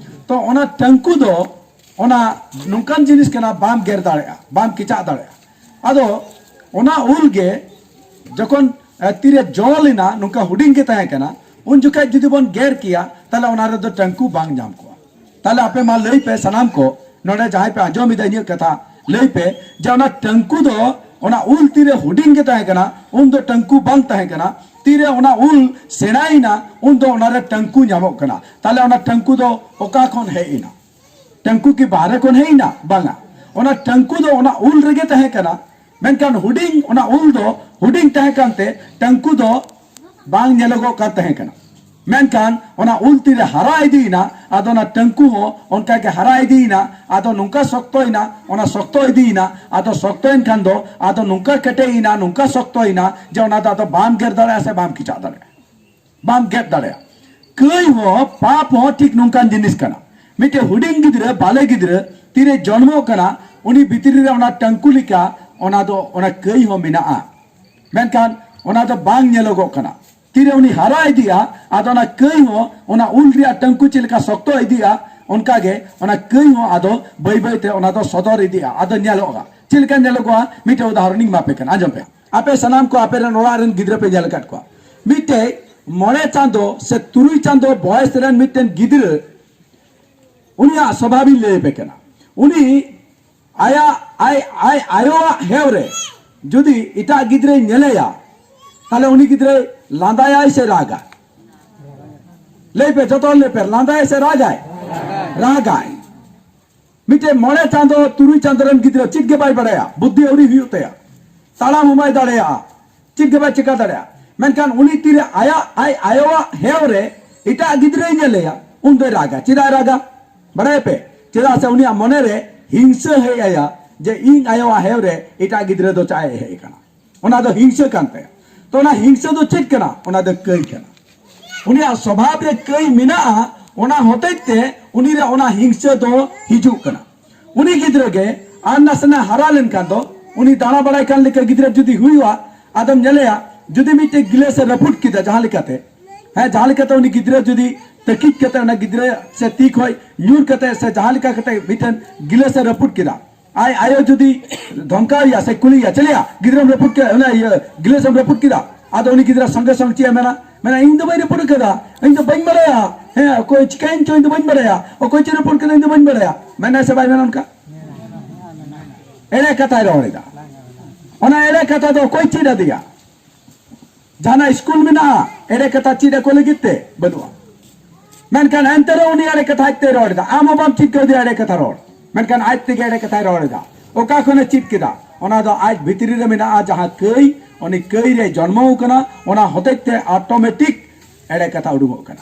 ᱛᱚ ᱚᱱᱟ ᱴᱟᱝᱠᱩ ᱫᱚ ᱚᱱᱟ ᱱᱚᱝᱠᱟᱱ ᱡᱤᱱᱤᱥ ᱠᱟᱱᱟ, ᱵᱟᱢ ᱜᱮᱨ ᱫᱟᱲᱮᱭᱟᱜᱼᱟ, ᱵᱟᱢ ᱠᱮᱪᱟᱜ ᱫᱟᱲᱮᱭᱟᱜᱼᱟ᱾ ᱟᱫᱚ ᱚᱱᱟ ᱩᱞ ᱜᱮ ᱡᱚᱠᱷᱚᱱ, ᱮ, ᱛᱤᱨᱮ ᱡᱚ ᱞᱮᱱᱟ, ᱱᱚᱝᱠᱟ ᱦᱩᱰᱤᱧ ᱜᱮ ᱛᱟᱦᱮᱸ ᱠᱟᱱᱟ, ᱩᱱ ᱡᱚᱠᱷᱟᱡ ᱡᱩᱫᱤ ᱵᱚᱱ ᱜᱮᱨ ᱠᱮᱭᱟ, ᱛᱟᱦᱞᱮ ᱚᱱᱟ ᱨᱮᱫᱚ ᱴᱟᱹᱝᱠᱩ ᱵᱟᱝ ᱧᱟᱢ ᱠᱚᱜᱼᱟ᱾ ᱛᱟᱦᱞᱮ ᱟᱯᱮ ᱢᱟ ᱞᱟᱹᱭ ᱯᱮ, ᱥᱟᱱᱟᱢ ᱠᱚ ᱱᱚᱰᱮ ᱡᱟᱦᱟᱸᱭ ᱯᱮ ᱟᱸᱡᱚᱢ ᱮᱫᱟ ᱤᱧᱟᱹᱜ ᱠᱟᱛᱷᱟ, ᱞᱟᱹᱭ ᱯᱮ ᱡᱮ ᱚᱱᱟ ᱴᱟᱹᱝᱠᱩ ᱫᱚ, ᱚᱱᱟ ᱩᱞ ᱛᱤᱨᱮ ᱦᱩᱰᱤᱧ ᱜᱮ ᱛᱟᱦᱮᱸ ᱠᱟᱱᱟ, ᱩᱱ ᱫᱚ ᱴᱟᱹᱝᱠᱩ ᱵᱟᱝ ᱛᱟᱦᱮᱸ ᱠᱟᱱᱟ᱾ ᱛᱤᱨᱮ ᱚᱱᱟ ᱩᱞ ᱥᱮᱬᱟᱭᱮᱱᱟ, ᱩᱱ ᱫᱚ ᱚᱱᱟᱨᱮ ᱴᱟᱹᱝᱠᱩ ᱧᱟᱢᱚᱜ ᱠᱟᱱᱟ᱾ ᱛᱟᱦᱞᱮ ᱚᱱᱟ ᱴᱟᱹᱝᱠᱩ ᱫᱚ ᱚᱠᱟ ᱠᱷᱚᱱ ᱦᱮᱡ ᱮᱱᱟ? ᱴᱟᱹᱝᱠᱩ ᱠᱤ ᱵᱟᱦᱨᱮ ᱠᱷᱚᱱ ᱦᱮᱡ ᱮᱱᱟ? ᱵᱟᱝᱟ᱾ ᱚᱱᱟ ᱴᱟᱹᱝᱠᱩ ᱫᱚ ᱚᱱᱟ ᱩᱞ ᱨᱮᱜᱮ ᱛᱟᱦᱮᱸ ᱠᱟᱱᱟ, ᱢᱮᱱᱠᱷᱟᱱ ᱦᱩᱰᱤᱧ, ᱚᱱᱟ ᱩᱞ ᱫᱚ ᱦᱩᱰᱤᱧ ᱛᱟᱦᱮᱸ ᱠᱟᱱᱛᱮ ᱴᱟᱹᱝᱠᱩ ᱫᱚ ᱵᱟᱝ ᱧᱮᱞᱚᱜᱚᱜ ᱠᱟᱱ ᱛᱟᱦᱮᱸ ᱠᱟᱱᱟ᱾ ᱢᱮᱱᱠᱷᱟᱱ ᱚᱱᱟ ᱩᱞ ᱛᱤᱨᱮ ᱦᱟᱨᱟ ᱤᱫᱤᱭᱮᱱᱟ, ᱟᱫᱚ ᱚᱱᱟ ᱴᱟᱹᱝᱠᱩ ᱦᱚᱸ ᱚᱱᱠᱟ ᱜᱮ ᱦᱟᱨᱟ ᱤᱫᱤᱭᱮᱱᱟ, ᱟᱫᱚ ᱱᱚᱝᱠᱟ ᱥᱚᱠᱛᱚᱭᱮᱱᱟ, ᱚᱱᱟ ᱥᱚᱠᱛᱚ ᱤᱫᱤᱭᱮᱱᱟ, ᱟᱫᱚ ᱥᱚᱠᱛᱚᱭᱮᱱ ᱠᱷᱟᱱ ᱫᱚ ᱟᱫᱚ ᱱᱚᱝᱠᱟ ᱠᱮᱴᱮᱡ ᱮᱱᱟ, ᱱᱚᱝᱠᱟ ᱥᱚᱠᱛᱚᱭᱮᱱᱟ ᱡᱮ ᱚᱱᱟ ᱫᱚ ᱟᱫᱚ ᱵᱟᱢ ᱜᱮᱨ ᱫᱟᱲᱮᱭᱟᱜᱼᱟ ᱥᱮ ᱵᱟᱢ ᱠᱮᱪᱟᱜ ᱫᱟᱲᱮᱭᱟᱜᱼᱟ, ᱵᱟᱢ ᱜᱮᱫ ᱫᱟᱲᱮᱭᱟᱜᱼᱟ᱾ ᱠᱟᱹᱭ ᱦᱚᱸ, ᱯᱟᱯ ᱦᱚᱸ ᱴᱷᱤᱠ ᱱᱚᱝᱠᱟᱱ ᱡᱤᱱᱤᱥ ᱠᱟᱱᱟ᱾ ᱢᱤᱫᱴᱮᱡ ᱦᱩᱰᱤᱧ ᱜᱤᱫᱽᱨᱟᱹ, ᱵᱟᱞᱮ ᱜᱤᱫᱽᱨᱟᱹ ᱛᱤᱨᱮ ᱡᱚᱱᱢᱚᱜ ᱠᱟᱱᱟ, ᱩᱱᱤ ᱵᱷᱤᱛᱨᱤ ᱨᱮ ᱚᱱᱟ ᱴᱟᱹᱝᱠᱩ ᱞᱮᱠᱟ ᱚᱱᱟ ᱫᱚ, ᱚᱱᱟ ᱠᱟᱹᱭ ᱦᱚᱸ ᱢᱮᱱᱟᱜᱼᱟ, ᱢᱮᱱᱠᱷᱟᱱ ᱚᱱᱟ ᱫᱚ ᱵᱟᱝ ᱧᱮᱞᱚᱜᱚᱜ ᱠᱟᱱᱟ᱾ ᱛᱤᱨᱮ ᱩᱱᱤ ᱦᱟᱨᱟ ᱤᱫᱤᱜᱼᱟ, ᱟᱫᱚ ᱚᱱᱟ ᱠᱟᱹᱭ ᱦᱚᱸ ᱚᱱᱟ ᱩᱞ ᱨᱮᱭᱟᱜ ᱴᱟᱹᱝᱠᱩ ᱪᱮᱫ ᱞᱮᱠᱟ ᱥᱚᱠᱛᱚ ᱤᱫᱤᱜᱼᱟ, ᱚᱱᱠᱟ ᱜᱮ ᱚᱱᱟ ᱠᱟᱹᱭ ᱦᱚᱸ ᱟᱫᱚ ᱵᱟᱹᱭ ᱵᱟᱹᱭ ᱛᱮ ᱚᱱᱟ ᱫᱚ ᱥᱚᱫᱚᱨ ᱤᱫᱤᱜᱼᱟ, ᱟᱫᱚ ᱧᱮᱞᱚᱜᱼᱟ᱾ ᱪᱮᱫ ᱞᱮᱠᱟ ᱧᱮᱞᱚᱜᱚᱜᱼᱟ? ᱢᱤᱫᱴᱮᱡ ᱩᱫᱟᱦᱚᱨᱚᱱ ᱤᱧ ᱮᱢᱟ ᱯᱮ ᱠᱟᱱᱟ, ᱟᱸᱡᱚᱢ ᱯᱮ᱾ ᱟᱯᱮ ᱥᱟᱱᱟᱢ ᱠᱚ ᱟᱯᱮ ᱨᱮᱱ ᱚᱲᱟᱜ ᱨᱮᱱ ᱜᱤᱫᱽᱨᱟᱹ ᱯᱮ ᱧᱮᱞ ᱟᱠᱟᱫ ᱠᱚᱣᱟ᱾ ᱢᱤᱫᱴᱮᱡ ᱢᱚᱬᱮ ᱪᱟᱸᱫᱚ ᱥᱮ ᱛᱩᱨᱩᱭ ᱪᱟᱸᱫᱚ ᱵᱚᱭᱮᱥ ᱨᱮᱱ ᱢᱤᱫᱴᱮᱱ ᱜᱤᱫᱽᱨᱟᱹ, ᱩᱱᱤᱭᱟᱜ ᱥᱚᱵᱷᱟᱵ ᱤᱧ ᱞᱟᱹᱭ ᱟᱯᱮ ᱠᱟᱱᱟ᱾ ᱩᱱᱤ ᱟᱭᱟᱜ, ᱟᱡ, ᱟᱡ ᱟᱭᱳᱣᱟᱜ ᱦᱮᱣ ᱨᱮ ᱡᱩᱫᱤ ᱮᱴᱟᱜ ᱜᱤᱫᱽᱨᱟᱹᱭ ᱧᱮᱞᱮᱭᱟ, ᱛᱟᱦᱞᱮ ᱩᱱᱤ ᱜᱤᱫᱽᱨᱟᱹᱭ ᱞᱟᱸᱫᱟᱭᱟᱭ ᱥᱮ ᱨᱟᱜᱟᱭ? ᱞᱟᱹᱭ ᱯᱮ, ᱡᱚᱛᱚ ᱦᱚᱲ ᱞᱟᱹᱭ ᱯᱮ, ᱞᱟᱸᱫᱟᱭᱟᱭ ᱥᱮ ᱨᱟᱜᱟᱭ? ᱨᱟᱜᱟᱭ᱾ ᱢᱤᱫᱴᱮᱱ ᱢᱚᱬᱮ ᱪᱟᱸᱫᱚ, ᱛᱩᱨᱩᱭ ᱪᱟᱸᱫᱚ ᱨᱮᱱ ᱜᱤᱫᱽᱨᱟᱹ ᱪᱮᱫ ᱜᱮ ᱵᱟᱭ ᱵᱟᱲᱟᱭᱟ, ᱵᱩᱫᱽᱫᱷᱤ ᱟᱹᱣᱨᱤ ᱦᱩᱭᱩᱜ ᱛᱟᱭᱟ, ᱛᱟᱲᱟᱢ ᱦᱚᱸ ᱵᱟᱭ ᱫᱟᱲᱮᱭᱟᱜᱼᱟ, ᱪᱮᱫ ᱜᱮ ᱵᱟᱭ ᱪᱮᱠᱟ ᱫᱟᱲᱮᱭᱟᱜᱼᱟ᱾ ᱢᱮᱱᱠᱷᱟᱱ ᱩᱱᱤ ᱛᱤᱨᱮ ᱟᱭᱟᱜ, ᱟᱡ ᱟᱭᱳᱣᱟᱜ ᱦᱮᱣ ᱨᱮ ᱮᱴᱟᱜ ᱜᱤᱫᱽᱨᱟᱹᱭ ᱧᱮᱞᱮᱭᱟ, ᱩᱱ ᱫᱚᱭ ᱨᱟᱜᱟ᱾ ᱪᱮᱫᱟᱜ ᱮ ᱨᱟᱜᱟ? ᱵᱟᱲᱟᱭᱟᱯᱮ? ᱪᱮᱫᱟᱜ ᱥᱮ ᱩᱱᱤᱭᱟᱜ ᱢᱚᱱᱮ ᱨᱮ ᱦᱤᱝᱥᱟᱹ ᱦᱮᱡ ᱟᱭᱟ ᱡᱮ ᱤᱧ ᱟᱭᱳᱣᱟᱜ ᱦᱮᱣ ᱨᱮ ᱮᱴᱟᱜ ᱜᱤᱫᱽᱨᱟᱹ ᱫᱚ ᱪᱟᱜ ᱮ ᱦᱮᱡ ᱟᱠᱟᱱᱟ᱾ ᱚᱱᱟ ᱫᱚ ᱦᱤᱝᱥᱟᱹ ᱠᱟᱱ ᱛᱟᱭᱟ᱾ ᱛᱚ, ᱚᱱᱟ ᱦᱤᱝᱥᱟᱹ ᱫᱚ ᱪᱮᱫ ᱠᱟᱱᱟ? ᱚᱱᱟ ᱫᱚ ᱠᱟᱹᱭ ᱠᱟᱱᱟ᱾ ᱩᱱᱤᱭᱟᱜ ᱥᱚᱵᱷᱟᱵ ᱨᱮ ᱠᱟᱹᱭ ᱢᱮᱱᱟᱜᱼᱟ, ᱚᱱᱟ ᱦᱚᱛᱮᱡ ᱛᱮ ᱩᱱᱤ ᱨᱮ ᱚᱱᱟ ᱦᱤᱝᱥᱟᱹ ᱫᱚ ᱦᱤᱡᱩᱜ ᱠᱟᱱᱟ᱾ ᱩᱱᱤ ᱜᱤᱫᱽᱨᱟᱹ ᱜᱮ ᱟᱨ ᱱᱟᱥᱮᱱᱟᱜ ᱦᱟᱨᱟ ᱞᱮᱱᱠᱷᱟᱱ ᱫᱚ, ᱩᱱᱤ ᱫᱟᱬᱟ ᱵᱟᱲᱟᱭ ᱠᱟᱱ ᱞᱮᱠᱟ ᱜᱤᱫᱽᱨᱟᱹ ᱡᱩᱫᱤ ᱦᱩᱭᱩᱜᱼᱟ, ᱟᱫᱚᱢ ᱧᱮᱞᱮᱭᱟ ᱡᱩᱫᱤ ᱢᱤᱫᱴᱮᱡ ᱜᱤᱞᱟᱹᱥ ᱮ ᱨᱟᱹᱯᱩᱫ ᱠᱮᱫᱟ ᱡᱟᱦᱟᱸ ᱞᱮᱠᱟᱛᱮ, ᱦᱮᱸ, ᱡᱟᱦᱟᱸ ᱞᱮᱠᱟᱛᱮ ᱩᱱᱤ ᱜᱤᱫᱽᱨᱟᱹ ᱡᱩᱫᱤ ᱛᱟᱹᱠᱤᱡ ᱠᱟᱛᱮ ᱚᱱᱟ ᱜᱤᱫᱽᱨᱟᱹ ᱥᱮ ᱛᱤ ᱠᱷᱚᱡ ᱧᱩᱨ ᱠᱟᱛᱮ ᱥᱮ ᱡᱟᱦᱟᱸ ᱞᱮᱠᱟ ᱠᱟᱛᱮ ᱢᱤᱫᱴᱮᱱ ᱜᱤᱞᱟᱹᱥ ᱮ ᱨᱟᱹᱯᱩᱫ ᱠᱮᱫᱟ, ᱟᱡ ᱟᱭᱳ ᱡᱩᱫᱤ ᱫᱷᱚᱢᱠᱟᱣ ᱮᱭᱟ ᱥᱮ ᱠᱩᱞᱤᱭᱮᱭᱟ, "ᱪᱮᱞᱮᱭᱟ, ᱜᱤᱫᱽᱨᱟᱹᱢ ᱨᱟᱹᱯᱩᱫ ᱠᱮᱫᱟ, ᱚᱱᱟ ᱤᱭᱟᱹ ᱜᱤᱞᱟᱹᱥ ᱮᱢ ᱨᱟᱹᱯᱩᱫ ᱠᱮᱫᱟ?" ᱟᱫᱚ ᱩᱱᱤ ᱜᱤᱫᱽᱨᱟᱹ ᱥᱚᱸᱜᱮ ᱥᱚᱝ ᱪᱮᱫ ᱮ ᱢᱮᱱᱟ? ᱢᱮᱱᱟ, "ᱤᱧ ᱫᱚ ᱵᱟᱹᱧ ᱨᱟᱹᱯᱩᱫ ᱠᱟᱫᱟ, ᱤᱧ ᱫᱚ ᱵᱟᱹᱧ ᱵᱟᱲᱟᱭᱟ, ᱦᱮᱸ, ᱚᱠᱚᱭ ᱪᱤᱠᱟᱹᱭᱮᱱ ᱪᱚ ᱤᱧ ᱫᱚ ᱵᱟᱹᱧ ᱵᱟᱲᱟᱭᱟ, ᱚᱠᱚᱭ ᱪᱮᱫ ᱨᱟᱹᱯᱩᱫ ᱠᱮᱫᱟ ᱤᱧ ᱫᱚ ᱵᱟᱹᱧ ᱵᱟᱲᱟᱭᱟ", ᱢᱮᱱᱟᱭ ᱥᱮ ᱵᱟᱭ ᱢᱮᱱᱟ ᱚᱱᱠᱟ? ᱮᱲᱮ ᱠᱟᱛᱷᱟᱭ ᱨᱚᱲ ᱮᱫᱟ᱾ ᱚᱱᱟ ᱮᱲᱮ ᱠᱟᱛᱷᱟ ᱫᱚ ᱚᱠᱚᱭ ᱪᱮᱫ ᱟᱫᱮᱭᱟ? ᱡᱟᱦᱟᱱᱟᱜ ᱥᱠᱩᱞ ᱢᱮᱱᱟᱜᱼᱟ ᱮᱲᱮ ᱠᱟᱛᱷᱟ ᱪᱮᱫ ᱟᱠᱚ ᱞᱟᱹᱜᱤᱫ ᱛᱮ? ᱵᱟᱹᱱᱩᱜᱼᱟ᱾ ᱢᱮᱱᱠᱷᱟᱱ ᱮᱱᱛᱮ ᱨᱮᱦᱚᱸ ᱩᱱᱤ ᱮᱲᱮ ᱠᱟᱛᱷᱟ ᱟᱡᱛᱮᱭ ᱨᱚᱲ ᱮᱫᱟ᱾ ᱟᱢ ᱦᱚᱸ ᱵᱟᱢ ᱪᱮᱫ ᱠᱟᱣᱫᱮᱭᱟ ᱮᱲᱮ ᱠᱟᱛᱷᱟ ᱨᱚᱲ, ᱢᱮᱱᱠᱷᱟᱱ ᱟᱡ ᱛᱮᱜᱮ ᱮᱲᱮ ᱠᱟᱛᱷᱟᱭ ᱨᱚᱲ ᱮᱫᱟ᱾ ᱚᱠᱟ ᱠᱷᱚᱱᱮ ᱪᱮᱫ ᱠᱮᱫᱟ? ᱚᱱᱟ ᱫᱚ ᱟᱡ ᱵᱷᱤᱛᱨᱤ ᱨᱮ ᱢᱮᱱᱟᱜᱼᱟ, ᱡᱟᱦᱟᱸ ᱠᱟᱹᱭ, ᱩᱱᱤ ᱠᱟᱹᱭ ᱨᱮ ᱡᱚᱱᱢᱚ ᱟᱠᱟᱱᱟ, ᱚᱱᱟ ᱦᱚᱛᱮᱡ ᱛᱮ ᱚᱴᱳᱢᱮᱴᱤᱠ ᱮᱲᱮ ᱠᱟᱛᱷᱟ ᱩᱰᱩᱝᱚᱜ ᱠᱟᱱᱟ᱾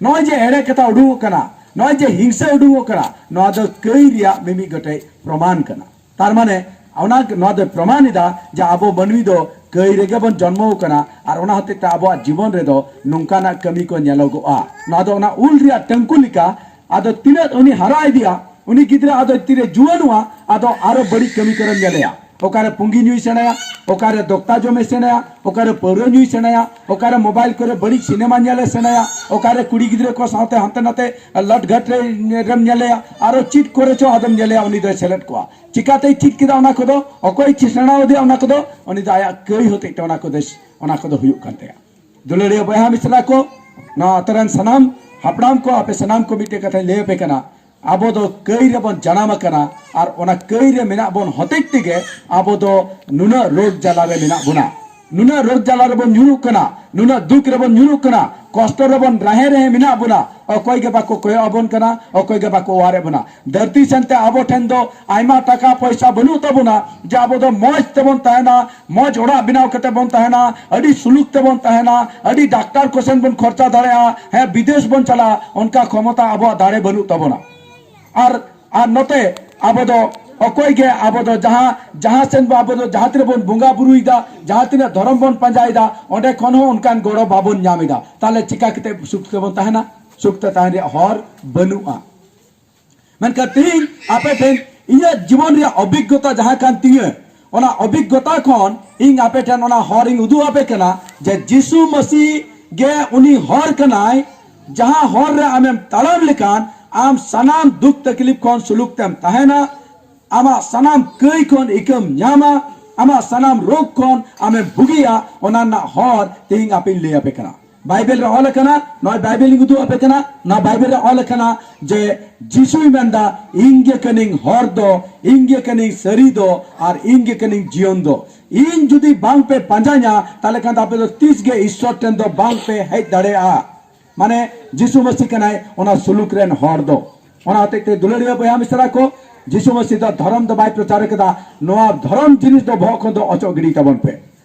ᱱᱚᱜᱼᱚᱭ ᱡᱮ ᱮᱲᱮ ᱠᱟᱛᱷᱟ ᱩᱰᱩᱝᱚᱜ ᱠᱟᱱᱟ, ᱱᱚᱜᱼᱚᱭ ᱡᱮ ᱦᱤᱝᱥᱟᱹ ᱩᱰᱩᱝᱚᱜ ᱠᱟᱱᱟ, ᱱᱚᱣᱟ ᱫᱚ ᱠᱟᱹᱭ ᱨᱮᱭᱟᱜ ᱢᱤᱢᱤᱫ ᱜᱚᱴᱮᱡ ᱯᱨᱚᱢᱟᱱ ᱠᱟᱱᱟ᱾ ᱛᱟᱨ ᱢᱟᱱᱮ ᱚᱱᱟ, ᱱᱚᱣᱟ ᱫᱚᱭ ᱯᱨᱚᱢᱟᱱ ᱮᱫᱟ ᱡᱮ ᱟᱵᱚ ᱢᱟᱹᱱᱢᱤ ᱫᱚ ᱠᱟᱹᱭ ᱨᱮᱜᱮ ᱵᱚᱱ ᱡᱚᱱᱢᱚ ᱟᱠᱟᱱᱟ, ᱟᱨ ᱚᱱᱟ ᱦᱚᱛᱮᱡ ᱛᱮ ᱟᱵᱚᱣᱟᱜ ᱡᱤᱵᱚᱱ ᱨᱮᱫᱚ ᱱᱚᱝᱠᱟᱱᱟᱜ ᱠᱟᱹᱢᱤ ᱠᱚ ᱧᱮᱞᱚᱜᱚᱜᱼᱟ᱾ ᱱᱚᱣᱟ ᱫᱚ ᱚᱱᱟ ᱩᱞ ᱨᱮᱭᱟᱜ ᱴᱟᱹᱝᱠᱩ ᱞᱮᱠᱟ᱾ ᱟᱫᱚ ᱛᱤᱱᱟᱹᱜ ᱩᱱᱤ ᱦᱟᱨᱟ ᱤᱫᱤᱜᱼᱟ, ᱩᱱᱤ ᱜᱤᱫᱽᱨᱟᱹ ᱟᱫᱚ ᱛᱤᱨᱮ ᱡᱩᱣᱟᱹᱱᱚᱜᱼᱟ, ᱟᱫᱚ ᱟᱨᱚ ᱵᱟᱹᱲᱤᱡ ᱠᱟᱹᱢᱤ ᱠᱚᱨᱮᱢ ᱧᱮᱞᱮᱭᱟ᱾ ᱚᱠᱟᱨᱮ ᱯᱩᱸᱜᱤ ᱧᱩᱭ ᱥᱮᱬᱟᱭᱟ, ᱚᱠᱟᱨᱮ ᱫᱚᱠᱛᱟ ᱡᱚᱢᱮ ᱥᱮᱬᱟᱭᱟ, ᱚᱠᱟᱨᱮ ᱯᱟᱹᱣᱨᱟᱹ ᱧᱩᱭ ᱥᱮᱬᱟᱭᱟ, ᱚᱠᱟᱨᱮ ᱢᱳᱵᱟᱭᱤᱞ ᱠᱚᱨᱮ ᱵᱟᱹᱲᱤᱡ ᱥᱤᱱᱮᱢᱟ ᱧᱮᱞᱮ ᱥᱮᱬᱟᱭᱟ, ᱚᱠᱟᱨᱮ ᱠᱩᱲᱤ ᱜᱤᱫᱽᱨᱟᱹ ᱠᱚ ᱥᱟᱶᱛᱮ ᱦᱟᱱᱛᱮ ᱱᱟᱛᱮ ᱞᱟᱴᱜᱷᱟᱴ ᱨᱮ, ᱨᱮᱢ ᱧᱮᱞᱮᱭᱟ, ᱟᱨᱚ ᱪᱮᱫ ᱠᱚᱨᱮ ᱪᱚ ᱟᱫᱚᱢ ᱧᱮᱞᱮᱭᱟ ᱩᱱᱤ ᱫᱚᱭ ᱥᱮᱞᱮᱫ ᱠᱚᱜᱼᱟ᱾ ᱪᱤᱠᱟᱛᱮᱭ ᱪᱮᱫ ᱠᱮᱫᱟ ᱚᱱᱟ ᱠᱚᱫᱚ? ᱚᱠᱚᱭ ᱪᱮ-, ᱥᱮᱬᱟ ᱟᱫᱮᱭᱟ ᱚᱱᱟ ᱠᱚᱫᱚ? ᱩᱱᱤ ᱫᱚ ᱟᱭᱟᱜ ᱠᱟᱹᱭ ᱦᱚᱛᱮᱡ ᱛᱮ ᱚᱱᱟ ᱠᱚᱫᱚ, ᱚᱱᱟ ᱠᱚᱫᱚ ᱦᱩᱭᱩᱜ ᱠᱟᱱ ᱛᱟᱭᱟ᱾ ᱫᱩᱞᱟᱹᱲᱤᱭᱟᱹ ᱵᱚᱭᱦᱟ ᱢᱤᱥᱨᱟ ᱠᱚ, ᱱᱚᱣᱟ ᱟᱛᱳ ᱨᱮᱱ ᱥᱟᱱᱟᱢ ᱦᱟᱯᱲᱟᱢ ᱠᱚ, ᱟᱯᱮ ᱥᱟᱱᱟᱢ ᱠᱚ ᱢᱤᱫᱴᱮᱡ ᱠᱟᱛᱷᱟᱧ ᱞᱟᱹᱭ ᱟᱯᱮ ᱠᱟᱱᱟ, ᱟᱵᱚ ᱫᱚ ᱠᱟᱹᱭ ᱨᱮᱵᱚᱱ ᱡᱟᱱᱟᱢ ᱟᱠᱟᱱᱟ, ᱟᱨ ᱚᱱᱟ ᱠᱟᱹᱭ ᱨᱮ ᱢᱮᱱᱟᱜ ᱵᱚᱱ ᱦᱚᱛᱮᱡ ᱛᱮᱜᱮ ᱟᱵᱚ ᱫᱚ ᱱᱩᱱᱟᱹᱜ ᱨᱳᱜᱽ ᱡᱟᱞᱟ ᱨᱮ ᱢᱮᱱᱟᱜ ᱵᱚᱱᱟ, ᱱᱩᱱᱟᱹᱜ ᱨᱳᱜᱽ ᱡᱟᱞᱟ ᱨᱮᱵᱚᱱ ᱧᱩᱨᱩᱜ ᱠᱟᱱᱟ, ᱱᱩᱱᱟᱹᱜ ᱫᱩᱠ ᱨᱮᱵᱚᱱ ᱧᱩᱨᱩᱜ ᱠᱟᱱᱟ, ᱠᱚᱥᱴᱚ ᱨᱮᱵᱚᱱ ᱨᱟᱦᱮ ᱨᱮᱦᱮ ᱢᱮᱱᱟᱜ ᱵᱚᱱᱟ᱾ ᱚᱠᱚᱭ ᱜᱮ ᱵᱟᱠᱚ ᱠᱚᱭᱚᱜ ᱟᱵᱚᱱ ᱠᱟᱱᱟ, ᱚᱠᱚᱭ ᱜᱮ ᱵᱟᱠᱚ ᱚᱣᱟᱨᱮᱫ ᱵᱚᱱᱟ᱾ ᱫᱷᱟᱹᱨᱛᱤ ᱥᱮᱱᱛᱮ ᱟᱵᱚ ᱴᱷᱮᱱ ᱫᱚ ᱟᱭᱢᱟ ᱴᱟᱠᱟ ᱯᱚᱭᱥᱟ ᱵᱟᱹᱱᱩᱜ ᱛᱟᱵᱚᱱᱟ ᱡᱮ ᱟᱵᱚ ᱫᱚ ᱢᱚᱡᱽ ᱛᱮᱵᱚᱱ ᱛᱟᱦᱮᱱᱟ, ᱢᱚᱡᱽ ᱚᱲᱟᱜ ᱵᱮᱱᱟᱣ ᱠᱟᱛᱮ ᱵᱚᱱ ᱛᱟᱦᱮᱱᱟ, ᱟᱹᱰᱤ ᱥᱩᱞᱩᱠ ᱛᱮᱵᱚᱱ ᱛᱟᱦᱮᱱᱟ, ᱟᱹᱰᱤ ᱰᱟᱠᱛᱟᱨ ᱠᱚᱥᱮᱱ ᱵᱚᱱ ᱠᱷᱚᱨᱪᱟ ᱫᱟᱲᱮᱭᱟᱜᱼᱟ, ᱦᱮᱸ, ᱵᱤᱫᱮᱥ ᱵᱚᱱ ᱪᱟᱞᱟᱜᱼᱟ, ᱚᱱᱠᱟ ᱠᱷᱚᱢᱚᱛᱟ ᱟᱵᱚᱣᱟᱜ ᱫᱟᱲᱮ ᱵᱟᱹᱱᱩᱜ ᱛᱟᱵᱚᱱᱟ᱾ ᱟᱨ, ᱟᱨ ᱱᱚᱛᱮ ᱟᱵᱚ ᱫᱚ ᱚᱠᱚᱭ ᱜᱮ ᱟᱵᱚ ᱫᱚ ᱡᱟᱦᱟᱸ, ᱡᱟᱦᱟᱸ ᱥᱮᱱ ᱵᱚ-, ᱟᱵᱚ ᱫᱚ ᱡᱟᱦᱟᱸ ᱛᱤᱱᱟᱹᱜ ᱵᱚᱱ ᱵᱚᱸᱜᱟ ᱵᱩᱨᱩᱭᱮᱫᱟ, ᱡᱟᱦᱟᱸ ᱛᱤᱱᱟᱹᱜ ᱫᱷᱚᱨᱚᱢ ᱵᱚᱱ ᱯᱟᱸᱡᱟᱭᱮᱫᱟ, ᱚᱸᱰᱮ ᱠᱷᱚᱱ ᱦᱚᱸ ᱚᱱᱠᱟᱱ ᱜᱚᱲᱚ ᱵᱟᱵᱚᱱ ᱧᱟᱢ ᱮᱫᱟ᱾ ᱛᱟᱦᱞᱮ ᱪᱤᱠᱟ ᱠᱟᱛᱮ ᱥᱩᱠ ᱛᱮᱵᱚᱱ ᱛᱟᱦᱮᱱᱟ? ᱥᱩᱠ ᱛᱮ ᱛᱟᱦᱮᱱ ᱨᱮᱭᱟᱜ ᱦᱚᱨ ᱵᱟᱹᱱᱩᱜᱼᱟ᱾ ᱢᱮᱱᱠᱷᱟᱱ ᱛᱮᱦᱮᱧ ᱟᱯᱮ ᱴᱷᱮᱱ ᱤᱧᱟᱹᱜ ᱡᱤᱵᱚᱱ ᱨᱮᱭᱟᱜ ᱚᱵᱷᱤᱜᱽᱜᱚᱛᱟ ᱡᱟᱦᱟᱸ ᱠᱟᱱ ᱛᱤᱧᱟᱹ, ᱚᱱᱟ ᱚᱵᱷᱤᱜᱽᱜᱚᱛᱟ ᱠᱷᱚᱱ ᱤᱧ ᱟᱯᱮ ᱴᱷᱮᱱ ᱚᱱᱟ ᱦᱚᱨ ᱤᱧ ᱩᱫᱩᱜ ᱟᱯᱮ ᱠᱟᱱᱟ ᱡᱮ ᱡᱤᱥᱩ ᱢᱟᱹᱥᱤ ᱜᱮ ᱩᱱᱤ ᱦᱚᱨ ᱠᱟᱱᱟᱭ, ᱡᱟᱦᱟᱸ ᱦᱚᱨ ᱨᱮ ᱟᱢᱮᱢ ᱛᱟᱲᱟᱢ ᱞᱮᱠᱷᱟᱱ ᱟᱢ ᱥᱟᱱᱟᱢ ᱫᱩᱠ ᱛᱟᱠᱞᱤᱯ ᱠᱷᱚᱱ ᱥᱩᱞᱩᱠ ᱛᱮᱢ ᱛᱟᱦᱮᱱᱟ, ᱟᱢᱟᱜ ᱥᱟᱱᱟᱢ ᱠᱟᱹᱭ ᱠᱷᱚᱱ ᱤᱠᱟᱹᱢ ᱧᱟᱢᱟ, ᱟᱢᱟᱜ ᱥᱟᱱᱟᱢ ᱨᱳᱜᱽ ᱠᱷᱚᱱ ᱟᱢᱮᱢ ᱵᱩᱜᱤᱭᱟ᱾ ᱚᱱᱟ ᱨᱮᱱᱟᱜ ᱦᱚᱨ ᱛᱮᱦᱮᱧ ᱟᱯᱮᱧ ᱞᱟᱹᱭ ᱟᱯᱮ ᱠᱟᱱᱟ᱾ ᱵᱟᱭᱵᱮᱞ ᱨᱮ ᱚᱞ ᱟᱠᱟᱱᱟ, ᱱᱚᱜᱼᱚᱭ ᱵᱟᱭᱵᱮᱞ ᱤᱧ ᱩᱫᱩᱜ ᱟᱯᱮ ᱠᱟᱱᱟ᱾ ᱱᱚᱣᱟ ᱵᱟᱭᱵᱮᱞ ᱨᱮ ᱚᱞ ᱟᱠᱟᱱᱟ ᱡᱮ ᱡᱤᱥᱩᱭ ᱢᱮᱱᱫᱟ, "ᱤᱧ ᱜᱮ ᱠᱟᱹᱱᱟᱹᱧ ᱦᱚᱨ ᱫᱚ, ᱤᱧ ᱜᱮ ᱠᱟᱹᱱᱟᱹᱧ ᱥᱟᱹᱨᱤ ᱫᱚ, ᱟᱨ ᱤᱧ ᱜᱮ ᱠᱟᱹᱱᱟᱹᱧ ᱡᱤᱭᱚᱱ ᱫᱚ᱾ ᱤᱧ ᱡᱩᱫᱤ ᱵᱟᱝ ᱯᱮ ᱯᱟᱸᱡᱟᱧᱟ, ᱛᱟᱦᱞᱮ ᱠᱷᱟᱱ ᱫᱚ ᱟᱯᱮ ᱫᱚ ᱛᱤᱥ ᱜᱮ ᱤᱥᱥᱚᱨ ᱴᱷᱮᱱ ᱫᱚ ᱵᱟᱝ ᱯᱮ ᱦᱮᱡ ᱫᱟᱲᱮᱭᱟᱜᱼᱟ᱾" ᱢᱟᱱᱮ ᱡᱤᱥᱩ ᱢᱟᱹᱥᱤ ᱠᱟᱱᱟᱭ ᱚᱱᱟ ᱥᱩᱞᱩᱠ ᱨᱮᱱ ᱦᱚᱨ ᱫᱚ᱾ ᱚᱱᱟ ᱦᱚᱛᱮᱡ ᱛᱮ ᱫᱩᱞᱟᱹᱲᱤᱭᱟᱹ ᱵᱚᱭᱦᱟ ᱢᱤᱥᱨᱟ ᱠᱚ, ᱡᱤᱥᱩ ᱢᱟᱹᱥᱤ ᱫᱚ ᱫᱷᱚᱨᱚᱢ ᱫᱚ ᱵᱟᱭ ᱯᱨᱚᱪᱟᱨ ᱠᱟᱫᱟ᱾ ᱱᱚᱣᱟ ᱫᱷᱚᱨᱚᱢ ᱡᱤᱱᱤᱥ ᱫᱚ ᱵᱚᱦᱚᱜ ᱠᱷᱚᱱ ᱫᱚ ᱚᱪᱚᱜ ᱜᱤᱰᱤ ᱛᱟᱵᱚᱱ ᱯᱮ᱾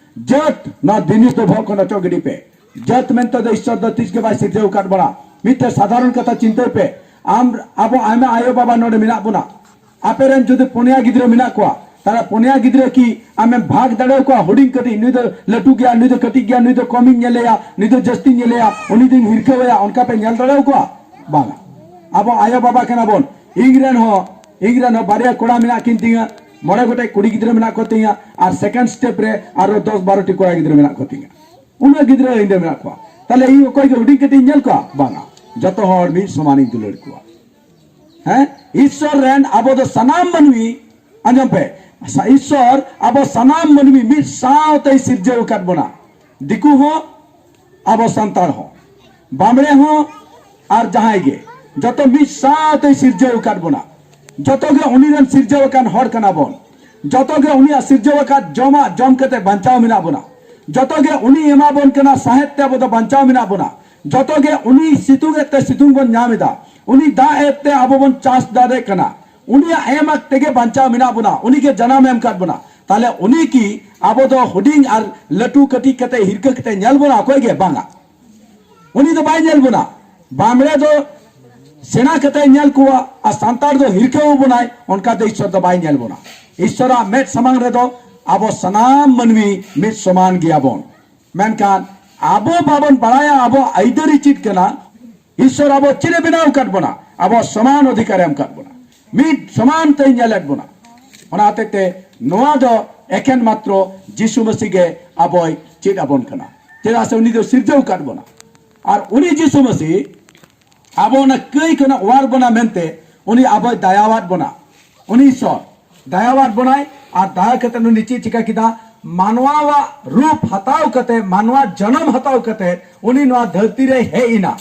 ᱡᱟᱹᱛ, ᱱᱚᱣᱟ ᱡᱤᱱᱤᱥ ᱫᱚ ᱵᱚᱦᱚᱜ ᱠᱷᱚᱱ ᱚᱪᱚᱜ ᱜᱤᱰᱤ ᱯᱮ᱾ ᱡᱟᱹᱛ ᱢᱮᱱᱛᱮ ᱫᱚ ᱤᱥᱥᱚᱨ ᱫᱚ ᱛᱤᱥ ᱜᱮ ᱵᱟᱭ ᱥᱤᱨᱡᱟᱹᱣ ᱟᱠᱟᱫ ᱵᱚᱱᱟ᱾ ᱢᱤᱫᱴᱮᱱ ᱥᱟᱫᱷᱟᱨᱚᱱ ᱠᱟᱛᱷᱟ ᱪᱤᱱᱛᱟᱹᱭ ᱯᱮ, ᱟᱢ, ᱟᱵᱚ ᱟᱭᱢᱟ ᱟᱭᱳ ᱵᱟᱵᱟ ᱱᱚᱰᱮ ᱢᱮᱱᱟᱜ ᱵᱚᱱᱟ, ᱟᱯᱮ ᱨᱮᱱ ᱡᱩᱫᱤ ᱯᱩᱱᱭᱟ ᱜᱤᱫᱽᱨᱟᱹ ᱢᱮᱱᱟᱜ ᱠᱚᱣᱟ, ᱛᱟᱦᱞᱮ ᱯᱩᱱᱭᱟ ᱜᱤᱫᱽᱨᱟᱹ ᱠᱤ ᱟᱢᱮᱢ ᱵᱷᱟᱜᱽ ᱫᱟᱲᱮᱭᱟᱠᱚᱣᱟ? ᱦᱩᱰᱤᱧ ᱠᱟᱹᱴᱤᱡ, ᱱᱩᱭ ᱫᱚ ᱞᱟᱹᱴᱩ ᱜᱮᱭᱟ, ᱱᱩᱭ ᱫᱚ ᱠᱟᱹᱴᱤᱡ ᱜᱮᱭᱟ, ᱱᱩᱭ ᱫᱚ ᱠᱚᱢᱤᱧ ᱧᱮᱞᱮᱭᱟ, ᱱᱩᱭ ᱫᱚ ᱡᱟᱹᱥᱛᱤᱧ ᱧᱮᱞᱮᱭᱟ, ᱩᱱᱤ ᱫᱚᱧ ᱦᱤᱨᱠᱟᱹᱣᱟᱭᱟ, ᱚᱱᱠᱟ ᱯᱮ ᱧᱮᱞ ᱫᱟᱲᱮᱭᱟᱠᱚᱣᱟ? ᱵᱟᱝᱟ᱾ ᱟᱵᱚ ᱟᱭᱳ ᱵᱟᱵᱟ ᱠᱟᱱᱟ ᱵᱚᱱ᱾ ᱤᱧ ᱨᱮᱱ ᱦᱚᱸ, ᱤᱧ ᱨᱮᱱ ᱦᱚᱸ ᱵᱟᱨᱭᱟ ᱠᱚᱲᱟ ᱢᱮᱱᱟᱜ ᱠᱤᱱ ᱛᱤᱧᱟ, ᱢᱚᱬᱮ ᱜᱚᱴᱮᱡ ᱠᱩᱲᱤ ᱜᱤᱫᱽᱨᱟᱹ ᱢᱮᱱᱟᱜ ᱠᱚ ᱛᱤᱧᱟ, ᱟᱨ ᱥᱮᱠᱮᱱᱰ ᱥᱴᱮᱯ ᱨᱮ ᱟᱨᱚ ᱫᱚᱥ ᱵᱟᱨᱚ ᱴᱤ ᱠᱚᱲᱟ ᱜᱤᱫᱽᱨᱟᱹ ᱢᱮᱱᱟᱜ ᱠᱚ ᱛᱤᱧᱟ᱾ ᱩᱱᱟᱹᱜ ᱜᱤᱫᱽᱨᱟᱹ ᱤᱧ ᱨᱮᱱ ᱢᱮᱱᱟᱜ ᱠᱚᱣᱟ᱾ ᱛᱟᱦᱞᱮ ᱤᱧ ᱚᱠᱚᱭ ᱜᱮ ᱦᱩᱰᱤᱧ ᱠᱟᱹᱴᱤᱡ ᱤᱧ ᱧᱮᱞ ᱠᱚᱣᱟ? ᱵᱟᱝᱟ, ᱡᱚᱛᱚ ᱦᱚᱲ ᱢᱤᱫ ᱥᱚᱢᱟᱱᱤᱧ ᱫᱩᱞᱟᱹᱲ ᱠᱚᱣᱟ᱾ ᱦᱮᱸ, ᱤᱥᱥᱚᱨ ᱨᱮᱱ ᱟᱵᱚ ᱫᱚ ᱥᱟᱱᱟᱢ ᱢᱟᱹᱱᱢᱤ, ᱟᱸᱡᱚᱢ ᱯᱮ, ᱥᱟ-, ᱤᱥᱥᱚᱨ ᱟᱵᱚ ᱥᱟᱱᱟᱢ ᱢᱟᱹᱱᱢᱤ ᱢᱤᱫ ᱥᱟᱶᱛᱮᱭ ᱥᱤᱨᱡᱟᱹᱣ ᱟᱠᱟᱫ ᱵᱚᱱᱟ᱾ ᱫᱤᱠᱩ ᱦᱚᱸ, ᱟᱵᱚ ᱥᱟᱱᱛᱟᱲ ᱦᱚᱸ, ᱵᱟᱢᱲᱮ ᱦᱚᱸ, ᱟᱨ ᱡᱟᱦᱟᱸᱭ ᱜᱮ, ᱡᱚᱛᱚ ᱢᱤᱫ ᱥᱟᱶᱛᱮᱭ ᱥᱤᱨᱡᱟᱹᱣ ᱟᱠᱟᱫ ᱵᱚᱱᱟ᱾ ᱡᱚᱛᱚ ᱜᱮ ᱩᱱᱤ ᱨᱮᱱ ᱥᱤᱨᱡᱟᱹᱣ ᱟᱠᱟᱱ ᱦᱚᱲ ᱠᱟᱱᱟ ᱵᱚᱱ᱾ ᱡᱚᱛᱚ ᱜᱮ ᱩᱱᱤᱭᱟᱜ ᱥᱤᱨᱡᱟᱹᱣ ᱟᱠᱟᱫ ᱡᱚᱢᱟᱜ ᱡᱚᱢ ᱠᱟᱛᱮ ᱵᱟᱧᱪᱟᱣ ᱢᱮᱱᱟᱜ ᱵᱚᱱᱟ᱾ ᱡᱚᱛᱚ ᱜᱮ ᱩᱱᱤ ᱮᱢᱟ ᱵᱚᱱ ᱠᱟᱱᱟ, ᱥᱟᱦᱮᱫ ᱛᱮ ᱟᱵᱚ ᱫᱚ ᱵᱟᱧᱪᱟᱣ ᱢᱮᱱᱟᱜ ᱵᱚᱱᱟ᱾ ᱡᱚᱛᱚ ᱜᱮ ᱩᱱᱤ ᱥᱤᱛᱩᱝ ᱮᱫ ᱛᱮ ᱥᱤᱛᱩᱝ ᱵᱚᱱ ᱧᱟᱢ ᱮᱫᱟ, ᱩᱱᱤ ᱫᱟᱜ ᱮᱫ ᱛᱮ ᱟᱵᱚ ᱵᱚᱱ ᱪᱟᱥ ᱫᱟᱲᱮᱭᱟᱜ ᱠᱟᱱᱟ, ᱩᱱᱤᱭᱟᱜ ᱮᱢ ᱟᱠ ᱛᱮᱜᱮ ᱵᱟᱧᱪᱟᱣ ᱢᱮᱱᱟᱜ ᱵᱚᱱᱟ, ᱩᱱᱤ ᱜᱮ ᱡᱟᱱᱟᱢ ᱮᱢ ᱟᱠᱟᱫ ᱵᱚᱱᱟ᱾ ᱛᱟᱦᱞᱮ ᱩᱱᱤ ᱠᱤ ᱟᱵᱚ ᱫᱚ ᱦᱩᱰᱤᱧ ᱟᱨ ᱞᱟᱹᱴᱩ ᱠᱟᱹᱴᱤᱡ ᱠᱟᱛᱮ ᱦᱤᱨᱠᱟᱹ ᱠᱟᱛᱮ ᱧᱮᱞ ᱵᱚᱱᱟ? ᱚᱠᱚᱭ ᱜᱮ ᱵᱟᱝᱟ᱾ ᱩᱱᱤ ᱫᱚ ᱵᱟᱭ ᱧᱮᱞ ᱵᱚᱱᱟ᱾ ᱵᱟᱢᱲᱮ ᱫᱚ ᱥᱮᱬᱟ ᱠᱟᱛᱮ ᱧᱮᱞ ᱠᱚᱣᱟ ᱟᱨ ᱥᱟᱱᱛᱟᱲ ᱫᱚ ᱦᱤᱨᱠᱟᱹ ᱟᱵᱚᱱᱟᱭ, ᱚᱱᱠᱟ ᱫᱚ ᱤᱥᱥᱚᱨ ᱫᱚ ᱵᱟᱭ ᱧᱮᱞ ᱵᱚᱱᱟ᱾ ᱤᱥᱥᱚᱨᱟᱜ ᱢᱮᱫ ᱥᱟᱢᱟᱝ ᱨᱮᱫᱚ ᱟᱵᱚ ᱥᱟᱱᱟᱢ ᱢᱟᱹᱱᱢᱤ ᱢᱤᱫ ᱥᱚᱢᱟᱱ ᱜᱮᱭᱟᱵᱚᱱ᱾ ᱢᱮᱱᱠᱷᱟᱱ ᱟᱵᱚ ᱵᱟᱵᱚᱱ ᱵᱟᱲᱟᱭᱟ ᱟᱵᱚ ᱟᱹᱭᱫᱟᱹᱨᱤ ᱪᱮᱫ ᱠᱟᱱᱟ, ᱤᱥᱥᱚᱨ ᱟᱵᱚ ᱪᱮᱫ ᱮ ᱵᱮᱱᱟᱣ ᱟᱠᱟᱫ ᱵᱚᱱᱟ, ᱟᱵᱚ ᱥᱚᱢᱟᱱ ᱚᱫᱷᱤᱠᱟᱨ ᱮ ᱮᱢ ᱟᱠᱟᱫ ᱵᱚᱱᱟ, ᱢᱤᱫ ᱥᱚᱢᱟᱱ ᱛᱮᱭ ᱧᱮᱞᱮᱫ ᱵᱚᱱᱟ᱾ ᱚᱱᱟ ᱦᱚᱛᱮᱡ ᱛᱮ ᱱᱚᱣᱟ ᱫᱚ ᱮᱠᱮᱱ ᱢᱟᱛᱨᱚ ᱡᱤᱥᱩ ᱢᱟᱹᱥᱤ ᱜᱮ ᱟᱵᱚᱭ ᱪᱮᱫ ᱟᱵᱚᱱ ᱠᱟᱱᱟ, ᱪᱮᱫᱟᱜ ᱥᱮ ᱩᱱᱤ ᱫᱚ ᱥᱤᱨᱡᱟᱹᱣ ᱟᱠᱟᱫ ᱵᱚᱱᱟ᱾ ᱟᱨ ᱩᱱᱤ ᱡᱤᱥᱩ ᱢᱟᱹᱥᱤ ᱟᱵᱚ ᱚᱱᱟ ᱠᱟᱹᱭ ᱠᱷᱚᱱᱟᱜ ᱚᱣᱟᱨ ᱵᱚᱱᱟ ᱢᱮᱱᱛᱮ ᱩᱱᱤ ᱟᱵᱚᱭ ᱫᱟᱭᱟᱣᱟᱫ ᱵᱚᱱᱟ᱾ ᱩᱱᱤ ᱤᱥᱥᱚᱨ ᱫᱟᱭᱟᱣᱟᱫ ᱵᱚᱱᱟᱭ, ᱟᱨ ᱫᱟᱭᱟ ᱠᱟᱛᱮ ᱩᱱᱤ ᱪᱮᱫ ᱪᱤᱠᱟ ᱠᱮᱫᱟ? ᱢᱟᱱᱣᱟᱣᱟᱜ ᱨᱩᱯ ᱦᱟᱛᱟᱣ ᱠᱟᱛᱮ, ᱢᱟᱱᱣᱟ ᱡᱚᱱᱚᱢ ᱦᱟᱛᱟᱣ ᱠᱟᱛᱮ ᱩᱱᱤ ᱱᱚᱣᱟ ᱫᱷᱟᱹᱨᱛᱤ ᱨᱮ ᱦᱮᱡ ᱮᱱᱟ᱾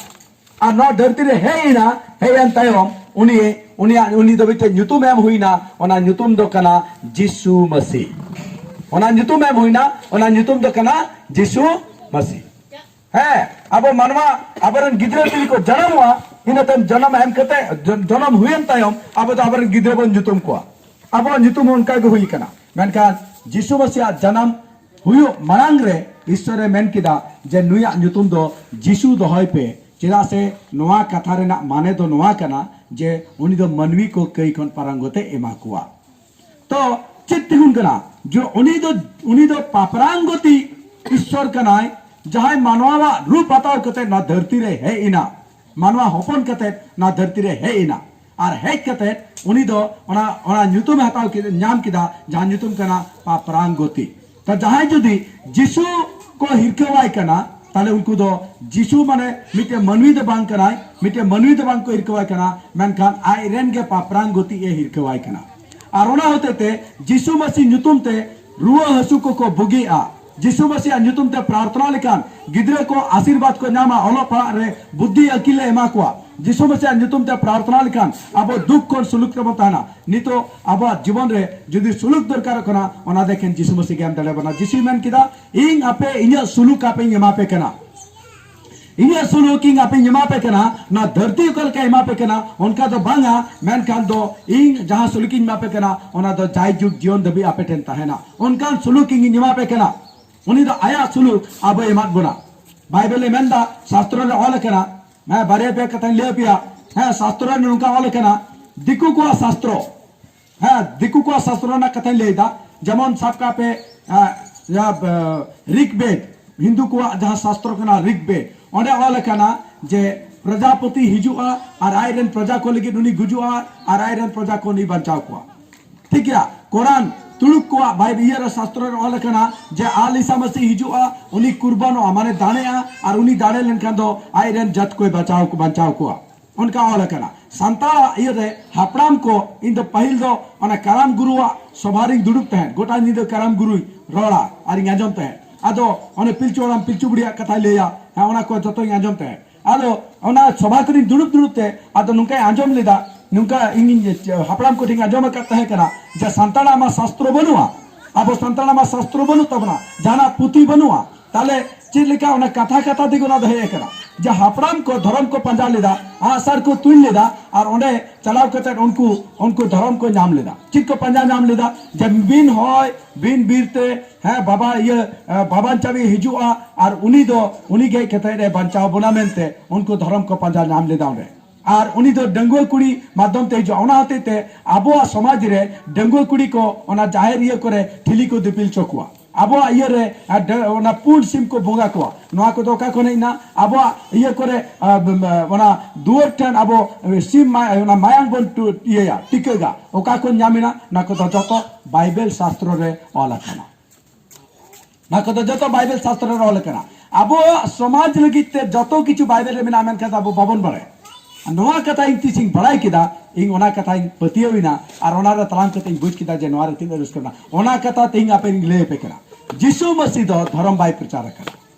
ᱟᱨ ᱱᱚᱣᱟ ᱫᱷᱟᱹᱨᱛᱤ ᱨᱮ ᱦᱮᱡ ᱮᱱᱟ, ᱦᱮᱡ ᱮᱱ ᱛᱟᱭᱚᱢ ᱩᱱᱤ, ᱩᱱᱤᱭᱟᱜ, ᱩᱱᱤ ᱫᱚ ᱢᱤᱫᱴᱮᱱ ᱧᱩᱛᱩᱢ ᱮᱢ ᱦᱩᱭᱱᱟ, ᱚᱱᱟ ᱧᱩᱛᱩᱢ ᱫᱚ ᱠᱟᱱᱟ ᱡᱤᱥᱩ ᱢᱟᱹᱥᱤ᱾ ᱚᱱᱟ ᱧᱩᱛᱩᱢ ᱮᱢ ᱦᱩᱭᱱᱟ, ᱚᱱᱟ ᱧᱩᱛᱩᱢ ᱫᱚ ᱠᱟᱱᱟ ᱡᱤᱥᱩ ᱢᱟᱹᱥᱤ᱾ ᱦᱮᱸ, ᱟᱵᱚ ᱢᱟᱱᱣᱟ, ᱟᱵᱚᱨᱮᱱ ᱜᱤᱫᱽᱨᱟᱹ ᱡᱩᱫᱤ ᱠᱚ ᱡᱟᱱᱟᱢᱚᱜᱼᱟ, ᱤᱱᱟᱹ ᱛᱟᱭᱚᱢ ᱡᱟᱱᱟᱢ ᱮᱢ ᱠᱟᱛᱮ, ᱡᱚ-, ᱡᱟᱱᱟᱢ ᱦᱩᱭᱮᱱ ᱛᱟᱭᱚᱢ ᱟᱵᱚ ᱫᱚ ᱟᱵᱚᱨᱮᱱ ᱜᱤᱫᱽᱨᱟᱹ ᱵᱚᱱ ᱧᱩᱛᱩᱢ ᱠᱚᱣᱟ᱾ ᱟᱵᱚᱣᱟᱜ ᱧᱩᱛᱩᱢ ᱦᱚᱸ ᱚᱱᱠᱟ ᱜᱮ ᱦᱩᱭ ᱠᱟᱱᱟ᱾ ᱢᱮᱱᱠᱷᱟᱱ ᱡᱤᱥᱩ ᱢᱟᱹᱥᱤᱭᱟᱜ ᱡᱟᱱᱟᱢ ᱦᱩᱭᱩᱜ ᱢᱟᱲᱟᱝ ᱨᱮ ᱤᱥᱥᱚᱨᱮ ᱢᱮᱱ ᱠᱮᱫᱟ ᱡᱮ ᱱᱩᱭᱟᱜ ᱧᱩᱛᱩᱢ ᱫᱚ ᱡᱤᱥᱩ ᱫᱚᱦᱚᱭ ᱯᱮ, ᱪᱮᱫᱟᱜ ᱥᱮ ᱱᱚᱣᱟ ᱠᱟᱛᱷᱟ ᱨᱮᱱᱟᱜ ᱢᱟᱱᱮ ᱫᱚ ᱱᱚᱣᱟ ᱠᱟᱱᱟ ᱡᱮ ᱩᱱᱤ ᱫᱚ ᱢᱟᱹᱱᱢᱤ ᱠᱚ ᱠᱟᱹᱭ ᱠᱷᱚᱱ ᱯᱟᱨᱟᱝᱜᱚᱛ ᱮ ᱮᱢᱟ ᱠᱚᱣᱟ᱾ ᱛᱚ ᱪᱮᱫ ᱛᱤᱸᱜᱩᱱ ᱠᱟᱱᱟ? ᱡᱮ ᱩᱱᱤ ᱫᱚ, ᱩᱱᱤ ᱫᱚ ᱯᱟᱯᱨᱟᱝᱜᱚᱛᱤ ᱤᱥᱥᱚᱨ ᱠᱟᱱᱟᱭ, ᱡᱟᱦᱟᱸᱭ ᱢᱟᱱᱣᱟᱣᱟᱜ ᱨᱩᱯ ᱦᱟᱛᱟᱣ ᱠᱟᱛᱮ ᱱᱚᱣᱟ ᱫᱷᱟᱹᱨᱛᱤ ᱨᱮ ᱦᱮᱡ ᱮᱱᱟ, ᱢᱟᱱᱣᱟ ᱦᱚᱯᱚᱱ ᱠᱟᱛᱮ ᱱᱚᱣᱟ ᱫᱷᱟᱹᱨᱛᱤ ᱨᱮ ᱦᱮᱡ ᱮᱱᱟ᱾ ᱟᱨ ᱦᱮᱡ ᱠᱟᱛᱮ ᱩᱱᱤ ᱫᱚ ᱚᱱᱟ, ᱚᱱᱟ ᱧᱩᱛᱩᱢ ᱮ ᱦᱟᱛᱟᱣ ᱠᱮᱫᱟ, ᱧᱟᱢ ᱠᱮᱫᱟ, ᱡᱟᱦᱟᱸ ᱧᱩᱛᱩᱢ ᱠᱟᱱᱟ ᱯᱟᱯᱨᱟᱝᱜᱚᱛᱤ᱾ ᱛᱚ ᱡᱟᱦᱟᱸᱭ ᱡᱩᱫᱤ ᱡᱤᱥᱩ ᱠᱚ ᱦᱤᱨᱠᱟᱹᱣᱟᱭ ᱠᱟᱱᱟ, ᱛᱟᱦᱞᱮ ᱩᱱᱠᱩ ᱫᱚ ᱡᱤᱥᱩ ᱢᱟᱱᱮ ᱢᱤᱫᱴᱮᱱ ᱢᱟᱹᱱᱢᱤ ᱫᱚ ᱵᱟᱝ ᱠᱟᱱᱟᱭ, ᱢᱤᱫᱴᱮᱱ ᱢᱟᱹᱱᱢᱤ ᱫᱚ ᱵᱟᱝ ᱠᱚ ᱦᱤᱨᱠᱟᱹᱣᱟᱭ ᱠᱟᱱᱟ, ᱢᱮᱱᱠᱷᱟᱱ ᱟᱡ ᱨᱮᱱ ᱜᱮ ᱯᱟᱯᱨᱟᱝᱜᱚᱛᱤ ᱮ ᱦᱤᱨᱠᱟᱹᱣᱟᱭ ᱠᱟᱱᱟ᱾ ᱟᱨ ᱚᱱᱟ ᱦᱚᱛᱮ ᱛᱮ ᱡᱤᱥᱩ ᱢᱟᱹᱥᱤ ᱧᱩᱛᱩᱢ ᱛᱮ ᱨᱩᱣᱟᱹ ᱦᱟᱹᱥᱩ ᱠᱚᱠᱚ ᱵᱩᱜᱤᱜᱼᱟ᱾ ᱡᱤᱥᱩ ᱢᱟᱹᱥᱤᱭᱟᱜ ᱧᱩᱛᱩᱢ ᱛᱮ ᱯᱨᱟᱨᱛᱷᱚᱱᱟ ᱞᱮᱠᱷᱟᱱ ᱜᱤᱫᱽᱨᱟᱹ ᱠᱚ ᱟᱥᱤᱨᱵᱟᱫᱽ ᱠᱚ ᱧᱟᱢᱟ, ᱚᱞᱚᱜ ᱯᱟᱲᱦᱟᱜ ᱨᱮ ᱵᱩᱫᱽᱫᱷᱤ ᱟᱹᱠᱤᱞ ᱮ ᱮᱢᱟ ᱠᱚᱣᱟ᱾ ᱡᱤᱥᱩ ᱢᱟᱹᱥᱤᱭᱟᱜ ᱧᱩᱛᱩᱢ ᱛᱮ ᱯᱨᱟᱨᱛᱷᱚᱱᱟ ᱞᱮᱠᱷᱟᱱ ᱟᱵᱚ ᱫᱩᱠ ᱠᱷᱚᱱ ᱥᱩᱞᱩᱠ ᱨᱮᱵᱚᱱ ᱛᱟᱦᱮᱱᱟ᱾ ᱱᱤᱛᱚᱜ ᱟᱵᱚᱣᱟᱜ ᱡᱤᱵᱚᱱ ᱨᱮ ᱡᱩᱫᱤ ᱥᱩᱞᱩᱠ ᱫᱚᱨᱠᱟᱨᱚᱜ ᱠᱟᱱᱟ, ᱚᱱᱟ ᱫᱚ ᱮᱠᱷᱮᱱ ᱡᱤᱥᱩ ᱢᱟᱹᱥᱤ ᱜᱮ ᱮᱢ ᱫᱟᱲᱮ ᱵᱚᱱᱟ᱾ ᱡᱤᱥᱩᱭ ᱢᱮᱱ ᱠᱮᱫᱟ, "ᱤᱧ ᱟᱯᱮ ᱤᱧᱟᱹᱜ ᱥᱩᱞᱩᱠ ᱟᱯᱮᱧ ᱮᱢᱟ ᱯᱮ ᱠᱟᱱᱟ, ᱤᱧᱟᱹᱜ ᱥᱩᱞᱩᱠ ᱤᱧ ᱟᱯᱮᱧ ᱮᱢᱟ ᱯᱮ ᱠᱟᱱᱟ, ᱱᱚᱣᱟ ᱫᱷᱟᱹᱨᱛᱤ ᱚᱠᱟ ᱞᱮᱠᱟᱭ ᱮᱢᱟ ᱯᱮ ᱠᱟᱱᱟ ᱚᱱᱠᱟ ᱫᱚ ᱵᱟᱝᱟ, ᱢᱮᱱᱠᱷᱟᱱ ᱫᱚ ᱤᱧ ᱡᱟᱦᱟᱸ ᱥᱩᱞᱩᱠ ᱤᱧ ᱮᱢᱟ ᱯᱮ ᱠᱟᱱᱟ ᱚᱱᱟ ᱫᱚ ᱡᱟᱭᱡᱩᱜᱽ ᱡᱤᱭᱚᱱ ᱫᱷᱟᱹᱵᱤᱡ ᱟᱯᱮ ᱴᱷᱮᱱ ᱛᱟᱦᱮᱱᱟ, ᱚᱱᱠᱟᱱ ᱥᱩᱞᱩᱠ ᱤᱧ ᱮᱢᱟ ᱯᱮ ᱠᱟᱱᱟ᱾" ᱩᱱᱤ ᱫᱚ ᱟᱭᱟᱜ ᱥᱩᱞᱩᱠ ᱟᱵᱚᱭ ᱮᱢᱟᱫ ᱵᱚᱱᱟ᱾ ᱵᱟᱭᱵᱮᱞ ᱮ ᱢᱮᱱᱫᱟ, ᱥᱟᱥᱛᱨᱚ ᱨᱮ ᱚᱞ ᱟᱠᱟᱱᱟ, ᱦᱮᱸ, ᱵᱟᱨᱭᱟ ᱯᱮᱭᱟ ᱠᱟᱛᱷᱟᱧ ᱞᱟᱹᱭ ᱟᱯᱮᱭᱟ᱾ ᱦᱮᱸ, ᱥᱟᱥᱛᱨᱚ ᱨᱮ ᱱᱚᱝᱠᱟ ᱚᱞ ᱟᱠᱟᱱᱟ, ᱫᱤᱠᱩ ᱠᱚᱣᱟᱜ ᱥᱟᱥᱛᱨᱚ, ᱦᱮᱸ, ᱫᱤᱠᱩ ᱠᱚᱣᱟᱜ ᱥᱟᱥᱛᱨᱚ ᱨᱮᱱᱟᱜ ᱠᱟᱛᱷᱟᱧ ᱞᱟᱹᱭ ᱮᱫᱟ᱾ ᱡᱮᱢᱚᱱ ᱥᱟᱵ ᱠᱟᱜ ᱯᱮ, ᱮ, ᱤᱭᱟᱹ, ᱮ, ᱨᱤᱠ ᱵᱮᱫ, ᱦᱤᱱᱫᱩ ᱠᱚᱣᱟᱜ ᱡᱟᱦᱟᱸ ᱥᱟᱥᱛᱨᱚ ᱠᱟᱱᱟ ᱨᱤᱠ ᱵᱮᱫ, ᱚᱸᱰᱮ ᱚᱞ ᱟᱠᱟᱱᱟ ᱡᱮ ᱯᱨᱚᱡᱟᱯᱚᱛᱤ ᱦᱤᱡᱩᱜᱼᱟ ᱟᱨ ᱟᱡ ᱨᱮᱱ ᱯᱨᱚᱡᱟ ᱠᱚ ᱞᱟᱹᱜᱤᱫ ᱩᱱᱤ ᱜᱩᱡᱩᱜᱼᱟ ᱟᱨ ᱟᱡ ᱨᱮᱱ ᱯᱨᱚᱡᱟ ᱠᱚ ᱩᱱᱤ ᱵᱟᱧᱪᱟᱣ ᱠᱚᱣᱟ᱾ ᱴᱷᱤᱠ ᱜᱮᱭᱟ, ᱠᱳᱨᱟᱱ, ᱛᱩᱲᱩᱠ ᱠᱚᱣᱟᱜ ᱵᱟᱭ-, ᱤᱭᱟᱹ ᱨᱮ ᱥᱟᱥᱛᱨᱚ ᱨᱮ ᱚᱞ ᱟᱠᱟᱱᱟ ᱡᱮ ᱟᱞ ᱤᱥᱟ ᱢᱟᱥᱤ ᱦᱤᱡᱩᱜᱼᱟ, ᱩᱱᱤ ᱠᱩᱨᱵᱟᱱᱚᱜᱼᱟ, ᱢᱟᱱᱮ ᱫᱟᱲᱮᱜᱼᱟ, ᱟᱨ ᱩᱱᱤ ᱫᱟᱲᱮ ᱞᱮᱱᱠᱷᱟᱱ ᱫᱚ ᱟᱡ ᱨᱮᱱ ᱡᱟᱹᱛ ᱠᱚᱭ ᱵᱟᱧᱪᱟᱣ, ᱵᱟᱧᱪᱟᱣ ᱠᱚᱣᱟ᱾ ᱚᱱᱠᱟ ᱚᱞ ᱟᱠᱟᱱᱟ᱾ ᱥᱟᱱᱛᱟᱲᱟᱜ ᱤᱭᱟᱹ ᱨᱮ ᱦᱟᱯᱲᱟᱢ ᱠᱚ, ᱤᱧ ᱫᱚ ᱯᱟᱹᱦᱤᱞ ᱫᱚ ᱚᱱᱟ ᱠᱟᱨᱟᱢ ᱜᱩᱨᱩᱣᱟᱜ ᱥᱚᱵᱷᱟ ᱨᱤᱧ ᱫᱩᱲᱩᱵ ᱛᱟᱦᱮᱸᱫ, ᱜᱚᱴᱟ ᱧᱤᱫᱟᱹ ᱠᱟᱨᱟᱢ ᱜᱩᱨᱩᱭ ᱨᱚᱲᱟ ᱟᱨᱤᱧ ᱟᱸᱡᱚᱢ ᱛᱟᱦᱮᱸᱫ᱾ ᱟᱫᱚ ᱚᱱᱮ ᱯᱤᱞᱪᱩ ᱦᱟᱲᱟᱢ ᱯᱤᱞᱪᱩ ᱵᱩᱲᱦᱤᱭᱟᱜ ᱠᱟᱛᱷᱟᱭ ᱞᱟᱹᱭᱟ, ᱦᱮᱸ, ᱚᱱᱟ ᱠᱚ ᱡᱚᱛᱚᱧ ᱟᱸᱡᱚᱢ ᱛᱟᱦᱮᱸᱫ᱾ ᱟᱫᱚ ᱚᱱᱟ ᱥᱚᱵᱷᱟ ᱠᱚᱨᱮᱧ ᱫᱩᱲᱩᱵ ᱫᱩᱲᱩᱵ ᱛᱮ ᱟᱫᱚ ᱱᱚᱝᱠᱟᱧ ᱟᱸᱡᱚᱢ ᱞᱮᱫᱟ, ᱱᱚᱝᱠᱟ ᱤᱧᱤᱧ ᱦᱟᱯᱲᱟᱢ ᱠᱚᱴᱷᱮᱱ ᱟᱸᱡᱚᱢ ᱟᱠᱟᱫ ᱛᱟᱦᱮᱸ ᱠᱟᱱᱟ ᱡᱮ ᱥᱟᱱᱛᱟᱲᱟᱜ ᱢᱟ ᱥᱟᱥᱛᱨᱚ ᱵᱟᱹᱱᱩᱜᱼᱟ, ᱟᱵᱚ ᱥᱟᱱᱛᱟᱲᱟᱜ ᱢᱟ ᱥᱟᱥᱛᱨᱚ ᱵᱟᱹᱱᱩᱜ ᱛᱟᱵᱚᱱᱟ, ᱡᱟᱦᱟᱱᱟᱜ ᱯᱩᱛᱷᱤ ᱵᱟᱹᱱᱩᱜᱼᱟ, ᱛᱟᱦᱞᱮ ᱪᱮᱫ ᱞᱮᱠᱟ ᱚᱱᱟ ᱠᱟᱛᱷᱟ ᱠᱟᱛᱷᱟ ᱛᱮᱜᱮ ᱚᱱᱟ ᱫᱚ ᱦᱮᱡ ᱟᱠᱟᱱᱟ, ᱡᱮ ᱦᱟᱯᱲᱟᱢ ᱠᱚ ᱫᱷᱚᱨᱚᱢ ᱠᱚ ᱯᱟᱸᱡᱟ ᱞᱮᱫᱟ, ᱟᱜᱼᱥᱟᱨ ᱠᱚ ᱛᱩᱧ ᱞᱮᱫᱟ, ᱟᱨ ᱚᱸᱰᱮ ᱪᱟᱞᱟᱣ ᱠᱟᱛᱮ ᱩᱱᱠᱩ ᱩᱱᱠᱩ ᱫᱷᱚᱨᱚᱢ ᱠᱚ ᱧᱟᱢ ᱞᱮᱫᱟ᱾ ᱪᱮᱫ ᱠᱚ ᱯᱟᱸᱡᱟ ᱧᱟᱢ ᱞᱮᱫᱟ? ᱡᱮ ᱵᱤᱱ ᱦᱚᱭ ᱵᱤᱱ ᱵᱤᱨ ᱛᱮ, ᱦᱮᱸ, ᱵᱟᱵᱟ ᱤᱭᱟᱹ ᱮ, ᱵᱟᱵᱟᱱ ᱪᱟᱵᱤ ᱦᱤᱡᱩᱜᱼᱟ, ᱟᱨ ᱩᱱᱤ ᱫᱚ ᱩᱱᱤ ᱜᱮ ᱦᱮᱡ ᱠᱟᱛᱮ ᱮ ᱵᱟᱧᱪᱟᱣ ᱵᱚᱱᱟ ᱢᱮᱱᱛᱮ ᱩᱱᱠᱩ ᱫᱷᱚᱨᱚᱢ ᱠᱚ ᱯᱟᱸᱡᱟ ᱧᱟᱢ ᱞᱮᱫᱟ ᱚᱸᱰᱮ᱾ ᱟᱨ ᱩᱱᱤ ᱫᱚ ᱰᱟᱺᱜᱩᱣᱟᱹ ᱠᱩᱲᱤ ᱢᱟᱫᱽᱫᱷᱚᱢ ᱛᱮ ᱦᱤᱡᱩᱜᱼᱟ᱾ ᱚᱱᱟ ᱦᱚᱛᱮᱡ ᱛᱮ ᱟᱵᱚᱣᱟᱜ ᱥᱚᱢᱟᱡᱽ ᱨᱮ ᱰᱟᱺᱜᱩᱣᱟᱹ ᱠᱩᱲᱤ ᱠᱚ ᱚᱱᱟ ᱡᱟᱦᱮᱨ ᱤᱭᱟᱹ ᱠᱚᱨᱮ ᱴᱷᱤᱞᱤ ᱠᱚ ᱫᱤᱯᱤᱞ ᱦᱚᱪᱚ ᱠᱚᱣᱟ᱾ ᱟᱵᱚᱣᱟᱜ ᱤᱭᱟᱹ ᱨᱮ, ᱟ, ᱰᱟ-, ᱚᱱᱟ ᱯᱩᱸᱰ ᱥᱤᱢ ᱠᱚ ᱵᱚᱸᱜᱟ ᱠᱚᱣᱟ᱾ ᱱᱚᱣᱟ ᱠᱚᱫᱚ ᱚᱠᱟ ᱠᱷᱚᱱ ᱦᱮᱡ ᱮᱱᱟ? ᱟᱵᱚᱣᱟᱜ ᱤᱭᱟᱹ ᱠᱚᱨᱮ, ᱟ, ᱵ-, ᱵ-, ᱚᱱᱟ ᱫᱩᱣᱟᱹᱨ ᱴᱷᱮᱱ ᱟᱵᱚ ᱥᱤᱢ ᱢᱟ-, ᱚᱱᱟ ᱢᱟᱭᱟᱝ ᱵᱚᱱ ᱴᱩ-, ᱤᱭᱟᱹᱭᱟ, ᱴᱤᱠᱟᱹᱜᱟ᱾ ᱚᱠᱟ ᱠᱷᱚᱱ ᱧᱟᱢ ᱮᱱᱟ? ᱚᱱᱟ ᱠᱚᱫᱚ ᱡᱚᱛᱚ ᱵᱟᱭᱵᱮᱞ ᱥᱟᱥᱛᱨᱚ ᱨᱮ ᱚᱞ ᱟᱠᱟᱱᱟ᱾ ᱱᱚᱣᱟ ᱠᱚᱫᱚ ᱡᱚᱛᱚ ᱵᱟᱭᱵᱮᱞ ᱥᱟᱥᱛᱨᱚ ᱨᱮ ᱚᱞ ᱟᱠᱟᱱᱟ᱾ ᱟᱵᱚᱣᱟᱜ ᱥᱚᱢᱟᱡᱽ ᱞᱟᱹᱜᱤᱫ ᱛᱮ ᱡᱚᱛᱚ ᱠᱤᱪᱷᱩ ᱵᱟᱭᱵᱮᱞ ᱨᱮ ᱢᱮᱱᱟᱜᱼᱟ, ᱢᱮᱱᱠᱷᱟᱱ ᱟᱵᱚ ᱵᱟᱵᱚᱱ ᱵᱟᱲᱟᱭᱟ᱾ ᱱᱚᱣᱟ ᱠᱟᱛᱷᱟ ᱤᱧ ᱛᱤᱥᱤᱧ ᱵᱟᱲᱟᱭ ᱠᱮᱫᱟ, ᱤᱧ ᱚᱱᱟ ᱠᱟᱛᱷᱟᱧ ᱯᱟᱹᱛᱭᱟᱹᱣ ᱮᱱᱟ, ᱟᱨ ᱚᱱᱟ ᱨᱮ ᱛᱟᱲᱟᱢ ᱠᱟᱛᱮ ᱤᱧ ᱵᱩᱡᱽ ᱠᱮᱫᱟ ᱡᱮ ᱱᱚᱣᱟ ᱨᱮ ᱛᱤᱱᱟᱹᱜ ᱨᱟᱹᱥᱠᱟᱹ ᱢᱮᱱᱟᱜᱼᱟ᱾ ᱚᱱᱟ ᱠᱟᱛᱷᱟ ᱛᱮᱦᱮᱧ ᱟᱯᱮ ᱤᱧ ᱞᱟᱹᱭ ᱟᱯᱮ ᱠᱟᱱᱟ᱾ ᱡᱤᱥᱩ ᱢᱟᱹᱥᱤ ᱫᱚ ᱫᱷᱚᱨᱚᱢ ᱵᱟᱭ ᱯᱨᱚᱪᱟᱨ ᱟᱠᱟᱫᱟ᱾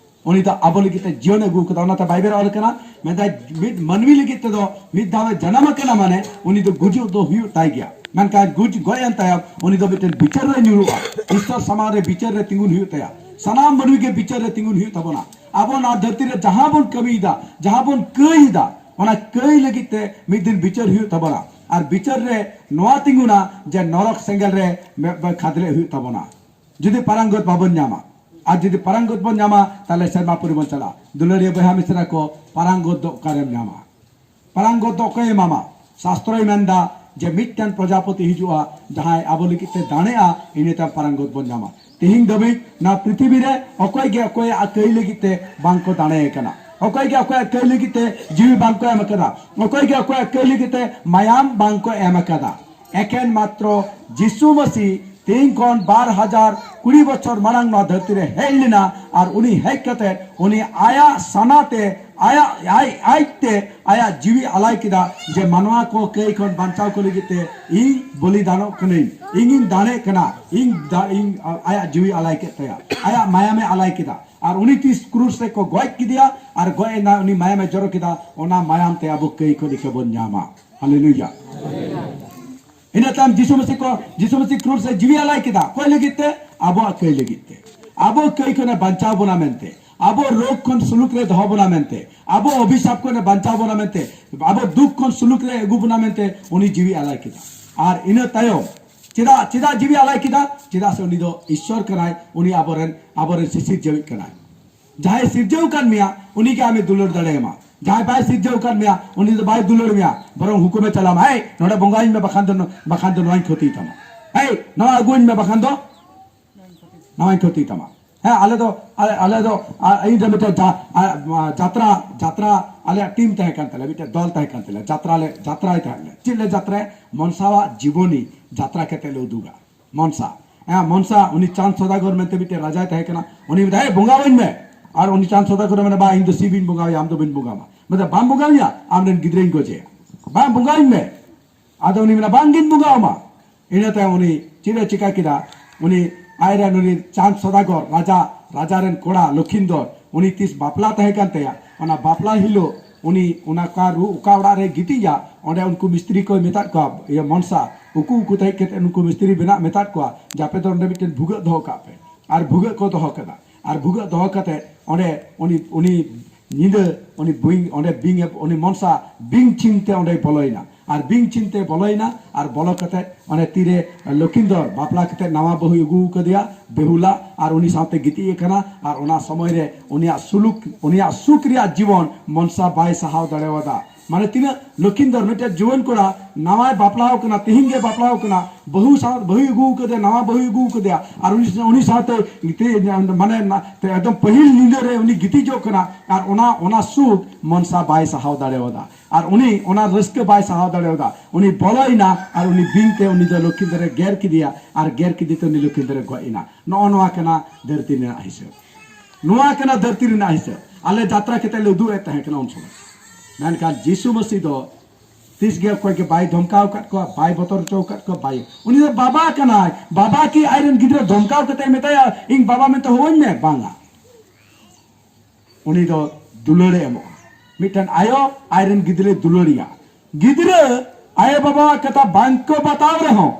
ᱩᱱᱤ ᱫᱚ ᱟᱵᱚ ᱞᱟᱹᱜᱤᱫ ᱛᱮ ᱡᱤᱭᱚᱱ ᱮ ᱟᱹᱜᱩ ᱟᱠᱟᱫᱟ᱾ ᱚᱱᱟᱛᱮ ᱵᱟᱭᱵᱮᱞ ᱨᱮ ᱚᱞ ᱟᱠᱟᱱᱟ, ᱢᱮᱱᱫᱟᱭ, ᱢᱤᱫ ᱢᱟᱹᱱᱢᱤ ᱞᱟᱹᱜᱤᱫ ᱛᱮᱫᱚ ᱢᱤᱫ ᱫᱷᱟᱣ ᱮ ᱡᱟᱱᱟᱢ ᱟᱠᱟᱱᱟ, ᱢᱟᱱᱮ ᱩᱱᱤ ᱫᱚ ᱜᱩᱡᱩᱜ ᱫᱚ ᱦᱩᱭᱩᱜ ᱛᱟᱭ ᱜᱮᱭᱟ᱾ ᱢᱮᱱᱠᱷᱟᱱ ᱜᱩᱡ ᱜᱚᱡ ᱮᱱ ᱛᱟᱭᱚᱢ ᱩᱱᱤ ᱫᱚ ᱢᱤᱫᱴᱮᱱ ᱵᱤᱪᱟᱹᱨ ᱨᱮ ᱧᱩᱨᱩᱜᱼᱟ᱾ ᱤᱥᱥᱚᱨ ᱥᱟᱢᱟᱝ ᱨᱮ ᱵᱤᱪᱟᱹᱨ ᱨᱮ ᱛᱤᱸᱜᱩᱱ ᱦᱩᱭᱩᱜ ᱛᱟᱭᱟ᱾ ᱥᱟᱱᱟᱢ ᱢᱟᱹᱱᱢᱤ ᱜᱮ ᱵᱤᱪᱟᱹᱨ ᱨᱮ ᱛᱤᱸᱜᱩᱱ ᱦᱩᱭᱩᱜ ᱛᱟᱵᱚᱱᱟ᱾ ᱟᱵᱚ ᱱᱚᱣᱟ ᱫᱷᱟᱹᱨᱛᱤ ᱨᱮ ᱡᱟᱦᱟᱸ ᱵᱚᱱ ᱠᱟᱹᱢᱤᱭᱮᱫᱟ, ᱡᱟᱦᱟᱸ ᱵᱚᱱ ᱠᱟᱹᱭ ᱮᱫᱟ, ᱚᱱᱟ ᱠᱟᱹᱭ ᱞᱟᱹᱜᱤᱫ ᱛᱮ ᱢᱤᱫ ᱫᱤᱱ ᱵᱤᱪᱟᱹᱨ ᱦᱩᱭᱩᱜ ᱛᱟᱵᱚᱱᱟ᱾ ᱟᱨ ᱵᱤᱪᱟᱹᱨ ᱨᱮ ᱱᱚᱣᱟ ᱛᱤᱸᱜᱩᱱᱟ ᱡᱮ ᱱᱚᱨᱚᱠ ᱥᱮᱸᱜᱮᱞ ᱨᱮ ᱢᱮ-, ᱢᱮ-, ᱠᱷᱟᱫᱽᱞᱮ ᱦᱩᱭᱩᱜ ᱛᱟᱵᱚᱱᱟ᱾ ᱡᱩᱫᱤ ᱯᱟᱨᱟᱝᱜᱚᱛ ᱵᱟᱵᱚᱱ ᱧᱟᱢᱟ, ᱟᱨ ᱡᱩᱫᱤ ᱯᱟᱨᱟᱝᱜᱚᱛ ᱵᱚᱱ ᱧᱟᱢᱟ, ᱛᱟᱦᱞᱮ ᱥᱮᱨᱢᱟ ᱯᱩᱨᱤ ᱵᱚᱱ ᱪᱟᱞᱟᱜᱼᱟ᱾ ᱫᱩᱞᱟᱹᱲᱤᱭᱟᱹ ᱵᱚᱭᱦᱟ ᱢᱤᱥᱨᱟ ᱠᱚ, ᱯᱟᱨᱟᱝᱜᱚᱛ ᱫᱚ ᱚᱠᱟᱨᱮᱢ ᱧᱟᱢᱟ? ᱯᱟᱨᱟᱝᱜᱚᱛ ᱫᱚ ᱚᱠᱚᱭᱮ ᱮᱢᱟᱢᱟ? ᱥᱟᱥᱛᱨᱚᱭ ᱢᱮᱱᱫᱟ ᱡᱮ ᱢᱤᱫᱴᱮᱱ ᱯᱨᱚᱡᱟᱯᱚᱛᱤ ᱦᱤᱡᱩᱜᱼᱟ, ᱡᱟᱦᱟᱸᱭ ᱟᱵᱚ ᱞᱟᱹᱜᱤᱫ ᱛᱮ ᱫᱟᱲᱮᱜᱼᱟ, ᱤᱱᱟᱹ ᱛᱟᱭᱚᱢ ᱯᱟᱨᱟᱝᱜᱚᱛ ᱵᱚᱱ ᱧᱟᱢᱟ᱾ ᱛᱮᱦᱮᱧ ᱫᱷᱟᱹᱵᱤᱡ ᱱᱚᱣᱟ ᱯᱨᱤᱛᱷᱤᱵᱤ ᱨᱮ ᱚᱠᱚᱭ ᱜᱮ ᱚᱠᱚᱭᱟᱜ ᱠᱟᱹᱭ ᱞᱟᱹᱜᱤᱫ ᱛᱮ ᱵᱟᱝ ᱠᱚ ᱫᱟᱲᱮ ᱟᱠᱟᱱᱟ᱾ ᱚᱠᱚᱭ ᱜᱮ ᱚᱠᱚᱭᱟᱜ ᱠᱟᱹᱭ ᱞᱟᱹᱜᱤᱫ ᱛᱮ ᱡᱤᱣᱤ ᱵᱟᱝ ᱠᱚ ᱮᱢ ᱟᱠᱟᱫᱟ᱾ ᱚᱠᱚᱭ ᱜᱮ ᱚᱠᱚᱭᱟᱜ ᱠᱟᱹᱭ ᱞᱟᱹᱜᱤᱫ ᱛᱮ ᱢᱟᱭᱟᱢ ᱵᱟᱝ ᱠᱚ ᱮᱢ ᱟᱠᱟᱫᱟ᱾ ᱮᱠᱮᱱ ᱢᱟᱛᱨᱚ ᱡᱤᱥᱩ ᱢᱟᱹᱥᱤ ᱛᱮᱦᱮᱧ ᱠᱷᱚᱱ ᱵᱟᱨ ᱦᱟᱡᱟᱨ ᱠᱩᱲᱤ ᱵᱚᱪᱷᱚᱨ ᱢᱟᱲᱟᱝ ᱱᱚᱣᱟ ᱫᱷᱟᱹᱨᱛᱤ ᱨᱮ ᱦᱮᱡ ᱞᱮᱱᱟ, ᱟᱨ ᱩᱱᱤ ᱦᱮᱡ ᱠᱟᱛᱮ ᱩᱱᱤ ᱟᱭᱟᱜ ᱥᱟᱱᱟᱛᱮ, ᱟᱭᱟᱜ, ᱟᱡ, ᱟᱡᱛᱮ ᱟᱭᱟᱜ ᱡᱤᱣᱤ ᱟᱞᱟᱭ ᱠᱮᱫᱟ, ᱡᱮ ᱢᱟᱱᱣᱟ ᱠᱚ ᱠᱟᱹᱭ ᱠᱷᱚᱱ ᱵᱟᱧᱪᱟᱣ ᱠᱚ ᱞᱟᱹᱜᱤᱫ ᱛᱮ ᱤᱧ ᱵᱚᱞᱤᱫᱟᱱᱚᱜ ᱠᱟᱹᱱᱟᱹᱧ, ᱤᱧᱤᱧ ᱫᱟᱲᱮᱜ ᱠᱟᱱᱟ, ᱤᱧ ᱫᱟ-, ᱤᱧ, ᱟᱭᱟᱜ ᱡᱤᱣᱤ ᱟᱞᱟᱭ ᱠᱮᱫ ᱛᱟᱭᱟ, ᱟᱭᱟᱜ ᱢᱟᱭᱟᱢᱮ ᱟᱞᱟᱭ ᱠᱮᱫᱟ᱾ ᱟᱨ ᱩᱱᱤ ᱛᱤᱥ ᱠᱨᱩᱥ ᱨᱮᱠᱚ ᱜᱚᱡ ᱠᱮᱫᱮᱭᱟ ᱟᱨ ᱜᱚᱡ ᱮᱱᱟ, ᱩᱱᱤ ᱢᱟᱭᱟᱢᱮ ᱡᱚᱨᱚ ᱠᱮᱫᱟ, ᱚᱱᱟ ᱢᱟᱭᱟᱢ ᱛᱮ ᱟᱵᱚ ᱠᱟᱹᱭ ᱠᱷᱚᱱ ᱤᱠᱟᱹ ᱵᱚᱱ ᱧᱟᱢᱟ᱾ ᱦᱟᱞᱮᱞᱩᱭᱟ᱾ ᱤᱱᱟᱹ ᱛᱟᱭᱚᱢ ᱡᱤᱥᱩ ᱢᱟᱹᱥᱤ ᱠᱚ, ᱡᱤᱥᱩ ᱢᱟᱹᱥᱤ ᱠᱨᱩᱥ ᱨᱮ ᱡᱤᱣᱤ ᱟᱞᱟᱭ ᱠᱮᱫᱟ᱾ ᱚᱠᱚᱭ ᱞᱟᱹᱜᱤᱫ ᱛᱮ? ᱟᱵᱚᱣᱟᱜ ᱠᱟᱹᱭ ᱞᱟᱹᱜᱤᱫ ᱛᱮ, ᱟᱵᱚ ᱠᱟᱹᱭ ᱠᱷᱚᱱᱮ ᱵᱟᱧᱪᱟᱣ ᱵᱚᱱᱟ ᱢᱮᱱᱛᱮ᱾ ᱟᱵᱚ ᱨᱳᱜᱽ ᱠᱷᱚᱱ ᱥᱩᱞᱩᱠ ᱨᱮ ᱫᱚᱦᱚ ᱵᱚᱱᱟ ᱢᱮᱱᱛᱮ, ᱟᱵᱚ ᱚᱵᱷᱤᱥᱟᱯ ᱠᱷᱚᱱ ᱵᱟᱧᱪᱟᱣ ᱵᱚᱱᱟ ᱢᱮᱱᱛᱮ, ᱟᱵᱚ ᱫᱩᱠ ᱠᱷᱚᱱ ᱥᱩᱞᱩᱠ ᱨᱮ ᱟᱹᱜᱩ ᱵᱚᱱᱟ ᱢᱮᱱᱛᱮ ᱩᱱᱤ ᱡᱤᱣᱤ ᱟᱞᱟᱭ ᱠᱮᱫᱟ᱾ ᱟᱨ ᱤᱱᱟᱹ ᱛᱟᱭᱚᱢ ᱪᱮᱫᱟᱜ, ᱪᱮᱫᱟᱜ ᱡᱤᱣᱤ ᱟᱞᱟᱭ ᱠᱮᱫᱟ? ᱪᱮᱫᱟᱜ ᱥᱮ ᱩᱱᱤ ᱫᱚ ᱤᱥᱥᱚᱨ ᱠᱟᱱᱟᱭ, ᱩᱱᱤ ᱟᱵᱚᱨᱮᱱ, ᱟᱵᱚᱨᱮᱱ ᱥᱤᱥᱤᱨ ᱡᱤᱣᱤ ᱠᱟᱱᱟᱭ᱾ ᱡᱟᱦᱟᱸᱭ ᱥᱤᱨᱡᱟᱹᱣ ᱟᱠᱟᱫ ᱢᱮᱭᱟ, ᱩᱱᱤ ᱜᱮ ᱟᱢᱮ ᱫᱩᱞᱟᱹᱲ ᱫᱟᱲᱮᱭᱟᱢᱟ᱾ ᱡᱟᱦᱟᱸᱭ ᱵᱟᱭ ᱥᱤᱨᱡᱟᱹᱣ ᱟᱠᱟᱫ ᱢᱮᱭᱟ, ᱩᱱᱤ ᱫᱚ ᱵᱟᱭ ᱫᱩᱞᱟᱹᱲ ᱢᱮᱭᱟ, ᱵᱚᱨᱚᱝ ᱦᱩᱠᱩᱢᱮ ᱪᱟᱞᱟᱢᱟ, "ᱦᱮᱭ, ᱱᱚᱰᱮ ᱵᱚᱸᱜᱟᱧ ᱢᱮ, ᱵᱟᱠᱷᱟᱱ ᱫᱚ, ᱵᱟᱠᱷᱟᱱ ᱫᱚ ᱱᱚᱣᱟᱧ ᱠᱷᱚᱛᱤᱭ ᱛᱟᱢᱟ᱾ ᱦᱮᱭ, ᱱᱚᱣᱟ ᱟᱹᱜᱩᱣᱟᱹᱧ ᱢᱮ, ᱵᱟᱠᱷᱟᱱ ᱫᱚ ᱱᱚᱣᱟᱧ ᱠᱷᱚᱛᱤᱭ ᱛᱟᱢᱟ᱾" ᱦᱮᱸ, ᱟᱞᱮ ᱫᱚ, ᱟᱞᱮ, ᱟᱞᱮ ᱫᱚ, ᱟ, ᱤᱧ ᱫᱚ ᱢᱤᱫᱴᱮᱱ ᱡᱟ-, ᱟ, ᱟ, ᱡᱟᱛᱨᱟ, ᱡᱟᱛᱨᱟ, ᱟᱞᱮᱭᱟᱜ ᱴᱤᱢ ᱛᱟᱦᱮᱸ ᱠᱟᱱ ᱛᱟᱞᱮᱭᱟ, ᱢᱤᱫᱴᱮᱱ ᱫᱚᱞ ᱛᱟᱦᱮᱸ ᱠᱟᱱ ᱛᱟᱞᱮᱭᱟ, ᱡᱟᱛᱨᱟ ᱞᱮ, ᱡᱟᱛᱨᱟᱭ ᱛᱟᱦᱮᱸᱫ ᱞᱮ᱾ ᱪᱮᱫ ᱞᱮ ᱡᱟᱛᱨᱟᱭᱟ? ᱢᱚᱱᱥᱟᱣᱟᱜ ᱡᱤᱵᱚᱱᱤ ᱡᱟᱛᱨᱟ ᱠᱟᱛᱮ ᱞᱮ ᱩᱫᱩᱜᱟ᱾ ᱢᱚᱱᱥᱟ᱾ ᱦᱮᱸ, ᱢᱚᱱᱥᱟ, ᱩᱱᱤ ᱪᱟᱸᱫ ᱥᱚᱫᱟᱜᱚᱨ ᱢᱮᱱᱛᱮ ᱢᱤᱫᱴᱮᱱ ᱨᱟᱡᱟᱭ ᱛᱟᱦᱮᱸ ᱠᱟᱱᱟ᱾ ᱩᱱᱤ ᱢᱮᱛᱟᱭ, "ᱦᱮᱸ, ᱵᱚᱸᱜᱟ ᱟᱹᱧ ᱢᱮ᱾" ᱟᱨ ᱩᱱᱤ ᱪᱟᱸᱫ ᱥᱚᱫᱟᱜᱚᱨ ᱢᱮᱱᱟ, "ᱵᱟ, ᱤᱧ ᱫᱚ ᱥᱤᱵᱤᱧ ᱵᱚᱸᱜᱟ ᱟᱭᱟ, ᱟᱢ ᱫᱚ ᱵᱟᱹᱧ ᱵᱚᱸᱜᱟ ᱟᱢᱟ᱾" ᱢᱮᱛᱟᱭ, "ᱵᱟᱢ ᱵᱚᱸᱜᱟ ᱟᱹᱧᱟ? ᱟᱢ ᱨᱮᱱ ᱜᱤᱫᱽᱨᱟᱹᱧ ᱜᱚᱡᱮᱭᱟ, ᱵᱟᱢ ᱵᱚᱸᱜᱟ ᱟᱹᱧ ᱢᱮ᱾" ᱟᱫᱚ ᱩᱱᱤ ᱢᱮᱱᱟ, "ᱵᱟᱝ ᱜᱤᱧ ᱵᱚᱸᱜᱟ ᱟᱢᱟ᱾" ᱤᱱᱟᱹ ᱛᱟᱭᱚᱢ ᱩᱱᱤ ᱪᱮᱫ ᱮ ᱪᱤᱠᱟ ᱠᱮᱫᱟ? ᱩᱱᱤ ᱟᱡᱨᱮᱱ ᱩᱱᱤ ᱪᱟᱸᱫ ᱥᱚᱫᱟᱜᱚᱨ, ᱨᱟᱡᱟ, ᱨᱟᱡᱟ ᱨᱮᱱ ᱠᱚᱲᱟ ᱞᱚᱠᱷᱤᱱᱫᱚᱨ, ᱩᱱᱤ ᱛᱤᱥ ᱵᱟᱯᱞᱟ ᱛᱟᱦᱮᱸ ᱠᱟᱱ ᱛᱟᱭᱟ, ᱚᱱᱟ ᱵᱟᱯᱞᱟ ᱦᱤᱞᱳᱜ ᱩᱱᱤ ᱚᱱᱟ ᱚᱠᱟ ᱨᱩ-, ᱚᱠᱟ ᱚᱲᱟᱜ ᱨᱮ ᱜᱤᱛᱤᱡᱟ, ᱚᱸᱰᱮ ᱩᱱᱠᱩ ᱢᱤᱥᱛᱨᱤ ᱠᱚᱭ ᱢᱮᱛᱟᱫ ᱠᱚᱣᱟ, ᱤᱭᱟᱹ ᱢᱚᱱᱥᱟ, ᱩᱠᱩ ᱩᱠᱩ ᱛᱮ ᱦᱮᱡ ᱠᱟᱛᱮ ᱩᱱᱠᱩ ᱢᱤᱥᱛᱨᱤ ᱵᱮᱱᱟᱜ ᱢᱮᱛᱟᱫ ᱠᱚᱣᱟ ᱡᱮ, "ᱟᱯᱮ ᱫᱚ ᱚᱸᱰᱮ ᱢᱤᱫᱴᱮᱱ ᱵᱷᱩᱜᱟᱹᱜ ᱫᱚᱦᱚ ᱠᱟᱜ ᱯᱮ᱾" ᱟᱨ ᱵᱷᱩᱜᱟᱹᱜ ᱠᱚ ᱫᱚᱦᱚ ᱠᱮᱫᱟ᱾ ᱟᱨ ᱵᱷᱩᱜᱟᱹᱜ ᱫᱚᱦᱚ ᱠᱟᱛᱮ ᱚᱸᱰᱮ ᱩᱱᱤ, ᱩᱱᱤ ᱧᱤᱫᱟᱹ ᱩᱱᱤ ᱵᱤᱧ, ᱚᱸᱰᱮ ᱵᱤᱧ ᱮ, ᱩᱱᱤ ᱢᱚᱱᱥᱟ ᱵᱤᱧ ᱪᱤᱱᱛᱮ ᱚᱸᱰᱮᱭ ᱵᱚᱞᱚᱭᱮᱱᱟ᱾ ᱟᱨ ᱵᱤᱧ ᱪᱤᱱᱛᱮ ᱵᱚᱞᱚᱭᱮᱱᱟ, ᱟᱨ ᱵᱚᱞᱚ ᱠᱟᱛᱮ ᱚᱸᱰᱮ ᱛᱤᱨᱮ ᱞᱚᱠᱷᱤᱱᱫᱚᱨ ᱵᱟᱯᱞᱟ ᱠᱟᱛᱮ ᱱᱟᱣᱟ ᱵᱟᱹᱦᱩᱭ ᱟᱹᱜᱩ ᱟᱠᱟᱫᱮᱭᱟ, ᱵᱮᱦᱩᱞᱟ, ᱟᱨ ᱩᱱᱤ ᱥᱟᱶᱛᱮ ᱜᱤᱛᱤᱡ ᱟᱠᱟᱱᱟ᱾ ᱟᱨ ᱚᱱᱟ ᱥᱚᱢᱚᱭ ᱨᱮ ᱩᱱᱤᱭᱟᱜ ᱥᱩᱞᱩᱠ, ᱩᱱᱤᱭᱟᱜ ᱥᱩᱠ ᱨᱮᱭᱟᱜ ᱡᱤᱵᱚᱱ ᱢᱚᱱᱥᱟ ᱵᱟᱭ ᱥᱟᱦᱟᱣ ᱫᱟᱲᱮᱣᱟᱫᱟ᱾ ᱢᱟᱱᱮ ᱛᱤᱱᱟᱹᱜ ᱞᱚᱠᱷᱤᱱᱫᱚᱨ, ᱢᱤᱫᱴᱮᱱ ᱡᱩᱣᱟᱹᱱ ᱠᱚᱲᱟ, ᱱᱟᱣᱟᱭ ᱵᱟᱯᱞᱟᱣ ᱠᱟᱱᱟ, ᱛᱤᱦᱤᱧ ᱜᱮ ᱵᱟᱯᱞᱟᱣ ᱠᱟᱱᱟ, ᱵᱟᱹᱦᱩ ᱥᱟᱶ, ᱵᱟᱹᱦᱩᱭ ᱟᱹᱜᱩ ᱟᱠᱟᱫᱮᱭᱟ, ᱱᱟᱣᱟ ᱵᱟᱹᱦᱩᱭ ᱟᱹᱜᱩ ᱟᱠᱟᱫᱮᱭᱟ, ᱟᱨ ᱩᱱᱤ, ᱩᱱᱤ ᱥᱟᱶᱛᱮ ᱜᱤᱛᱤᱡ, ᱢᱟᱱᱮ ᱱᱟ-, ᱛᱮ ᱮᱠᱫᱚᱢ ᱯᱟᱹᱦᱤᱞ ᱧᱤᱫᱟᱹ ᱨᱮ ᱩᱱᱤ ᱜᱤᱛᱤᱡᱚᱜ ᱠᱟᱱᱟ, ᱟᱨ ᱚᱱᱟ, ᱚᱱᱟ ᱥᱩᱠ ᱢᱚᱱᱥᱟ ᱵᱟᱭ ᱥᱟᱦᱟᱣ ᱫᱟᱲᱮᱣᱟᱫᱟ᱾ ᱟᱨ ᱩᱱᱤ ᱚᱱᱟ ᱨᱟᱹᱥᱠᱟᱹ ᱵᱟᱭ ᱥᱟᱦᱟᱣ ᱫᱟᱲᱮᱣᱟᱫᱟ᱾ ᱩᱱᱤ ᱵᱚᱞᱚᱭᱮᱱᱟ ᱟᱨ ᱩᱱᱤ ᱵᱤᱧ ᱛᱮ ᱩᱱᱤ ᱫᱚ ᱞᱚᱠᱷᱤᱱᱫᱚᱨᱮ ᱜᱮᱨ ᱠᱮᱫᱮᱭᱟ, ᱟᱨ ᱜᱮᱨ ᱠᱮᱫᱮ ᱛᱮ ᱩᱱᱤ ᱞᱚᱠᱷᱤᱱᱫᱚᱨᱮ ᱜᱚᱡ ᱮᱱᱟ᱾ ᱱᱚᱜᱼᱚ ᱱᱚᱣᱟ ᱠᱟᱱᱟ ᱫᱷᱟᱹᱨᱛᱤ ᱨᱮᱱᱟᱜ ᱦᱤᱥᱟᱹᱵ᱾ ᱱᱚᱣᱟ ᱠᱟᱱᱟ ᱫᱷᱟᱹᱨᱛᱤ ᱨᱮᱱᱟᱜ ᱦᱤᱥᱟᱹᱵ᱾ ᱟᱞᱮ ᱡᱟᱛᱨᱟ ᱠᱟᱛᱮ ᱞᱮ ᱩᱫᱩᱜ ᱮᱫ ᱛᱟᱦᱮᱸ ᱠᱟᱱᱟ ᱩᱱ ᱥᱚᱢᱚᱭ᱾ ᱢᱮᱱᱠᱷᱟᱱ ᱡᱤᱥᱩ ᱢᱟᱹᱥᱤ ᱫᱚ ᱛᱤᱥ ᱜᱮ ᱚᱠᱚᱭ ᱜᱮ ᱵᱟᱭ ᱫᱷᱚᱢᱠᱟᱣ ᱟᱠᱟᱫ ᱠᱚᱣᱟ, ᱵᱟᱭ ᱵᱚᱛᱚᱨ ᱦᱚᱪᱚ ᱟᱠᱟᱫ ᱠᱚᱣᱟ, ᱵᱟᱭ, ᱩᱱᱤ ᱫᱚ ᱵᱟᱵᱟ ᱠᱟᱱᱟᱭ᱾ ᱵᱟᱵᱟ ᱠᱤ ᱟᱡᱨᱮᱱ ᱜᱤᱫᱽᱨᱟᱹ ᱫᱷᱚᱢᱠᱟᱣ ᱠᱟᱛᱮ ᱢᱮᱛᱟᱭᱟ, "ᱤᱧ ᱵᱟᱵᱟ ᱢᱮᱱᱛᱮ ᱦᱚᱦᱚᱧ ᱢᱮ"? ᱵᱟᱝᱟ᱾ ᱩᱱᱤ ᱫᱚ ᱫᱩᱞᱟᱹᱲᱮ ᱮᱢᱚᱜᱼᱟ᱾ ᱢᱤᱫᱴᱟᱝ ᱟᱭᱳ ᱟᱡᱨᱮᱱ ᱜᱤᱫᱽᱨᱟᱹᱭ ᱫᱩᱞᱟᱹᱲᱮᱭᱟ᱾ ᱜᱤᱫᱽᱨᱟᱹ ᱟᱭᱳ ᱵᱟᱵᱟᱣᱟᱜ ᱠᱟᱛᱷᱟ ᱵᱟᱝ ᱠᱚ ᱵᱟᱛᱟᱣ ᱨᱮᱦᱚᱸ,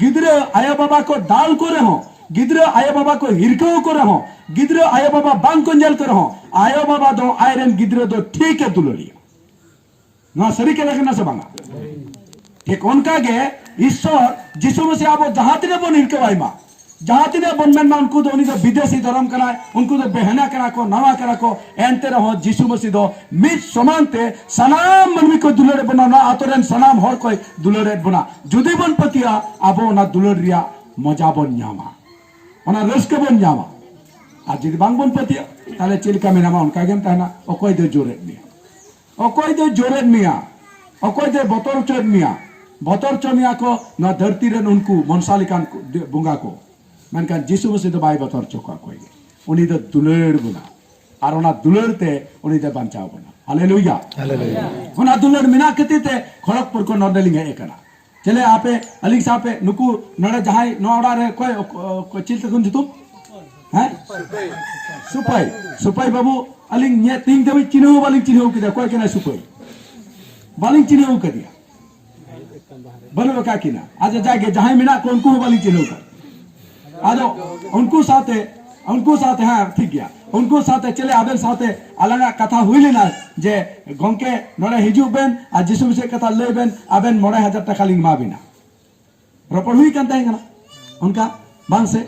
ᱜᱤᱫᱽᱨᱟᱹ ᱟᱭᱳ ᱵᱟᱵᱟ ᱠᱚ ᱫᱟᱞ ᱠᱚ ᱨᱮᱦᱚᱸ, ᱜᱤᱫᱽᱨᱟᱹ ᱟᱭᱳ ᱵᱟᱵᱟ ᱠᱚ ᱦᱤᱨᱠᱟᱹᱣ ᱠᱚ ᱨᱮᱦᱚᱸ, ᱜᱤᱫᱽᱨᱟᱹ ᱟᱭᱳ ᱵᱟᱵᱟ ᱵᱟᱝ ᱠᱚ ᱧᱮᱞ ᱠᱚ ᱨᱮᱦᱚᱸ, ᱟᱭᱳ ᱵᱟᱵᱟ ᱫᱚ ᱟᱡᱨᱮᱱ ᱜᱤᱫᱽᱨᱟᱹ ᱫᱚ ᱴᱷᱤᱠ ᱮ ᱫᱩᱞᱟᱹᱲᱤᱭᱟ᱾ ᱱᱚᱣᱟ ᱥᱟᱹᱨᱤ ᱠᱟᱛᱷᱟ ᱠᱟᱱᱟ ᱥᱮ ᱵᱟᱝᱟ? ᱴᱷᱤᱠ ᱚᱱᱠᱟ ᱜᱮ ᱤᱥᱥᱚᱨ ᱡᱤᱥᱩ ᱢᱟᱹᱥᱤ ᱟᱵᱚ ᱡᱟᱦᱟᱸ ᱛᱤᱱᱟᱹᱜ ᱵᱚᱱ ᱦᱤᱨᱠᱟᱹᱣᱟᱭ ᱢᱟ, ᱡᱟᱦᱟᱸ ᱛᱤᱱᱟᱹᱜ ᱵᱚᱱ ᱢᱮᱱ ᱢᱟ ᱩᱱᱠᱩ ᱫᱚ, ᱩᱱᱤ ᱫᱚ ᱵᱤᱫᱮᱥᱤ ᱫᱷᱚᱨᱚᱢ ᱠᱟᱱᱟᱭ, ᱩᱱᱠᱩ ᱫᱚ ᱵᱮᱦᱱᱟ ᱠᱟᱱᱟ ᱠᱚ, ᱱᱟᱣᱟ ᱠᱟᱱᱟ ᱠᱚ, ᱮᱱᱛᱮ ᱨᱮᱦᱚᱸ ᱡᱤᱥᱩ ᱢᱟᱹᱥᱤ ᱫᱚ ᱢᱤᱫ ᱥᱚᱢᱟᱱ ᱛᱮ ᱥᱟᱱᱟᱢ ᱢᱟᱹᱱᱢᱤ ᱠᱚ ᱫᱩᱞᱟᱹᱲ ᱮᱫ ᱵᱚᱱᱟ, ᱱᱚᱣᱟ ᱟᱛᱳ ᱨᱮᱱ ᱥᱟᱱᱟᱢ ᱦᱚᱲ ᱠᱚᱭ ᱫᱩᱞᱟᱹᱲ ᱮᱫ ᱵᱚᱱᱟ᱾ ᱡᱩᱫᱤ ᱵᱚᱱ ᱯᱟᱹᱛᱭᱟᱹᱜᱼᱟ, ᱟᱵᱚ ᱚᱱᱟ ᱫᱩᱞᱟᱹᱲ ᱨᱮᱭᱟᱜ ᱢᱚᱡᱟ ᱵᱚᱱ ᱧᱟᱢᱟ, ᱚᱱᱟ ᱨᱟᱹᱥᱠᱟᱹ ᱵᱚᱱ ᱧᱟᱢᱟ᱾ ᱟᱨ ᱡᱩᱫᱤ ᱵᱟᱝ ᱵᱚᱱ ᱯᱟᱹᱛᱭᱟᱹᱜᱼᱟ, ᱛᱟᱦᱞᱮ ᱪᱮᱫ ᱞᱮᱠᱟ ᱢᱮᱱᱟᱢᱟ, ᱚᱱᱠᱟ ᱜᱮᱢ ᱛᱟᱦᱮᱱᱟ᱾ ᱚᱠᱚᱭ ᱫᱚᱭ ᱡᱳᱨᱮᱫ ᱢᱮᱭᱟ? ᱚᱠᱚᱭ ᱫᱚᱭ ᱡᱳᱨᱮᱫ ᱢᱮᱭᱟ? ᱚᱠᱚᱭ ᱫᱚᱭ ᱵᱚᱛᱚᱨ ᱦᱚᱪᱚᱭᱮᱫ ᱢᱮᱭᱟ? ᱵᱚᱛᱚᱨ ᱦᱚᱪᱚ ᱢᱮᱭᱟ ᱠᱚ ᱱᱚᱣᱟ ᱫᱷᱟᱹᱨᱛᱤ ᱨᱮᱱ ᱩᱱᱠᱩ ᱢᱚᱱᱥᱟ ᱞᱮᱠᱟᱱ ᱠᱚ, ᱫᱮ-, ᱵᱚᱸᱜᱟ ᱠᱚ᱾ ᱢᱮᱱᱠᱷᱟᱱ ᱡᱤᱥᱩ ᱢᱟᱹᱥᱤ ᱫᱚ ᱵᱟᱭ ᱵᱚᱛᱚᱨ ᱦᱚᱪᱚ ᱠᱚᱣᱟ ᱚᱠᱚᱭ ᱜᱮ᱾ ᱩᱱᱤ ᱫᱚ ᱫᱩᱞᱟᱹᱲ ᱵᱚᱱᱟ, ᱟᱨ ᱚᱱᱟ ᱫᱩᱞᱟᱹᱲ ᱛᱮ ᱩᱱᱤ ᱫᱚ ᱵᱟᱧᱪᱟᱣ ᱵᱚᱱᱟ᱾ ᱦᱟᱞᱮᱞᱩᱭᱟ᱾ ᱦᱟᱞᱮᱞᱩᱭᱟ᱾ ᱚᱱᱟ ᱫᱩᱞᱟᱹᱲ ᱢᱮᱱᱟᱜ ᱠᱷᱟᱹᱛᱤᱨ ᱛᱮ ᱠᱷᱚᱲᱚᱜᱽᱯᱩᱨ ᱠᱷᱚᱱ ᱱᱚᱰᱮ ᱞᱤᱧ ᱦᱮᱡ ᱟᱠᱟᱱᱟ᱾ ᱪᱮᱞᱮ ᱟᱯᱮ ᱟᱹᱞᱤᱧ ᱥᱟᱶᱯᱮ, ᱱᱩᱠᱩ ᱱᱚᱰᱮ ᱡᱟᱦᱟᱸᱭ ᱱᱚᱣᱟ ᱚᱲᱟᱜ ᱨᱮ ᱚᱠᱚᱭ, ᱚᱠᱚᱭ, ᱚᱠᱚᱭ ᱪᱮᱫ ᱛᱟᱠᱚ ᱧᱩᱛᱩᱢ? ᱦᱮᱸ? ᱥᱩᱯᱟᱹᱭ᱾ ᱥᱩᱯᱟᱹᱭ ᱵᱟᱹᱵᱩ, ᱟᱹᱞᱤᱧ ᱧᱮ-, ᱛᱤᱦᱤᱧ ᱫᱷᱟᱹᱵᱤᱡ ᱪᱤᱱᱦᱟᱹᱣ ᱦᱚᱸ ᱵᱟᱹᱞᱤᱧ ᱪᱤᱱᱦᱟᱹᱣ ᱠᱮᱫᱟ᱾ ᱚᱠᱚᱭ ᱠᱟᱱᱟᱭ ᱥᱩᱯᱟᱹᱭ? ᱵᱟᱹᱞᱤᱧ ᱪᱤᱱᱦᱟᱹᱣ ᱠᱟᱫᱮᱭᱟ᱾ ᱵᱟᱹᱱᱩᱜ ᱟᱠᱟᱫ ᱠᱤᱱᱟ᱾ ᱟᱪᱪᱷᱟ, ᱡᱟᱜᱮ ᱡᱟᱦᱟᱸᱭ ᱢᱮᱱᱟᱜ ᱠᱚ ᱩᱱᱠᱩ ᱦᱚᱸ ᱵᱟᱹᱞᱤᱧ ᱪᱤᱱᱦᱟᱹᱣ ᱠᱟᱫ᱾ ᱟᱫᱚ ᱩᱱᱠᱩ ᱥᱟᱶᱛᱮ, ᱩᱱᱠᱩ ᱥᱟᱶᱛᱮ, ᱦᱮᱸ, ᱴᱷᱤᱠ ᱜᱮᱭᱟ, ᱩᱱᱠᱩ ᱥᱟᱶᱛᱮ ᱪᱮᱞᱮ ᱟᱵᱮᱱ ᱥᱟᱶᱛᱮ ᱟᱞᱟᱝᱟᱜ ᱠᱟᱛᱷᱟ ᱦᱩᱭ ᱞᱮᱱᱟ ᱡᱮ, "ᱜᱚᱝᱠᱮ, ᱱᱚᱰᱮ ᱦᱤᱡᱩᱜ ᱵᱮᱱ ᱟᱨ ᱡᱤᱥᱩ ᱢᱤᱥᱤ ᱠᱟᱛᱷᱟ ᱞᱟᱹᱭ ᱵᱮᱱ, ᱟᱵᱮᱱ ᱢᱚᱬᱮ ᱦᱟᱡᱟᱨ ᱴᱟᱠᱟ ᱞᱤᱧ ᱮᱢᱟ ᱵᱤᱱᱟ"? ᱨᱚᱯᱚᱲ ᱦᱩᱭ ᱠᱟᱱ ᱛᱟᱦᱮᱸ ᱠᱟᱱᱟ ᱚᱱᱠᱟ, ᱵᱟᱝ ᱥᱮ?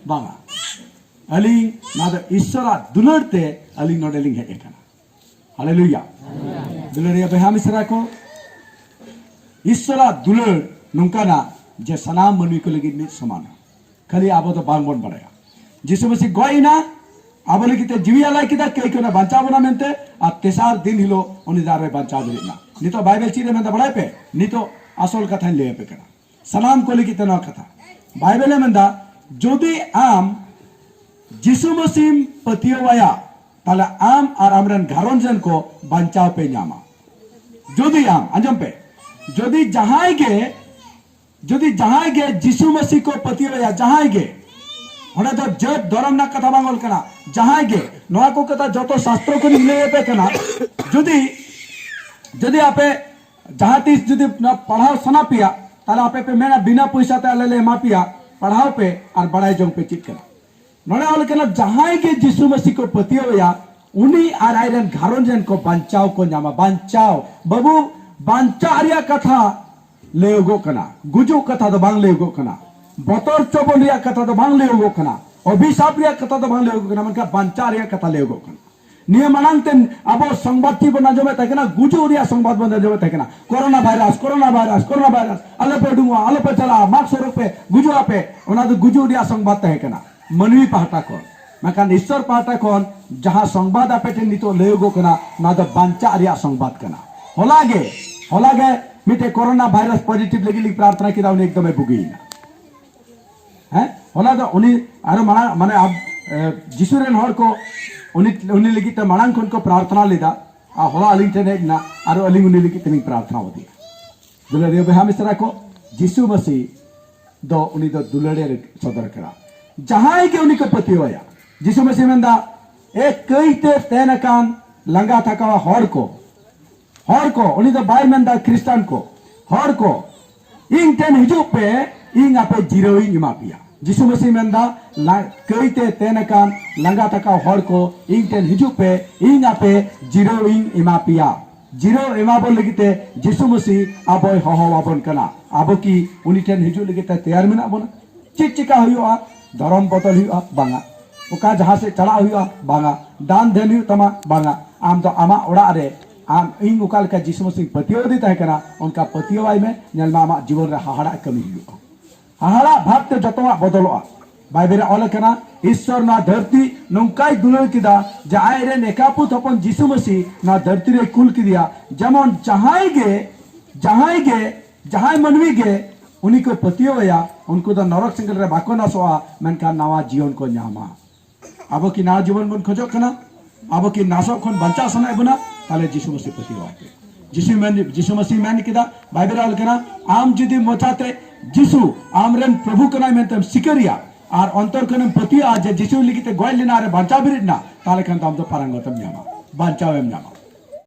ᱵᱟᱝᱟ᱾ ᱟᱹᱞᱤᱧ ᱱᱚᱣᱟ ᱫᱚ ᱤᱥᱥᱚᱨᱟᱜ ᱫᱩᱞᱟᱹᱲ ᱛᱮ ᱟᱹᱞᱤᱧ ᱱᱚᱰᱮ ᱞᱤᱧ ᱦᱮᱡ ᱟᱠᱟᱱᱟ᱾ ᱦᱟᱞᱮᱞᱩᱭᱟ᱾ ᱫᱩᱞᱟᱹᱲᱤᱭᱟᱹ ᱵᱚᱭᱦᱟ ᱢᱤᱥᱨᱟ ᱠᱚ, ᱤᱥᱥᱚᱨᱟᱜ ᱫᱩᱞᱟᱹᱲ ᱱᱚᱝᱠᱟᱱᱟ ᱡᱮ ᱥᱟᱱᱟᱢ ᱢᱟᱹᱱᱢᱤ ᱠᱚ ᱞᱟᱹᱜᱤᱫ ᱢᱤᱫ ᱥᱚᱢᱟᱱᱟ᱾ ᱠᱷᱟᱹᱞᱤ ᱟᱵᱚ ᱫᱚ ᱵᱟᱝ ᱵᱚᱱ ᱵᱟᱲᱟᱭᱟ᱾ ᱡᱤᱥᱩ ᱢᱟᱹᱥᱤ ᱜᱚᱡ ᱮᱱᱟ, ᱟᱵᱚ ᱞᱟᱹᱜᱤᱫ ᱛᱮ ᱡᱤᱣᱤ ᱟᱞᱟᱭ ᱠᱮᱫᱟ, ᱠᱟᱹᱭ ᱠᱟᱱᱟ ᱵᱟᱧᱪᱟᱣ ᱵᱚᱱᱟ ᱢᱮᱱᱛᱮ, ᱟᱨ ᱛᱮᱥᱟᱨ ᱫᱤᱱ ᱦᱤᱞᱳᱜ ᱩᱱᱤ ᱫᱚ ᱟᱨᱚᱭ ᱵᱟᱧᱪᱟᱣ ᱫᱟᱲᱮᱭᱟᱜ ᱢᱟ᱾ ᱱᱤᱛᱚᱜ ᱵᱟᱭᱵᱮᱞ ᱪᱮᱫ ᱮ ᱢᱮᱱᱫᱟ ᱵᱟᱲᱟᱭ ᱯᱮ? ᱱᱤᱛᱚᱜ ᱟᱥᱚᱞ ᱠᱟᱛᱷᱟᱧ ᱞᱟᱹᱭ ᱟᱯᱮ ᱠᱟᱱᱟ᱾ ᱥᱟᱱᱟᱢ ᱠᱚ ᱞᱟᱹᱜᱤᱫ ᱛᱮ ᱱᱚᱣᱟ ᱠᱟᱛᱷᱟ᱾ ᱵᱟᱭᱵᱮᱞ ᱮ ᱢᱮᱱᱫᱟ, ᱡᱩᱫᱤ ᱟᱢ ᱡᱤᱥᱩ ᱢᱟᱹᱥᱤᱢ ᱯᱟᱹᱛᱭᱟᱹᱣᱟᱭᱟ, ᱛᱟᱦᱞᱮ ᱟᱢ ᱟᱨ ᱟᱢᱨᱮᱱ ᱜᱷᱟᱨᱚᱸᱡᱽ ᱨᱮᱱ ᱠᱚ ᱵᱟᱧᱪᱟᱣ ᱯᱮ ᱧᱟᱢᱟ᱾ ᱡᱩᱫᱤ ᱟᱢ, ᱟᱸᱡᱚᱢ ᱯᱮ, ᱡᱩᱫᱤ ᱡᱟᱦᱟᱸᱭ ᱜᱮ, ᱡᱩᱫᱤ ᱡᱟᱦᱟᱸᱭ ᱜᱮ ᱡᱤᱥᱩ ᱢᱟᱹᱥᱤ ᱠᱚ ᱯᱟᱹᱛᱭᱟᱹᱣᱟᱭᱟ, ᱡᱟᱦᱟᱸᱭ ᱜᱮ, ᱚᱸᱰᱮ ᱫᱚ ᱡᱟᱹᱛ ᱫᱷᱚᱨᱚᱢ ᱨᱮᱱᱟᱜ ᱠᱟᱛᱷᱟ ᱵᱟᱝ ᱚᱞ ᱠᱟᱱᱟ, ᱡᱟᱦᱟᱸᱭ ᱜᱮ, ᱱᱚᱣᱟ ᱠᱚ ᱠᱟᱛᱷᱟ ᱡᱚᱛᱚ ᱥᱟᱥᱛᱨᱚ ᱠᱚᱨᱮᱧ ᱞᱟᱹᱭ ᱟᱯᱮ ᱠᱟᱱᱟ᱾ ᱡᱩᱫᱤ, ᱡᱩᱫᱤ ᱟᱯᱮ ᱡᱟᱦᱟᱸ ᱛᱤᱥ ᱡᱩᱫᱤ ᱱᱚᱣᱟ ᱯᱟᱲᱦᱟᱣ ᱥᱟᱱᱟ ᱯᱮᱭᱟ, ᱛᱟᱦᱞᱮ ᱟᱯᱮ ᱯᱮ ᱢᱮᱱᱟ, "ᱵᱤᱱᱟᱹ ᱯᱚᱭᱥᱟ ᱛᱮ ᱟᱞᱮ ᱞᱮ ᱮᱢᱟ ᱯᱮᱭᱟ, ᱯᱟᱲᱦᱟᱣ ᱯᱮ ᱟᱨ ᱵᱟᱲᱟᱭ ᱡᱚᱝ ᱯᱮ ᱪᱮᱫ ᱠᱟᱱᱟ᱾ ᱱᱚᱰᱮ ᱚᱞ ᱠᱟᱱᱟ, ᱡᱟᱦᱟᱸᱭ ᱜᱮ ᱡᱤᱥᱩ ᱢᱟᱹᱥᱤ ᱠᱚ ᱯᱟᱹᱛᱭᱟᱹᱣ ᱮᱭᱟ, ᱩᱱᱤ ᱟᱨ ᱟᱡ ᱨᱮᱱ ᱜᱷᱟᱨᱚᱸᱡᱽ ᱨᱮᱱ ᱠᱚ ᱵᱟᱧᱪᱟᱣ ᱠᱚ ᱧᱟᱢᱟ᱾ ᱵᱟᱧᱪᱟᱣ, ᱵᱟᱹᱵᱩ, ᱵᱟᱧᱪᱟᱜ ᱨᱮᱭᱟᱜ ᱠᱟᱛᱷᱟ ᱞᱟᱹᱭᱚᱜᱚᱜ ᱠᱟᱱᱟ, ᱜᱩᱡᱩᱜ ᱠᱟᱛᱷᱟ ᱫᱚ ᱵᱟᱝ ᱞᱟᱹᱭᱚᱜᱚᱜ ᱠᱟᱱᱟ, ᱵᱚᱛᱚᱨ ᱪᱚᱵᱚᱱ ᱨᱮᱭᱟᱜ ᱠᱟᱛᱷᱟ ᱫᱚ ᱵᱟᱝ ᱞᱟᱹᱭᱚᱜᱚᱜ ᱠᱟᱱᱟ, ᱚᱵᱷᱤᱥᱟᱯ ᱨᱮᱭᱟᱜ ᱠᱟᱛᱷᱟ ᱫᱚ ᱵᱟᱝ ᱞᱟᱹᱭᱚᱜᱚᱜ ᱠᱟᱱᱟ, ᱢᱮᱱᱠᱷᱟᱱ ᱵᱟᱧᱪᱟᱜ ᱨᱮᱭᱟᱜ ᱠᱟᱛᱷᱟ ᱞᱟᱹᱭᱚᱜᱚᱜ ᱠᱟᱱᱟ᱾ ᱱᱤᱭᱟᱹ ᱢᱟᱲᱟᱝ ᱛᱮ ᱟᱵᱚ ᱥᱚᱝᱵᱟᱫ ᱪᱮᱫ ᱵᱚᱱ ᱟᱸᱡᱚᱢᱮᱫ ᱛᱟᱦᱮᱸ ᱠᱟᱱᱟ? ᱜᱩᱡᱩᱜ ᱨᱮᱭᱟᱜ ᱥᱚᱝᱵᱟᱫ ᱵᱚᱱ ᱟᱸᱡᱚᱢᱮᱫ ᱛᱟᱦᱮᱸ ᱠᱟᱱᱟ᱾ ᱠᱳᱨᱳᱱᱟ ᱵᱷᱟᱭᱨᱟᱥ, ᱠᱳᱨᱳᱱᱟ ᱵᱷᱟᱭᱨᱟᱥ, ᱟᱞᱚᱯᱮ ᱩᱰᱩᱝᱚᱜᱼᱟ, ᱟᱞᱚᱯᱮ ᱪᱟᱞᱟᱜᱼᱟ, ᱢᱟᱥᱠ ᱦᱚᱨᱚᱜ ᱯᱮ, ᱜᱩᱡᱩᱜ ᱟᱯᱮ᱾ ᱚᱱᱟ ᱫᱚ ᱜᱩᱡᱩᱜ ᱨᱮᱭᱟᱜ ᱥᱚᱝᱵᱟᱫ ᱛᱟᱦᱮᱸ ᱠᱟᱱᱟ ᱢᱟᱹᱱᱢᱤ ᱯᱟᱦᱴᱟ ᱠᱷᱚᱱ᱾ ᱢᱮᱱᱠᱷᱟᱱ ᱤᱥᱥᱚᱨ ᱯᱟᱦᱴᱟ ᱠᱷᱚᱱ ᱡᱟᱦᱟᱸ ᱥᱚᱝᱵᱟᱫ ᱟᱯᱮ ᱴᱷᱮᱱ ᱱᱤᱛᱚᱜ ᱞᱟᱹᱭᱚᱜᱚᱜ ᱠᱟᱱᱟ, ᱚᱱᱟ ᱫᱚ ᱵᱟᱧᱪᱟᱜ ᱨᱮᱭᱟᱜ ᱥᱚᱝᱵᱟᱫ ᱠᱟᱱᱟ᱾ ᱦᱚᱞᱟ ᱜᱮ, ᱦᱚᱞᱟ ᱜᱮ ᱢᱤᱫᱴᱮᱡ ᱠᱳᱨᱳᱱᱟ ᱵᱷᱟᱭᱨᱟᱥ ᱯᱚᱡᱤᱴᱤᱵᱷ ᱞᱟᱹᱜᱤᱫ ᱞᱤᱧ ᱯᱨᱟᱨᱛᱷᱱᱟ ᱠᱮᱫᱟ, ᱩᱱᱤ ᱮᱠᱫᱚᱢᱮ ᱵᱩᱜᱤᱭᱮᱱᱟ᱾ ᱦᱮᱸ, ᱦᱚᱞᱟ ᱫᱚ ᱩᱱᱤ ᱟᱨᱚ ᱢᱟᱲᱟᱝ, ᱢᱟᱱᱮ, ᱟᱵ-, ᱮ, ᱡᱤᱥᱩ ᱨᱮᱱ ᱦᱚᱲ ᱠᱚ, ᱩᱱᱤ, ᱩᱱᱤ ᱞᱟᱹᱜᱤᱫ ᱛᱮ ᱢᱟᱲᱟᱝ ᱠᱷᱚᱱ ᱠᱚ ᱯᱨᱟᱨᱛᱷᱱᱟ ᱞᱮᱫᱟ, ᱟᱨ ᱦᱚᱞᱟ ᱟᱹᱞᱤᱧ ᱴᱷᱮᱱ ᱦᱮᱡ ᱮᱱᱟ, ᱟᱨᱚ ᱟᱹᱞᱤᱧ ᱩᱱᱤ ᱞᱟᱹᱜᱤᱫ ᱛᱮᱞᱤᱧ ᱯᱨᱟᱨᱛᱷᱱᱟ ᱟᱫᱮᱭᱟ᱾ ᱫᱩᱞᱟᱹᱲᱤᱭᱟᱹ ᱵᱚᱭᱦᱟ ᱢᱤᱥᱨᱟ ᱠᱚ, ᱡᱤᱥᱩ ᱢᱟᱹᱥᱤ ᱫᱚ ᱩᱱᱤ ᱫᱚ ᱫᱩᱞᱟᱹᱲᱮ ᱥᱚᱫᱚᱨ ᱠᱟᱱᱟ᱾ ᱡᱟᱦᱟᱸᱭ ᱜᱮ ᱩᱱᱤ ᱠᱚ ᱯᱟᱹᱛᱭᱟᱹᱣ ᱟᱭᱟ, ᱡᱤᱥᱩ ᱢᱟᱹᱥᱤ ᱢᱮᱱᱫᱟ, "ᱮ ᱠᱟᱹᱭᱛᱮ ᱛᱮᱱ ᱟᱠᱟᱱ ᱞᱟᱸᱜᱟ ᱛᱷᱟᱠᱟᱣᱟ ᱦᱚᱲ ᱠᱚ, ᱦᱚᱲ ᱠᱚ", ᱩᱱᱤ ᱫᱚ ᱵᱟᱭ ᱢᱮᱱᱫᱟ ᱠᱷᱨᱤᱥᱴᱟᱱ ᱠᱚ, ᱦᱚᱲ ᱠᱚ, "ᱤᱧ ᱴᱷᱮᱱ ᱦᱤᱡᱩᱜ ᱯᱮ, ᱤᱧ ᱟᱯᱮ ᱡᱤᱨᱟᱹᱣ ᱤᱧ ᱮᱢᱟ ᱯᱮᱭᱟ᱾" ᱡᱤᱥᱩ ᱢᱟᱹᱥᱤ ᱢᱮᱱᱫᱟ, ᱞᱟ-, ᱠᱟᱹᱭᱛᱮ ᱛᱮᱱ ᱟᱠᱟᱱ ᱞᱟᱸᱜᱟ ᱛᱷᱟᱠᱟᱣ ᱦᱚᱲ ᱠᱚ, "ᱤᱧ ᱴᱷᱮᱱ ᱦᱤᱡᱩᱜ ᱯᱮ, ᱤᱧ ᱟᱯᱮ ᱡᱤᱨᱟᱹᱣ ᱤᱧ ᱮᱢᱟ ᱯᱮᱭᱟ᱾" ᱡᱤᱨᱟᱹᱣ ᱮᱢᱟ ᱵᱚᱱ ᱞᱟᱹᱜᱤᱫ ᱛᱮ ᱡᱤᱥᱩ ᱢᱟᱹᱥᱤ ᱟᱵᱚᱭ ᱦᱚᱦᱚ ᱟᱵᱚᱱ ᱠᱟᱱᱟ᱾ ᱟᱵᱚ ᱠᱤ ᱩᱱᱤ ᱴᱷᱮᱱ ᱦᱤᱡᱩᱜ ᱞᱟᱹᱜᱤᱫ ᱛᱮ ᱛᱮᱭᱟᱨ ᱢᱮᱱᱟᱜ ᱵᱚᱱᱟ? ᱪᱮᱫ ᱪᱮᱠᱟ ᱦᱩᱭᱩᱜᱼᱟ? ᱫᱷᱚᱨᱚᱢ ᱵᱚᱫᱚᱞ ᱦᱩᱭᱩᱜᱼᱟ? ᱵᱟᱝᱟ᱾ ᱚᱠᱟ ᱡᱟᱦᱟᱸ ᱥᱮᱫ ᱪᱟᱞᱟᱜ ᱦᱩᱭᱩᱜᱼᱟ? ᱵᱟᱝᱟ᱾ ᱫᱟᱱ ᱫᱷᱮᱱ ᱦᱩᱭᱩᱜ ᱛᱟᱢᱟ? ᱵᱟᱝᱟ᱾ ᱟᱢ ᱫᱚ ᱟᱢᱟᱜ ᱚᱲᱟᱜ ᱨᱮ, ᱟᱢ, ᱤᱧ ᱚᱠᱟ ᱞᱮᱠᱟ ᱡᱤᱥᱩ ᱢᱟᱹᱥᱤᱧ ᱯᱟᱹᱛᱭᱟᱹᱣ ᱟᱫᱮ ᱛᱟᱦᱮᱸ ᱠᱟᱱᱟ, ᱚᱱᱠᱟ ᱯᱟᱹᱛᱭᱟᱹᱣ ᱟᱭ ᱢᱮ᱾ ᱧᱮᱞ ᱢᱮ, ᱟᱢᱟᱜ ᱡᱤᱵᱚᱱ ᱨᱮ ᱦᱟᱦᱟᱲᱟᱜ ᱠᱟᱹᱢᱤ ᱦᱩᱭᱩᱜᱼᱟ᱾ ᱦᱟᱦᱟᱲᱟᱜ ᱵᱷᱟᱵᱽ ᱛᱮ ᱡᱚᱛᱚᱣᱟᱜ ᱵᱚᱫᱚᱞᱚᱜᱼᱟ᱾ ᱵᱟᱭᱵᱮᱞ ᱨᱮ ᱚᱞ ᱟᱠᱟᱱᱟ, ᱤᱥᱥᱚᱨ ᱱᱚᱣᱟ ᱫᱷᱟᱹᱨᱛᱤ ᱱᱚᱝᱠᱟᱭ ᱫᱩᱞᱟᱹᱲ ᱠᱮᱫᱟ ᱡᱮ ᱟᱡ ᱨᱮᱱ ᱮᱠᱟᱯᱩᱛ ᱦᱚᱯᱚᱱ ᱡᱤᱥᱩ ᱢᱟᱹᱥᱤ ᱱᱚᱣᱟ ᱫᱷᱟᱹᱨᱛᱤ ᱨᱮᱭ ᱠᱩᱞ ᱠᱮᱫᱮᱭᱟ, ᱡᱮᱢᱚᱱ ᱡᱟᱦᱟᱸᱭ ᱜᱮ, ᱡᱟᱦᱟᱸᱭ ᱜᱮ, ᱡᱟᱦᱟᱸᱭ ᱢᱟᱹᱱᱢᱤ ᱜᱮ ᱩᱱᱤ ᱠᱚ ᱯᱟᱹᱛᱭᱟᱹᱣ ᱟᱭᱟ, ᱩᱱᱠᱩ ᱫᱚ ᱱᱚᱨᱚᱠ ᱥᱮᱸᱜᱮᱞ ᱨᱮ ᱵᱟᱠᱚ ᱱᱟᱥᱚᱜᱼᱟ, ᱢᱮᱱᱠᱷᱟᱱ ᱱᱟᱣᱟ ᱡᱤᱭᱚᱱ ᱠᱚ ᱧᱟᱢᱟ᱾ ᱟᱵᱚ ᱠᱤ ᱱᱟᱣᱟ ᱡᱤᱵᱚᱱ ᱵᱚᱱ ᱠᱷᱚᱡᱚᱜ ᱠᱟᱱᱟ? ᱟᱵᱚ ᱠᱤ ᱱᱟᱥᱚᱜ ᱠᱷᱚᱱ ᱵᱟᱧᱪᱟᱣ ᱥᱟᱱᱟᱭᱮᱫ ᱵᱚᱱᱟ? ᱛᱟᱦᱞᱮ ᱡᱤᱥᱩ ᱢᱟᱹᱥᱤ ᱯᱟᱹᱛᱭᱟᱹᱣ ᱟᱭ ᱯᱮ᱾ ᱡᱤᱥᱩ ᱢᱮᱱ, ᱡᱤᱥᱩ ᱢᱟᱹᱥᱤ ᱢᱮᱱ ᱠᱮᱫᱟ, ᱵᱟᱭᱵᱮᱞ ᱨᱮ ᱚᱞ ᱠᱟᱱᱟ, ᱟᱢ ᱡᱩᱫᱤ ᱢᱚᱪᱟᱛᱮ ᱡᱤᱥᱩ ᱟᱢᱨᱮᱱ ᱯᱨᱚᱵᱷᱩ ᱠᱟᱱᱟᱭ ᱢᱮᱱᱛᱮᱢ ᱥᱤᱠᱟᱹᱨᱤᱭᱟ ᱟᱨ ᱚᱱᱛᱚᱨ ᱠᱷᱚᱱᱮᱢ ᱯᱟᱹᱛᱭᱟᱹᱜᱼᱟ ᱡᱮ ᱡᱤᱥᱩ ᱞᱟᱹᱜᱤᱫ ᱛᱮ ᱜᱚᱡ ᱞᱮᱱᱟ ᱟᱨ ᱵᱟᱧᱪᱟᱣ ᱵᱮᱨᱮᱫ ᱮᱱᱟ, ᱛᱟᱦᱞᱮ ᱠᱷᱟᱱ ᱫᱚ ᱟᱢ ᱫᱚ ᱯᱟᱨᱟᱝᱜᱚᱛᱮᱢ ᱧᱟᱢᱟ, ᱵᱟᱧᱪᱟᱣᱮᱢ ᱧᱟᱢᱟ᱾